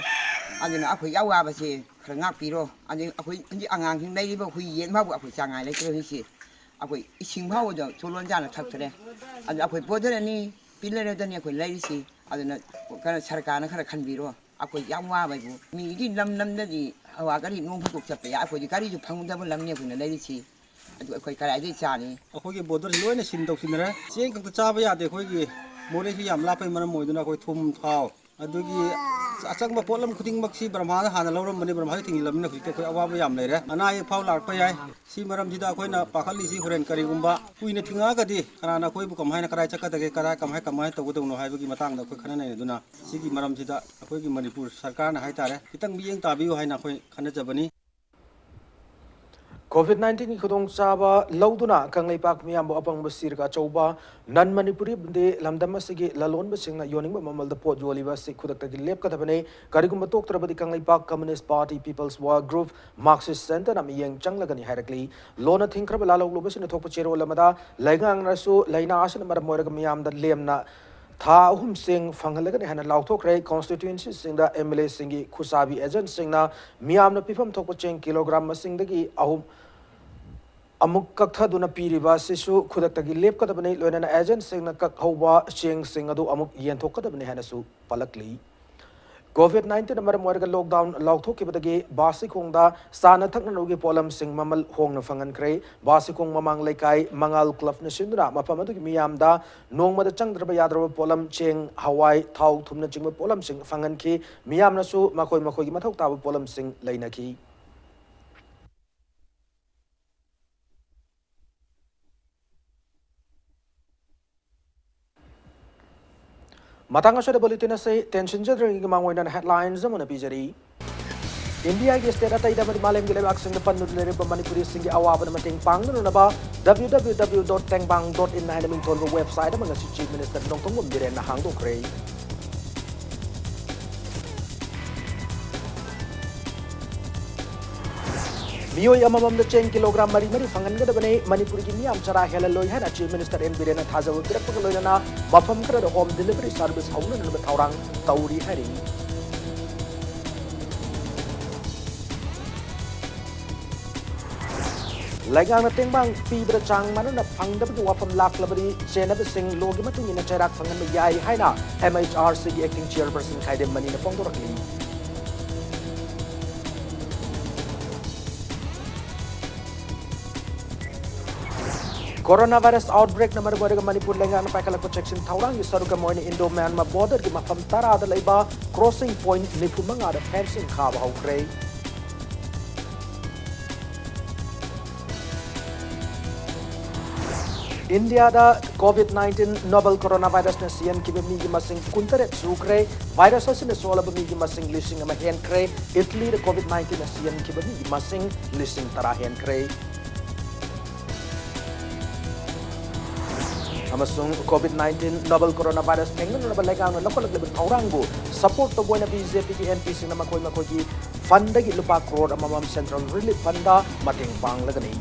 ꯑꯗꯨꯅ ꯑꯩꯈꯣꯏꯒꯤ ꯑꯋꯥꯕꯁꯦ ꯈꯔ ꯉꯥꯛꯄꯤꯔꯣ꯫ ꯑꯗꯩ ꯑꯩꯈꯣꯏ ꯍꯧꯖꯤꯛ ꯑꯉꯥꯡꯁꯤꯡ ꯂꯩꯔꯤꯕ ꯍꯨꯏ ꯌꯦꯟ ꯐꯥꯎꯕ ꯑꯩꯈꯣꯏ ꯆꯥꯉꯥꯏ ꯂꯩꯇ꯭ꯔꯦ ꯍꯧꯖꯤꯛꯁꯦ꯫ ꯑꯩꯈꯣꯏ ꯏꯁꯤꯡ ꯐꯥꯎꯕꯗ ꯆꯣꯂꯣꯟ ꯆꯥꯅ ꯊꯛꯇ꯭ꯔꯦ꯫ ꯑꯗꯨ ꯑꯩꯈꯣꯏ ꯕꯣꯔꯗꯔ ꯑꯅꯤ ꯄꯤꯂꯔꯗꯅꯤ ꯑꯩꯈꯣꯏ ꯂꯩꯔꯤꯁꯤ꯫ ꯑꯗꯨꯅ ꯀꯩꯅꯣ ꯁꯔꯀꯥꯔꯅ ꯈꯔ ꯈꯟꯕꯤꯔꯣ꯫ ꯑꯩꯈꯣꯏ ꯌꯥꯝ ꯋꯥꯕ ꯍꯥꯏꯕꯨ ꯃꯤꯒꯤ ꯂꯝ ꯂꯝꯗꯗꯤ ꯍꯋꯥ ꯒꯥꯔꯤ ꯅꯣꯡ ꯐꯥꯗꯣꯛ ꯆꯠꯄ ꯌꯥꯏ꯫ ꯑꯩꯈꯣꯏꯗꯤ ꯒꯥꯔꯤꯁꯨ ꯐꯪꯗꯕ ꯂꯝꯅꯤ ꯑꯩꯈꯣꯏꯅ ꯂꯩꯔꯤꯁꯤ꯫ ꯑꯗꯨ ꯑꯩꯈꯣꯏ ꯀꯗꯥꯏꯗꯒꯤ ꯆꯥꯅꯤ? ꯑꯩꯈꯣꯏꯒꯤ ꯕꯣꯔꯗꯔꯁꯤ ꯂꯣꯏꯅ ꯁꯤꯟ ꯇꯧꯁꯤꯟꯅꯔꯦ꯫ ꯆꯦꯡ ꯈꯛꯇ ꯆꯥꯕ ꯌꯥꯗꯦ꯫ ꯑꯩꯈꯣꯏꯒꯤ ꯃꯣꯔꯦꯁꯤ ꯌꯥꯝ ꯂꯥꯞꯄꯩ ꯃꯔꯝ ꯑꯣꯏꯗꯨꯅ ꯑꯩꯈꯣꯏ ꯊꯨꯝ, ꯊꯥꯎ, ꯑꯗꯨꯒꯤ ꯑꯆꯪꯕ ꯄꯣꯠꯂꯝ ꯈꯨꯗꯤꯡꯃꯛꯁꯤ ꯕ꯭ꯔꯍꯃꯥꯗ ꯍꯥꯟꯅ ꯂꯧꯔꯝꯕꯅꯤ꯫ ꯕ꯭ꯔꯍꯃꯥꯁꯤ ꯊꯤꯡꯖꯤꯜꯂꯝꯅꯤꯅ ꯍꯧꯖꯤꯛꯇꯤ ꯑꯩꯈꯣꯏ ꯑꯋꯥꯕ ꯌꯥꯝ ꯂꯩꯔꯦ꯫ ꯑꯅꯥ ꯑꯌꯦꯛ ꯐꯥꯎ ꯂꯥꯛꯄ ꯌꯥꯏ꯫ ꯁꯤ ꯃꯔꯝꯁꯤꯗ ꯑꯩꯈꯣꯏꯅ ꯄꯥꯈꯠꯂꯤꯁꯤ ꯍꯣꯔꯦꯟ ꯀꯔꯤꯒꯨꯝꯕ ꯀꯨꯏꯅ ꯊꯤꯡꯉꯛꯑꯒꯗꯤ ꯀꯅꯥꯅ ꯑꯩꯈꯣꯏꯕꯨ ꯀꯃꯥꯏꯅ ꯀꯗꯥꯏ ꯆꯠꯀꯗꯒꯦ, ꯀꯗꯥꯏ ꯀꯃꯥꯏ-, ꯀꯃꯥꯏꯅ ꯇꯧꯒꯗꯧꯅꯣ ꯍꯥꯏꯕꯒꯤ ꯃꯇꯥꯡꯗ ꯑꯩꯈꯣꯏ ꯈꯟꯅ ꯅꯩꯅꯗꯨꯅ ꯁꯤꯒꯤ ꯃꯅꯤꯄꯨꯔ ꯁꯔꯀꯥꯔꯅ ꯍꯥꯏꯇꯥꯔꯦ ꯈꯤꯇꯪ ꯃꯤꯠꯌꯦꯡ ꯇꯥꯕꯤꯌꯨ ꯍꯥꯏꯅ ꯑꯩꯈꯣꯏ ꯈꯟꯅꯖꯕꯅꯤ꯫ ꯀꯣꯚꯤꯗ ꯅꯥꯏꯟꯇꯤꯟꯒꯤ ꯈꯨꯗꯣꯡꯆꯥꯕ ꯂꯧꯗꯨꯅ ꯀꯪꯂꯩꯄꯥꯛ ꯃꯤꯌꯥꯝꯕꯨ ꯑꯄꯪꯕ ꯁꯤꯔꯒ ꯑꯆꯧꯕ ꯅꯟ ꯃꯅꯤꯄꯨꯔꯤ ꯑꯃꯗꯤ ꯂꯝꯗꯝ ꯑꯁꯤꯒꯤ ꯂꯂꯣꯟꯕꯁꯤꯡꯅ ꯌꯣꯟꯅꯤꯡꯕ ꯃꯃꯜꯗ ꯄꯣꯠ ꯌꯣꯜꯂꯤꯕ ꯑꯁꯤ ꯈꯨꯗꯛꯇꯒꯤ ꯂꯦꯞꯀꯗꯕꯅꯤ꯫ ꯀꯔꯤꯒꯨꯝꯕ ꯇꯣꯛꯇ꯭ꯔꯕꯗꯤ ꯀꯪꯂꯩꯄꯥꯛ communist party, people's war group, Marxist ꯁꯦꯟꯇꯔꯅ ꯃꯤꯠꯌꯦꯡ ꯆꯪꯂꯒꯅꯤ ꯍꯥꯏꯔꯛꯂꯤ꯫ ꯂꯣꯟꯅ ꯊꯤꯡꯈ꯭ꯔꯕ ꯂꯥꯜꯍꯧꯂꯨꯕꯁꯤꯡꯅ ꯊꯣꯛꯄ ꯆꯦꯔꯣꯜ ꯑꯃꯗ ꯂꯩꯉꯥꯛꯅꯁꯨ ꯂꯥꯏꯅꯥ ꯑꯁꯤꯅ ꯃꯔꯝ ꯑꯣꯏꯔꯒ ꯃꯤꯌꯥꯝꯗ ꯂꯦꯝꯅ ꯊꯥ ꯑꯍꯨꯝꯁꯤꯡ ꯐꯪꯍꯜꯂꯒꯅꯤ ꯍꯥꯏꯅ ꯂꯥꯎꯊꯣꯛꯈ꯭ꯔꯦ꯫ ꯀꯣꯟꯁꯇꯤꯇ꯭ꯋꯦꯟꯁꯤꯁꯤꯡꯗ ꯑꯦꯝ ꯑꯦꯜ ꯑꯦꯁꯤꯡꯒꯤ ꯈꯨꯠꯁꯥꯕꯤ ꯑꯦꯖꯦꯟꯠꯁꯤꯡꯅ ꯃꯤꯌꯥꯝꯅ ꯄꯤꯐꯝ ꯊꯣꯛꯄ ꯆꯦꯡ ꯀꯤꯂꯣꯒ꯭ꯔꯥꯝ ꯃꯁꯤꯡꯗꯒꯤ ꯑꯍꯨꯝ ꯑꯃꯨꯛ ꯀꯛꯊꯗꯨꯅ ꯄꯤꯔꯤꯕ ꯑꯁꯤꯁꯨ ꯈꯨꯗꯛꯇꯒꯤ ꯂꯦꯞꯀꯗꯕꯅꯤ꯫ ꯂꯣꯏꯅꯅ ꯑꯦꯖꯦꯟꯠꯁꯤꯡꯅ ꯀꯛꯍꯧꯕ ꯆꯦꯡꯁꯤꯡ ꯑꯗꯨ ꯑꯃꯨꯛ ꯌꯦꯟꯊꯣꯛꯀꯗꯕꯅꯤ ꯍꯥꯏꯅꯁꯨ ꯄꯜꯂꯛꯂꯤ꯫ ꯀꯣꯚꯤꯗ ꯅꯥꯏꯟꯇꯤꯟꯅ ꯃꯔꯝ ꯑꯣꯏꯔꯒ ꯂꯣꯛꯗꯥꯎꯟ ꯂꯥꯎꯊꯣꯛꯈꯤꯕꯗꯒꯤ ꯕꯥꯁꯤꯈꯣꯡꯗ ꯆꯥꯅ ꯊꯛꯅꯅꯕꯒꯤ ꯄꯣꯠꯂꯝꯁꯤꯡ ꯃꯃꯜ ꯍꯣꯡꯅ ꯐꯪꯍꯟꯈ꯭ꯔꯦ꯫ ꯕꯥꯁꯤꯈꯣꯡ ꯃꯃꯥꯡ ꯂꯩꯀꯥꯏ ꯃꯉꯥꯜ ꯀ꯭ꯂꯕꯅ ꯁꯤꯟꯗꯨꯅ ꯃꯐꯝ ꯑꯗꯨꯒꯤ ꯃꯤꯌꯥꯝꯗ ꯅꯣꯡꯃꯗ ꯆꯪꯗ꯭ꯔꯕ ꯌꯥꯗ꯭ꯔꯕ ꯄꯣꯠꯂꯝ ꯆꯦꯡ, ꯍꯋꯥꯏ, ꯊꯥꯎ, ꯊꯨꯝꯅꯆꯤꯡꯕ ꯄꯣꯠꯂꯝꯁꯤꯡ ꯐꯪꯍꯟꯈꯤ꯫ ꯃꯤꯌꯥꯝꯅꯁꯨ ꯃꯈꯣꯏ ꯃꯈꯣꯏꯒꯤ ꯃꯊꯧ ꯇꯥꯕ ꯄꯣꯠꯂꯝꯁꯤꯡ ꯂꯩꯅꯈꯤ꯫ ꯃꯇꯥꯡ ꯑꯁꯤꯗ ꯕꯨꯂꯦꯇꯤꯟ ꯑꯁꯤ ꯇꯦꯟꯁꯤꯟꯖꯗ꯭ꯔꯤꯉꯩꯒꯤ ꯃꯥꯡꯑꯣꯏꯅꯅ ꯍꯦꯗꯂꯥꯏꯟꯁ ꯑꯃꯅ ꯄꯤꯖꯔꯤ꯫ ꯏꯟꯗꯤꯌꯥꯒꯤ ꯁ꯭ꯇꯦꯠ ꯑꯇꯩꯗ ꯑꯃꯗꯤ ꯃꯥꯂꯦꯝꯒꯤ ꯂꯩꯕꯥꯛꯁꯤꯡꯗ ꯄꯟꯗꯨꯅ ꯂꯩꯔꯤꯕ ꯃꯅꯤꯄꯨꯔꯤꯁꯤꯡꯒꯤ ꯑꯋꯥꯕꯗ ꯃꯇꯦꯡ ꯄꯥꯡꯅꯅꯕ W W W dot tengbang dot in ꯍꯥꯏꯅ ꯃꯤꯡꯊꯣꯟꯕ ꯋꯦꯕꯁꯥꯏꯠ ꯑꯃ ꯉꯁꯤ ꯆꯤꯐ ꯃꯤꯅꯤꯁꯇꯔ ꯅꯣꯡꯊꯣꯝꯕꯝ ꯕꯤꯔꯦꯟꯅ ꯍꯥꯡꯗꯣꯛꯈ꯭ꯔꯦ꯫ ꯃꯤꯑꯣꯏ ꯑꯃꯃꯝꯗ ꯆꯦꯡ ꯀꯤꯂꯣꯒ꯭ꯔꯥꯝ ꯃꯔꯤ ꯃꯔꯤ ꯐꯪꯍꯟꯒꯗꯕꯅꯤ꯫ ꯃꯅꯤꯄꯨꯔꯒꯤ ꯃꯤꯌꯥꯝ ꯆꯔꯥ ꯍꯦꯜꯍꯜꯂꯣꯏ ꯍꯥꯏꯅ ꯆꯤꯐ ꯃꯤꯅꯤꯁꯇꯔ ꯑꯦꯟ ꯕꯤꯔꯦꯟꯅ ꯊꯥꯖꯕ ꯄꯤꯔꯛꯄꯒ ꯂꯣꯏꯅꯅ ꯃꯐꯝ ꯈꯔꯗ ꯍꯣꯝ ꯗꯦꯂꯤꯚꯔꯤ ꯁꯥꯔꯚꯤꯁ ꯍꯧꯅꯅꯕ ꯊꯧꯔꯥꯡ ꯇꯧꯔꯤ ꯍꯥꯏꯔꯤ꯫ ꯂꯩꯉꯥꯛꯅ ꯇꯦꯡꯕꯥꯡ ꯄꯤꯕꯗ ꯆꯥꯡ ꯃꯥꯟꯅꯅ ꯐꯪꯗꯕꯒꯤ ꯋꯥꯐꯝ ꯂꯥꯛꯂꯕꯗꯤ ꯆꯦꯟꯅꯕꯁꯤꯡ ꯂꯣꯒꯤ ꯃꯇꯨꯡ ꯏꯟꯅ ꯆꯩꯔꯥꯛ ꯐꯪꯍꯟꯕ ꯌꯥꯏ ꯍꯥꯏꯅ ꯑꯦꯝ ꯑꯩꯆ ꯑꯥꯔ ꯁꯤꯒꯤ ꯑꯦꯛꯇꯤꯡ ꯆꯤꯌꯔꯄꯔꯁꯟ ꯈꯥꯏꯗꯦꯝ ꯃꯅꯤꯅ ꯐꯣꯡꯗꯣꯔꯛꯂꯤ꯫ ꯀꯣꯔꯣꯅꯥ ꯚꯥꯏꯔꯁ ꯑꯥꯎꯠꯕ꯭ꯔꯦꯛꯅ ꯃꯔꯝ ꯑꯣꯏꯔꯒ ꯃꯅꯤꯄꯨꯔ ꯂꯩꯉꯥꯛꯅ ꯄꯥꯏꯈꯠꯂꯛꯄ ꯆꯦꯛꯁꯤꯟ ꯊꯧꯔꯥꯡꯒꯤ ꯁꯔꯨꯛ ꯑꯃ ꯑꯣꯏꯅ ꯏꯟꯗꯣ ꯃ꯭ꯌꯥꯟꯃꯥꯔ ꯕꯣꯔꯗꯔꯒꯤ ꯃꯐꯝ ꯇꯔꯥꯗ ꯂꯩꯕ ꯀ꯭ꯔꯣꯁꯤꯡ ꯄꯣꯏꯟꯠ ꯅꯤꯐꯨ ꯃꯉꯥꯗ ꯐꯦꯟꯁꯤꯡ ꯈꯥꯕ ꯍꯧꯈ꯭ꯔꯦ꯫ ꯏꯟꯗꯤꯌꯥꯗ ꯀꯣꯚꯤꯗ ꯅꯥꯏꯟꯇꯤꯟ ꯅꯣꯕꯦꯜ ꯀꯣꯔꯣꯅꯥ ꯚꯥꯏꯔꯁꯅ ꯁꯤꯍꯟꯈꯤꯕ ꯃꯤꯒꯤ ꯃꯁꯤꯡ ꯀꯨꯟꯇꯔꯦꯠ ꯁꯨꯈ꯭ꯔꯦ꯫ ꯚꯥꯏꯔꯁ ꯑꯁꯤꯅ ꯁꯣꯛꯂꯕ ꯃꯤꯒꯤ ꯃꯁꯤꯡ ꯂꯤꯁꯤꯡ ꯑꯃ ꯍꯦꯟꯈ꯭ꯔꯦ꯫ ꯏꯇꯂꯤꯗ ꯀꯣꯚꯤꯗ ꯅꯥꯏꯟꯇꯤꯟꯅ ꯁꯤꯍꯟꯈꯤꯕ ꯃꯤꯒꯤ ꯃꯁꯤꯡ ꯂꯤꯁꯤꯡ ꯇꯔꯥ ꯍꯦꯟꯈ꯭ꯔꯦ꯫ ꯑꯃꯁꯨꯡ COVID nineteen novel corona virus ꯊꯦꯡꯅꯅꯅꯕ ꯂꯩꯉꯥꯛꯅ ꯂꯧꯈꯠꯂꯛꯂꯤꯕ ꯊꯧꯔꯥꯡꯕꯨ ꯁꯄꯣꯔꯠ ꯇꯧꯕ ꯑꯣꯏꯅ ꯕꯤ ꯖꯦ ꯄꯤꯒꯤ ꯑꯦꯝ ꯄꯤꯁꯤꯡꯅ ꯃꯈꯣꯏ ꯃꯈꯣꯏꯒꯤ ꯐꯟꯗꯒꯤ ꯂꯨꯄꯥ ꯀ꯭ꯔꯣꯔ ꯑꯃꯃꯝ ꯁꯦꯟꯇ꯭ꯔꯦꯜ ꯔꯤꯂꯤꯐ ꯐꯟꯗ ꯃꯇꯦꯡ ꯄꯥꯡꯂꯒꯅꯤ꯫